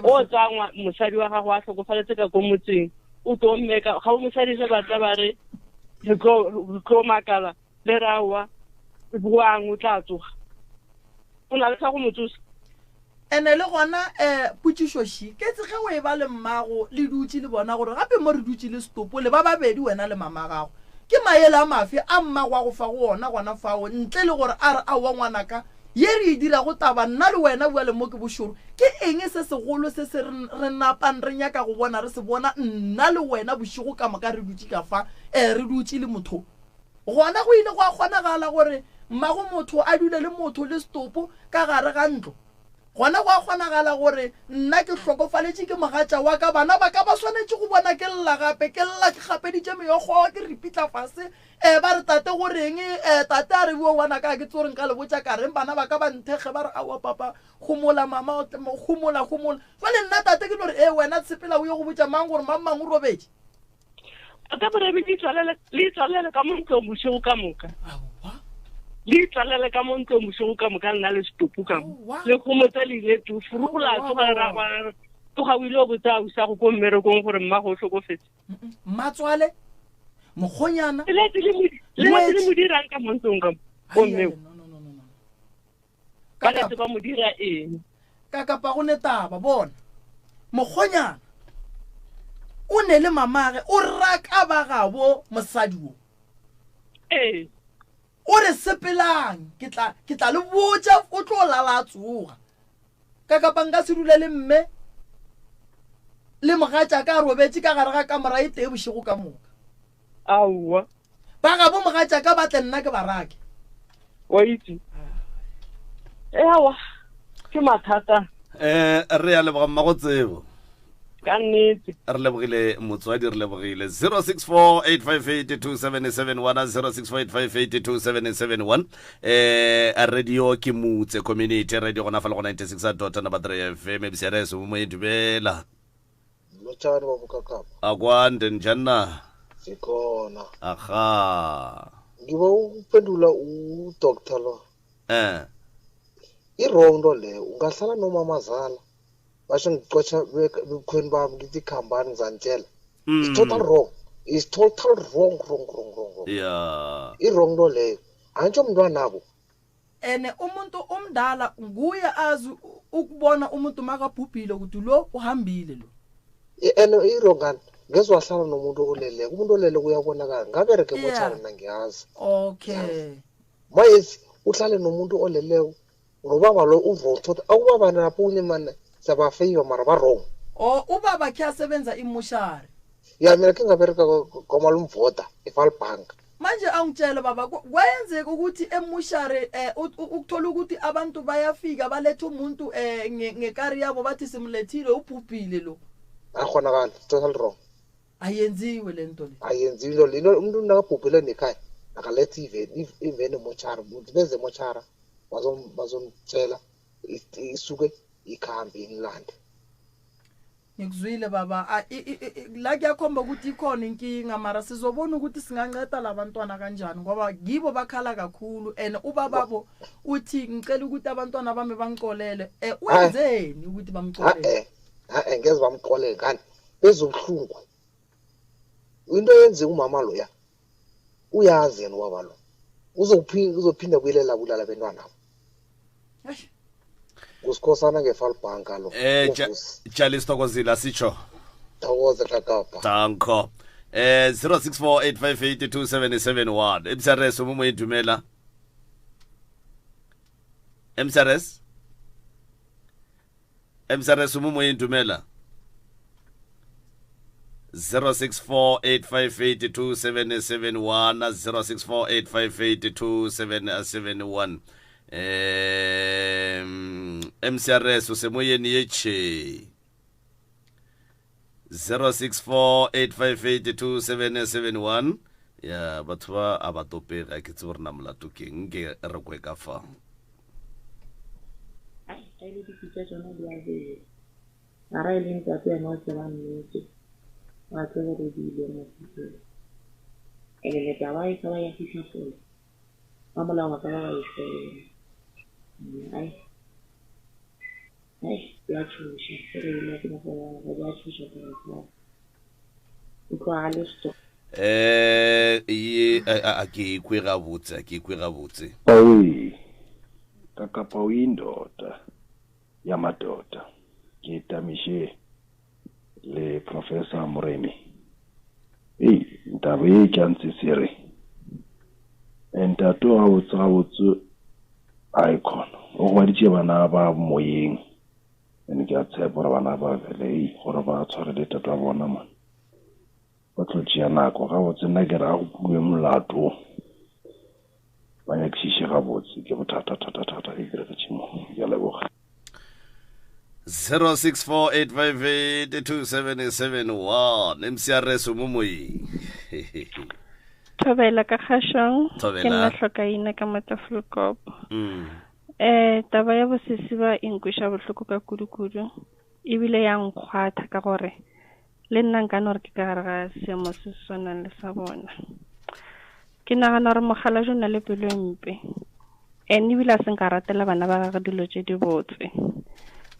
O tsaya mosadi wa gago a hlokofaletse ka ko motseng, o tlo mmeka ga o mosadi ge ba tla ba re re tlo makala le re aowa boang o tla tsoga. O na le sa go mo tsosa. Ene le gona um potšišo še, ke tse ge o e ba le mmago le dutše le bona gore gape mo re dutše le setopo le ba babedi wena le mama gago, ke maele a mafe a mmago a go fago ona gona fao ntle le gore a re aowa ngwanaka ye re e dirago taba nna le wena bjale mo ke bošoro, ke eng se segolo se se re napang re nyaka go bona re se bona nna le wena bošego ka moka re dutše ka fa um re dutše le motho? Gona go ile gwa kgonagala gore mmago motho a dule le motho le setopo ka gare ga ntlo. Gona gwa kgonagala gore nna ke hlokofaletše ke mogatša wa ka, bana ba ka ba swanetše go bona ke lla gape, ke lla ke kgapeditše meokgo, ke ripitla fase. E, ba re, Tate, go reng? E, tate a re, Bua, ngwanaka, ga ke tsebe gore nka le botša ka reng. Bana ba ka ba nthekge, ba re, Aowa, papa, homola, mama, homola, homola. Jwale nna tate ke no re, E, wena tshepela o ye go botša mang gore mang mang o robetše? Ka borabi le itswalele le itswalele ka mo ntlong bošego ka moka. Le itswalele ka mo ntlong bošego ka moka nna le setopo ka mo. Le gomotsa le ile tu furugo la tsoga ra gwa tsoga o ile o botsa ausa go ko mmerekong gore mma go hlokofetse. Mmatswale mokgonyana le le le mo dirang ka mo ntlong ka mo. Ko mme. Ba letse ba mo dira eng? Ka kapa go ne taba bona mokgonyana o ne le mamage o raka ba gabo mosadi wo. Ee. O re sepelang ke tla ke tla le botša o tlo lala a tsoga. Ka kapa nka se dule le mme le mogatša ka robetše ka gare ga kamora e tee bošego ka moka. Aowa. Ba gabo mogatšaka ba tle nna ke ba rake. Wa itse. Ewa, ke mathata. Eh, re a leboga mmago tsebo. Ka nnete. Re lebogile motswadi, re lebogile. 0648582771 0648582771 eh radio ke mutse community radio gona fa le go 96 dot number 3 FM BCRS mo e dumela. Lotshani baba Kakapa. Akwande njani na? Sikhona. Aha. Ngiba ukuphendula uDr lo. Eh. I-wrong nto leyo ungahlala nomamazala basho ngicotjha ebukhweni bami ngithi khambani ngizanitshela. It's total wrong. It's total wrong wrong wrong wrong wrong. Yeah. I-wrong nto leyo. Antjho mntwanabo Ene umuntu omdala nguye azi ukubona umuntu makabhubhile ukuthi lo uhambile lo. Ene irongani ngeze wahlala nomuntu oleleko umuntu oleleko uyabonakala ngabereke emotjhari mna ngiyazi okay mayesi uhlale nomuntu oleleko nobaba lo u-wrong thoda akubaba napunye mane siyabafeyiva mara ba-wrong o ubaba khe asebenza imushari ya mina khe ngabereka kwamalumvoda efalbank Manje angitshele baba kwayenzeka ukuthi emushari eh ukuthola ukuthi abantu bayafika baletha umuntu eh ngekari yabo bathi simlethile ubhubhile lo. Akghonakala total wrong. Ayenziwe lento le. Ayenziwe into le umuntu nakabhubhile nekhaya akalethe iveni iveni emochara umuntu beze emochara bazomtshela isuke ikhambe inilande. Ngikuzwile baba A, i, i, i, la kuyakhomba ukuthi ikhona inkinga mara sizobona ukuthi singanceda labantwana kanjani ngoba kibo bakhala kakhulu and ubababo uthi ngicela ukuthi abantwana bami bangicolele eh wenzeni ukuthi bamcolele eh eh ngeze bamcolele ngani bezobuhlungu into yenziwa umama loya uyazi yena ubaba lo uzophinda uzophinda buyelela bulala bentwana ngusikhosana ngefalbanka lo eh Charlie Sithokozile asitsho thokoze kakapa danko eh 0648582771 ebisarese umumo idumela Mcrs mcrs o mo moyeng dumela 0648582771 0648582771 um mcrs o se moyeni ye tšhe 0648582771 ya batho ba a ba topega ke tsebo rena molato keng ke re kwe ka fa e le dipitša tšona di a bela mara e le ntate yena o tseba nnete wa tseba gore di ile mo pitšeng ene le taba e ka ba ya fihla kgole ba molao ba ka ba ba e fela ai ai ya tšhoša se re ile ke go ya tšhoša taba tsa utlwa le sto eh ye a ke ikwe gabotse a ke ikwe gabotse Oyi kakapa uyindoda yamadoda ke tamiše le Professor Moremi ei ntaba ye ke a ntsesere ntate wa gabotse gabotse icon o gobaditše bana ba moyeng and ke a tshepa gore bana ba bele ei gore ba tshwarele tate wa bona man ba tlo tšea nako gabotse nna ke re a go bulwe molato ba nyakišiše gabotse ke bothata thata thata e diregetše mo ke a leboga 0648582771 mcrs o mo moyeng Thobela ka kgašong. Thobela. Ke nna hlokaina ka Matlafolkop. Mm. Eh taba ya bosesi ba e nkweša bohloko ka kudu-kudu ebile ya nkgwatha ka gore le nna nka no re ke ka gare ga seemo se se swanang le sa bona. Ke nagana gore mokgalabje o na le pelo e mpe and ebile a se nka ratela bana ba gagwe dilo tše dibotse.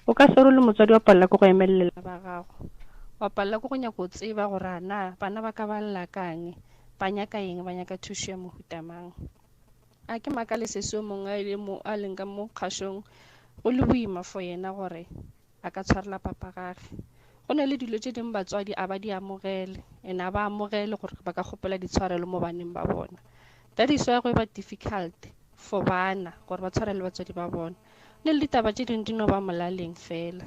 O ka se re o le motswadi wa palela ke go emelela ba gago, wa palela ke go nyaka go tseba gore a na bana ba ka ba lla kang, ba nyaka eng, ba nyaka thušo ya mohuta mang. A ke makale sesi o mongwe a ile mo a leng ka mo kgašong go le boima for yena gore a ka tshwarela papa gage. Go na le dilo tše dingwe batswadi a ba di amogele and a ba amogele gore ba ka kgopela ditshwarelo mo baneng ba bona. That is why go e ba difficult for bana gore ba tshwarele batswadi ba bona. Ne le ditaba tše dingwe di no ba molaleng fela.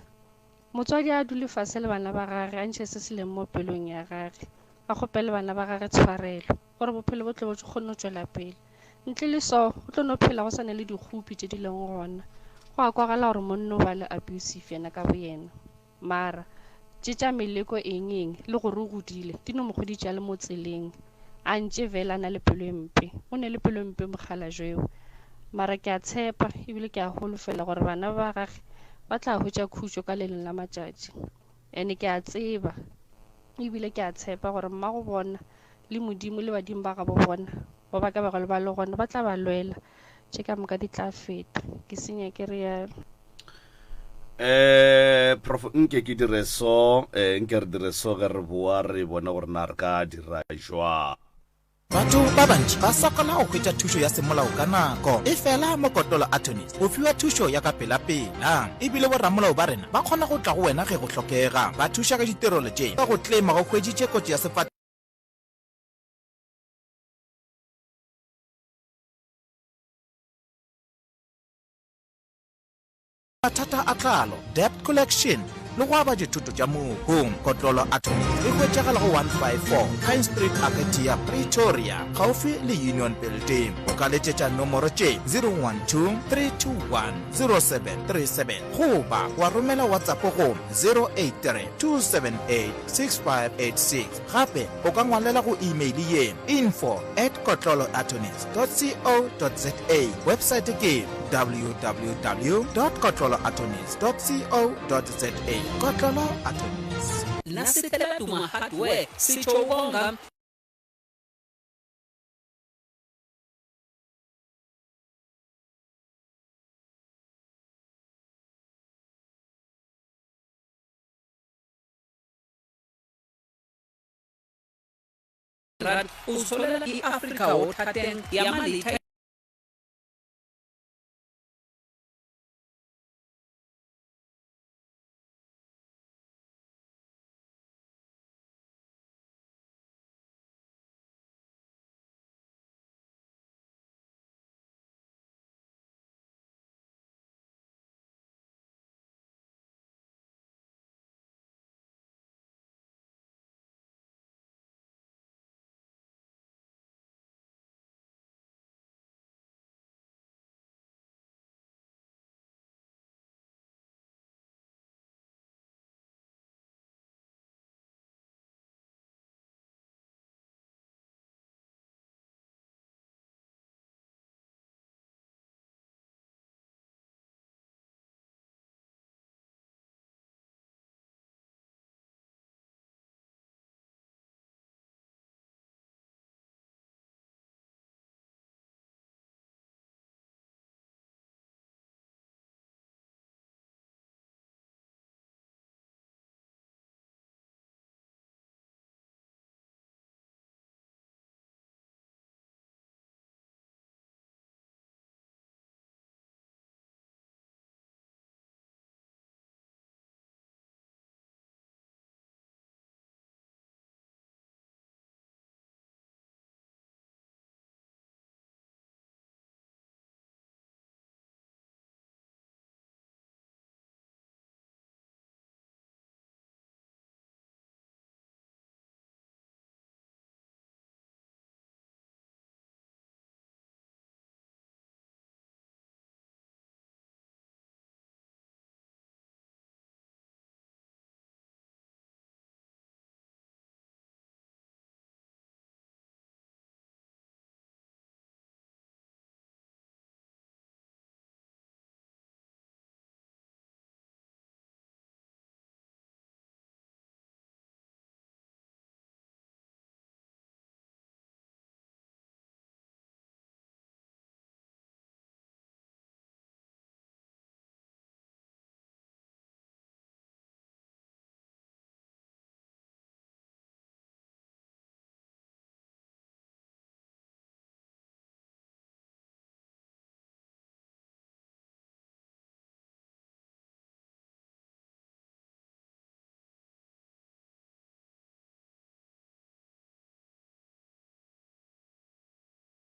Motswadi a dule fase le bana ba gage a ntšhe se se leng mo pelong ya gage, a kgopele bana ba gage tshwarelo gore bophelo bo tle bo kgone go tšwela pele. Ntle le so, go tlo no phela go sa ne le dikgopi tše di leng gona. Go a kwagala gore monna o ba le abusive yena ka boyena. Mara tše tša meleko eng eng le gore o godile di no mo kgweditše a le mo tseleng a ntše vele a na le pelo e mpe. O ne le pelo e mpe mokgalajwe eo. Mara ke a tshepa ebile ke a holofela gore bana ba gage ba tla hwetša khutšo ka le leng la matšatši. Ene ke a tseba ebile ke a tshepa gore mmago bona le Modimo le badimo ba gabo bona ba ba ka bego ba le gona ba tla ba lwela tše ka moka di tla feta. Ke senya ke realo. Eh prof nke ke dire so eh nke re dire so ge re boa re bone gore na re ka dira jwang. Batho ba bantši ba sokola go hwetša thušo ya semolao ka nako. Efela mo Kotolo Attorneys o fiwa thušo ya ka pelapela. E bile boramolao ba rena ba kgona go tla go wena ge go hlokega. Ba thuša ka ditirelo tše ka go claima go hweditše kotsi ya sefatanaga. Mathata a tlalo, debt collection, le go aba dithoto tša mohu. Kotlolo Attorneys e hwetšagala go 154 Pine Street, Akatia, Pretoria, gaufi le Union Building. O ka letšetša nomoro tše 012 321 0737 goba wa romela WhatsApp go 083 278 6586. Gape o ka ngwalela go email ye info at kotloloattorneys dot co dot za. Websaete ke www dot kotloloattorneys dot co dot za. Kotlolo Attorneys. Nasithela Duma Hardware sitjho ukonga. Rand uzitholela i-Africa Water Tank yamalitha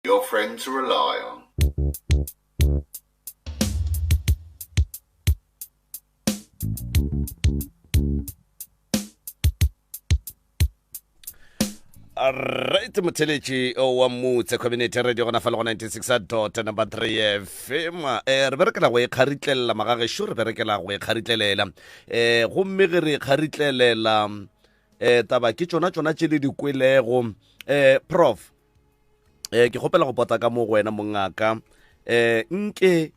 Your friend to rely on. Right motheletši wa motse community radio gona fa le go 96 dot number 3 fm eh re berekela go e kgaritlelela magagešo re berekela go e kgaritlelela eh gomme ge re e kgaritlelela eh taba ke tšona tšona tše le di kwelego eh prof eh ke kgopela go pota ka mo go wena mongaka eh nke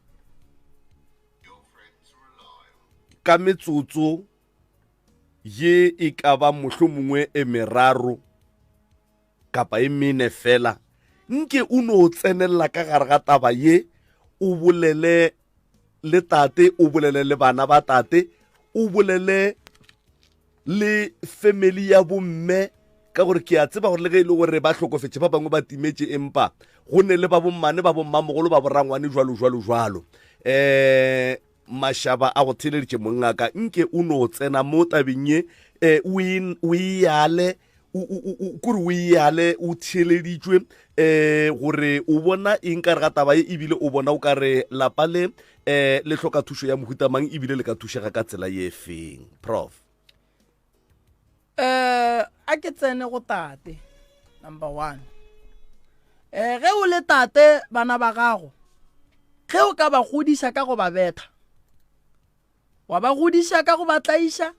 ka metsotso ye e ka ba mohlomongwe e meraro kapa e mene fela nke o no tsenelela ka gare ga taba ye o bolele le tate o bolele le bana ba tate o bolele le family ya bomme ka gore ke a tseba gore le ge e le gore ba hlokofetše ba bangwe ba timetše empa go ne le ba bommane ba bommamogolo ba borangwane jwalo jwalo jwalo um mašaba a go theeleditše mongaka nke o no tsena mo tabeng ye um o e yale kore o e yale o theeleditšwe um gore o bona eng ka re ga taba ye ebile o bona o ka re lapa le um le hloka thušo ya mohuta mang ebile le ka thušega ka tsela ye feng prof um a ke tsene go tate number one um ge o le tate bana ba gago ge o ka ba godiša ka go ba betha wa ba godiša ka go ba tlaiša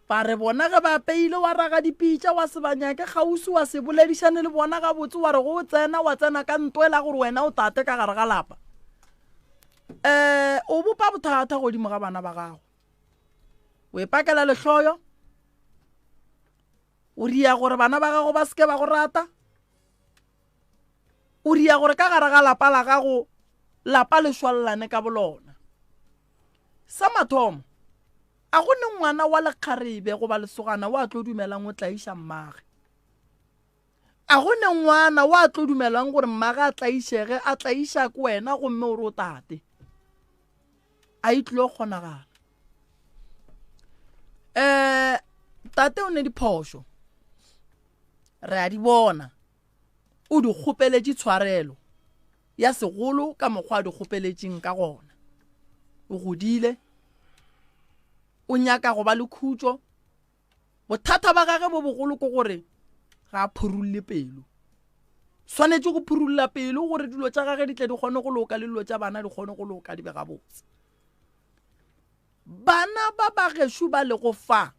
ba re bona ge ba apeile wa raga dipitša wa se ba nyake kgauswi wa se boledišane le bona gabotse wa re go o tsena wa tsena ka nto e la gore wena o tate ka gare ga lapa um o bopa bothata godimo ga bana ba gago o ipakela lehloyo o ria gore bana ba gago ba seke ba go rata o ria gore ka gare ga lapa la gago lapa le šwalelane ka bolona sa mathomo a go ne ngwana wa lekgarebe goba lesogana wa tlo dumelang o tlaiša mmage A go ne ngwana wa tlo dumelang gore mmage a tlaišege, a tlaiša ke wena gomme o re o tate? A e tlilo kgonagala. Um tate o ne diphošo, re a di bona, o di kgopeletše tshwarelo ya segolo ka mokgwa a di kgopeletšeng ka gona. O godile, o nyaka go ba le khutšo, Bothata ba gage bo bogolo ke gore ga a phurulle pelo. Swanetše go phurulla pelo gore dilo tša gage di tle di kgone go loka le dilo tša bana di kgone go loka di be gabotse. Bana ba ba gešo ba lego fa,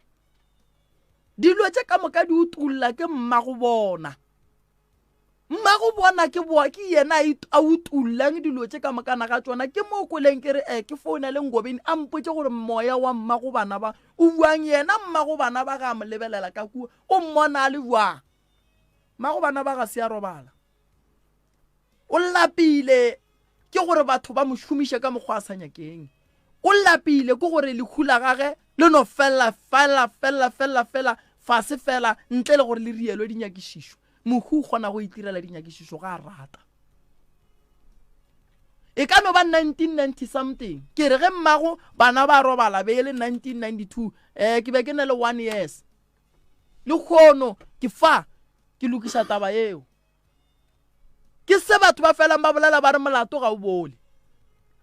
dilo tše ka moka di utulla ke mmago bona. Mmago bona ke boa ke yena a utullang dilo tše ka mokana ga tšona. Ke mo kweleng ke re e ke founele Ngobeni a mpotše gore moya wa mmago bana ba o buang. Yena mmago bana ba ga a mo lebelela ka kua o mmona a le bjang. Mmago bana ba ga se a robala. O lapile ke gore batho ba mo šomiše ka mokgwa a sa nyakeng. O lapile ke gore lehu la gage le no fela fela fela fela fela fase fela ntle le gore le rielwe dinyakišišo. Mohu o kgona go itirela dinyakišišo ga a rata. E ka no ba 1990 something. Ke re ge mmago bana ba robala be e le 1992, eh, ke be ke na le 1 years. Le kgono ke fa ke lokiša taba eo. Ke se batho ba felang ba bolela ba re molato ga o bole.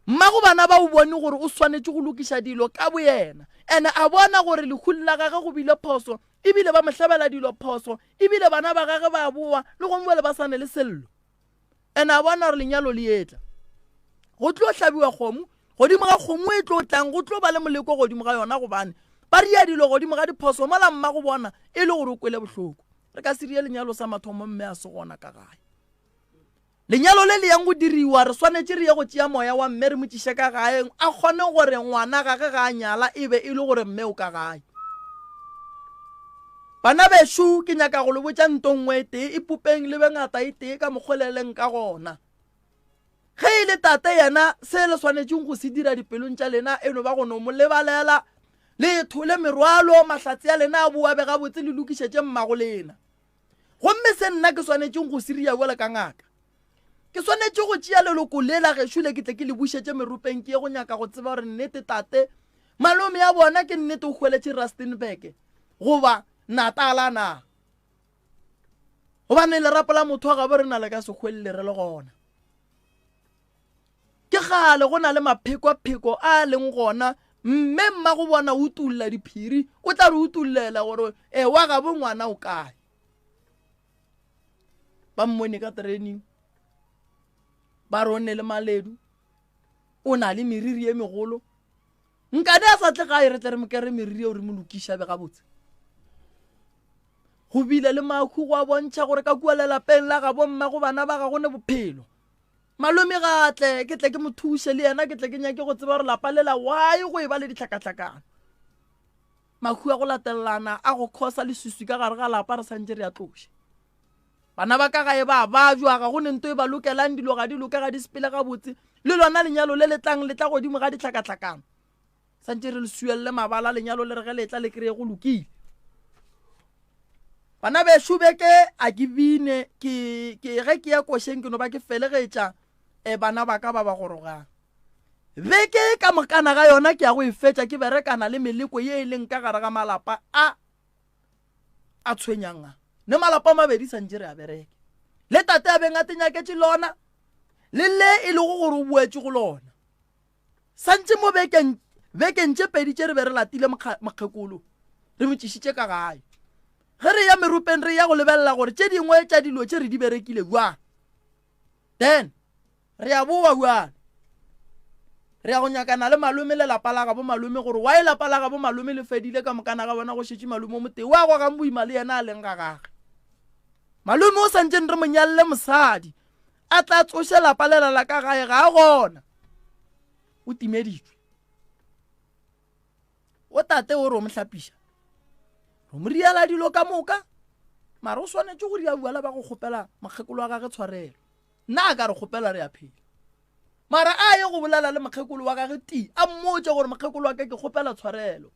Mmago bana ba o bone gore o swanetše go lokiša dilo ka boyena. Ene a bona gore lehung la gage go bile phoso ebile ba mo hlabela dilo phoso ebile bana ba gage ba boa le gomme bjale ba sa ne le sello. Ene a bona gore lenyalo le etla. Go tlo hlabiwa kgomo, godimo ga kgomo e tlo tlang go tlo ba le moleko godimo ga yona gobane ba ria dilo godimo ga diphoso mola mmago bona e le gore o kwele bohloko. Re ka se rie lenyalo sa mathomo mme a se gona ka gae. Lenyalo le le yang go diriwa re swanetše re ye go tšea moya wa mme re mo tšiše ka gae a kgone gore ngwana gage ga a nyala e be e le gore mme o ka gae. Bana bešo ke nyaka go le botša nto nngwe e tee, ipopeng le be ngata e tee ka mokgwa le leng ka gona. Ge e le tate yena se le swanetšeng go se dira dipelong tša lena e no ba go no mo lebalela, le ethole merwalo, mahlatse a lena a boa be gabotse le lokišetše mmago lena. Gomme se nna ke swanetšeng go se ria bjalo ka ngaka, ke swanetše go tšea leloko le la gešo le ke tle ke le bušetše meropeng ke ye go nyaka go tseba gore nnete tate malome ya bona ke nnete o hweletše Rustenburg goba Natala na. Gobane lerapo la motho wa gabo re na le ka sekgwelele re le gona. Ke kgale go na le maphekopheko a a leng gona mme mma go bona o utulla diphiri o tla re utullela gore e wa gabo ngwana o kae. Ba mmone ka training ba re o nne le maledu o na le meriri e megolo nkane a sa tle gae re tle re mo kere meriri eo re mo lokiša be gabotse go bile le mahu go a bontšha gore ka kua lelapeng la gabo mma go bana ba ga go ne bophelo malome ga tle ke tle ke mo thuše le yena ke tle ke nyake go tseba gore lapa lela why go e ba le ditlhakatlhakano mahu a go latelelana a go khosa leswiswi ka gare ga lapa re santse re a tloše bana ba ka gae ba bajwa ga go ne nto e ba lokelang dilo ga di loke ga di sepele gabotse le lona lenyalo le le tlang le tla godimo ga ditlhakatlhakano santse re le suelele mabala lenyalo le re ge le tla le kry-e go lokile bana bešo beke a ke bine ke ke ge ke ya košeng ke no ba ke felegetša um bana ba ka ba ba gorogang beke ka mokana ga yona ke ya go e fetša ke berekana le meleko ye e leng ka gare ga malapa a a tshwenyang a ne malapa a mabedi santse re a bereke le tate a beng a tenyaketše lona le le e lego gore o boetše go lona santse mo bekeng bekeng tše pedi tše re be re latile mokgekolo re mo tšišitše ka gae ge re ya meropeng re ya go lebelela gore tše dingwe tša dilo tše re di berekile bjang then re a boa bjale re ya go nyakana le malome le lapa la gabo malome gore wa e lapa la gabo malome le fedile ka mokana ga bona go šetše malome o motee wa gogang boima le yena a leng ga gage malome o santseng re mo nyalle mosadi a tla tsoše lapa lela la ka gae ga a gona o timeditšwe o tate o re o mo hlapiša o mo riela dilo ka moka mara o swanetše go ria buala ba go kgopela mokgekolo wa gage tshwarelo nna a ka re kgopela re a phela mara a ye go bolela le mokgekolo wa gage ti a mmotse gore mokgekolo wa ka ke kgopela tshwarelo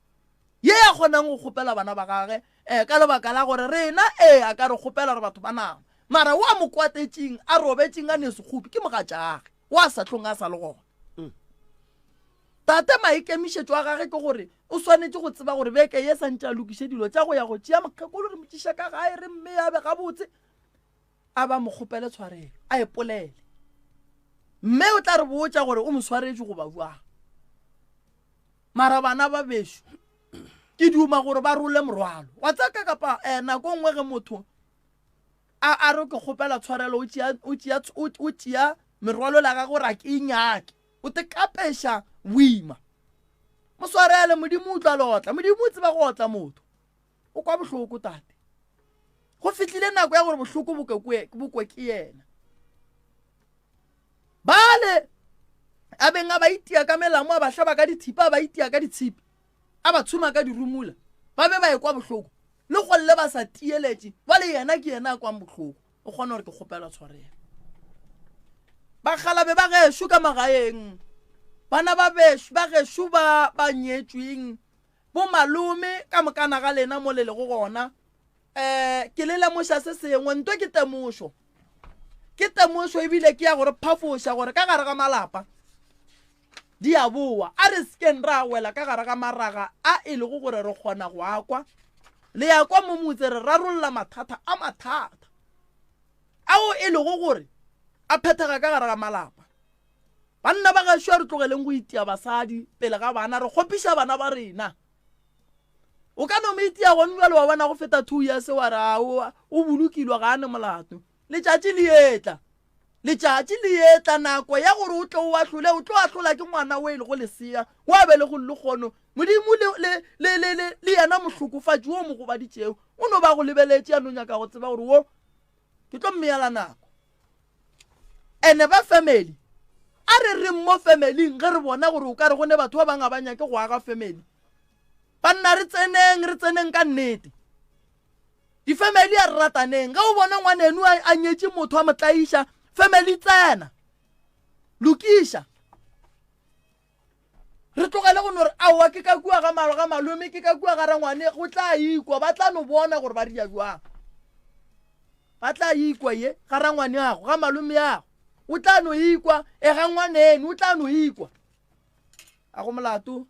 ye a kgonang go kgopela bana ba gage um ka lebaka la gore rena ee a ka re kgopela re batho ba nama mara wa mo kwatetšeng a robetšeng a ne sekgopi ke mogatšage wa sa tlong a sa le gona mm. Tate maikemišetšo a gage ke gore o swanetše go tseba gore beke ye santše a lokiše dilo tša go ya go tšea mokgekolo re mo tšiša ka gae re mme a be gabotse a ba mo kgopele tshwarelo a ipolele mme o tla re botša gore o mo swaretše goba jwang mara bana ba bešo ke duma gore ba role morwalo wa tsaka kapa um nako nngwe ge motho a a re ke kgopela tshwarelo o tšea merwalo la gagwe gore a ke e nyake o te kapeša boima mo swarele modimo o utlwa le otla modimo o tseba go otla motho o kwa bohloko tate go fihlile nako ya gore bohloko bokwe ke yena bale a beng a ba itia ka melamo a ba hlaba ka dithipa a ba itia ka ditshipi a ba tshuma ka dirumula ba be ba ekwa bohloko le golle ba sa tieletše ba le yena ke yena a kwang bohloko o kgona gore ke kgopela tshwarelo bakgalabe ba gešo ka magaeng bana ba bešo ba gešo ba ba nyetšweng bo malome ka mokana ga lena mo le lego gona um ke le lemoša se sengwe nto ke temošo ke temošo ebile ke ya gore phafoša gore ka gare ga malapa di a boa a re sekeng ra wela ka gare ga maraga a e lego gore re kgona go akwa le ya kwa mo motse re rarolla mathata a mathata ao e lego gore a phethega ka gare ga malapa banna ba gašo a re tlogeleng go itia basadi pele ga bana re kgopiša bana ba rena o ka no mo itia gone jale wa bona go feta two years wa re ao o bolokilwe ga a ne molato letšatši le etla Letšatši le etla nako ya gore o tle o ahlole, o tlo ahlola ke ngwana o e lego lesea, o a belego lehono. Modimo le, le, le, le, le, le yena mohlokofatši wo o mo gobaditšego, o no ba go lebeletše a no nyaka go tseba gore wo ke tlo mmeela nako. Ene ba family, a re reng mo familing ge re bona gore o ka re go ne batho ba bangwe ga ba nyake go aga family. Banna re tseneng, re tseneng ka nnete. Difamily a re rataneng. Ge o bona ngwaneno a nyetše motho a mo tlaiša, family tsena. Lokiša. Re tlogele go no re aowa ke ka kua ga malo ga malome ke ka kua ga rangwane go tla ikwa ba tla no bona gore ba ria jwang. Ba tla ikwa ye ga rangwane ago ga malome ago. O tla no ikwa e ga ngwaneno o tla no ikwa. A go molato.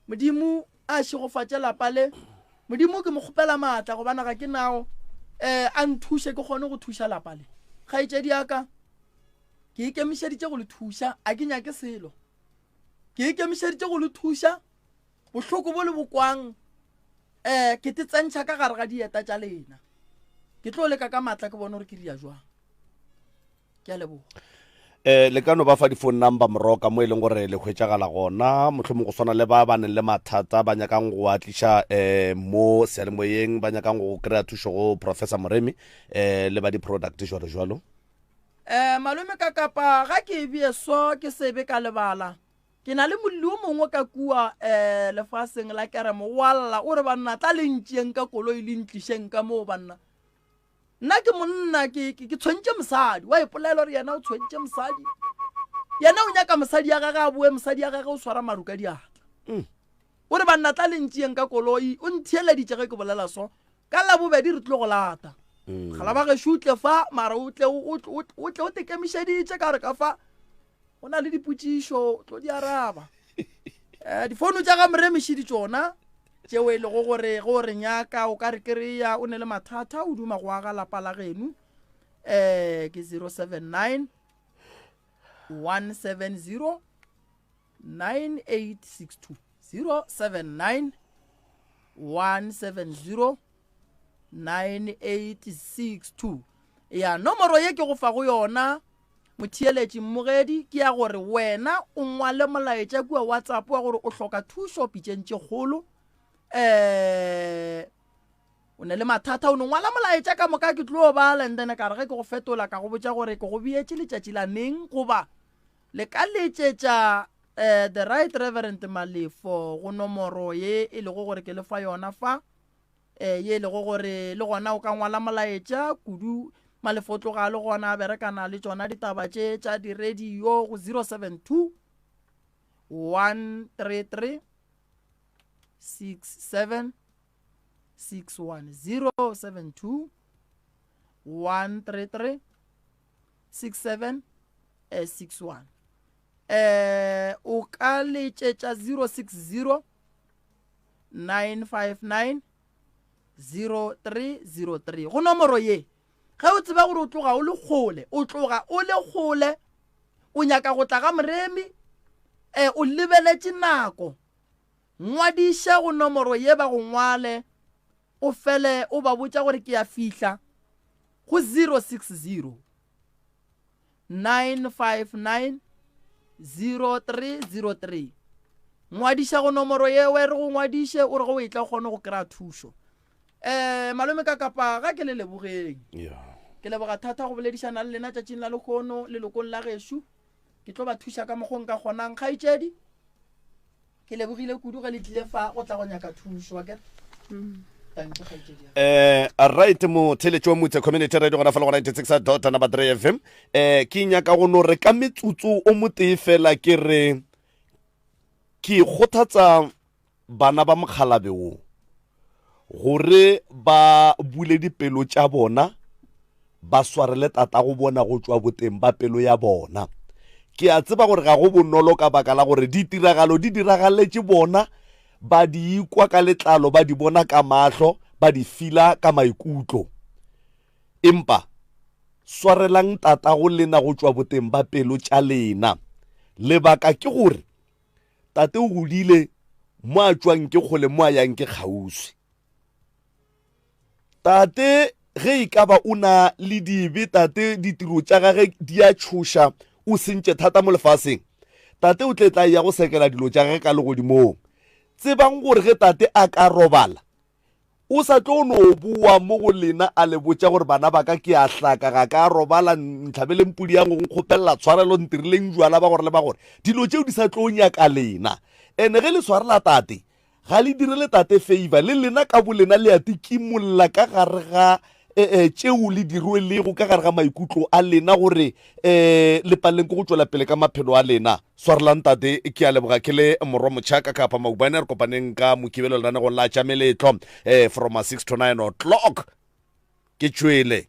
Modimo a šegofatše lapa le. Modimo ke mo kgopela maatla gobane ga ke nao. um a nthuše ke kgone go thuša lapa le. Kgaetšedi ya ka, ke ikemišeditše go le thuša, a ke nyake selo. Ke ikemišeditše go le thuša, bohloko bo le bo kwang, um ke te tsentšha ka gare ga dieta tša lena. Ke tlo leka ka maatla ke bone gore ke ria jwang. Ke a leboga. Eh, le ka no ba fa di-phone number moroka mo e leng gore le hwetšagala gona mohlomong go swana le ba ba neng le mathata ba nyakang go a tliša um mo seyalemoyeng ba nyakang go kry-a thušo go Professor Moremi um le ba di-product jwalo jwalo. Um malome ka kapa ga ke e bee so ke sebe ka lebala ke na le molli o mongwe ka kua um lefaseng la keremo wa lla o re banna tla le ntšeeng ka koloi le ntlišeng ka moo banna. Nna ke monna, ke, ke, ke tshwentše mosadi. Wa ipolela gore yena o tshwentše mosadi. Yena o nyaka mosadi ya gage a boe, mosadi ya gage o swara maru ka diatla. O re banna tla le ntšeeng ka koloi, o ntheeleditše ge ke bolela so. Ka Labobedi re tlo go lata. Gala ba gešo o tle fa, mara o tle o, o, o, o tle o tekemišeditše ka gore ka fa go na le dipotšišo, o tlo di araba. Eh, difounu tša ga Moremiši di tšona tšeo e lego gore ge o re nyaka o ka re kry-a o ne le mathata o duma go aga lapa la geno um ke 079 170 9862 079 170 9862 ya nomoro ye ke go fa go yona Motheeletši mmogedi ke ya gore wena o ngwale molaetša kua WhatsApp wa gore o hloka thušo pitšeng tše kgolo um o ne le mathata o no ngwala molaetša ka moka ke tlo bala and then ka re ge ke go fetola ka go botša gore ke go beetše letšatši la neng goba le ka letšetša um the right reverend Malefo go nomoro ye e lego gore ke le fa yona fa. eh, ye e lego gore le gona o ka ngwala molaetša kudu Malefo tloga le gona a berekana le tšona ditaba tše tša di-radio go 072 133 67 61 072 133 67 61 eh o ka letšetša 060 959 0303 go nomoro ye ge o tseba gore o tloga o le kgole o tloga o le kgole o nyaka go tla ga moremi um o lebeletše nako ngwadiša go nomoro ye ba go ngwale o fele o ba botša gore ke ya fihla go 060 959 0303 ngwadiša go nomoro yewe re go ngwadiše o re go o etla o kgone go kry-a thušo um malome ka kapa ga ke le lebogeng ke leboga thata go boledišana le lena tšatšing la lekgono lelokong la gešo ke tlo ba thuša ka mokgong ka kgonang kgaetšedi Ke lebogile kudu ge le tlile fa go tla go nyaka thušo, wa kere? Thank you, kgaetšedi ya. Eh, right motheletši wa Mutse Community Radio gona fa le go 96 dot number 3 FM. Eh, ke nyaka go no re ka metsotso o motee fela ke re ke kgothatsa bana ba mokgalabe wo gore ba bule dipelo tša bona ba swarele tatago bona go tšwa boteng ba pelo ya bona. Ke a tseba gore ga go bonolo ka baka la gore ditiragalo di diragaletše bona, ba di ikwa ka letlalo, ba di bona ka mahlo, ba di fila ka maikutlo. Empa swarelang tatago lena go tšwa boteng ba pelo tša lena. Lebaka ke gore tate o godile mo a tšwang ke kgole mo a yang ke kgauswi. Tate ge e ka ba o na le dibe, tate ditiro tša gage di a tšhoša, o sentše thata mo lefaseng. Tate o tle tla ya go sekela dilo tša gage ka legodimong. Tsebang gore ge tate a ka robala, o sa tlo no boa mo go lena a le botša gore bana ba ka ke a hlaka, ga ka robala, ntlhabeleng pudi ya go nkgopelela tshwarelo, ntirileng jwala ba gore le ba gore. Dilo tšeo di sa tlo nyaka lena. Ene ge le swarela tate, Ga le direle Tate favor, le lena ka bolena le a tikimolla ka gare ga eh, eh, tšeo le di rwelego ka gare ga maikutlo a lena gore eh, le paleleng ke go tšwela pele ka maphelo a lena. Swarelang Tate, ke a leboga ke le morwa Motšhaka kapa Maubane, re kopaneng ka Mokibelo lenanegong la tša meletlo eh, from 6 to 9 o'clock. Ke tšwele.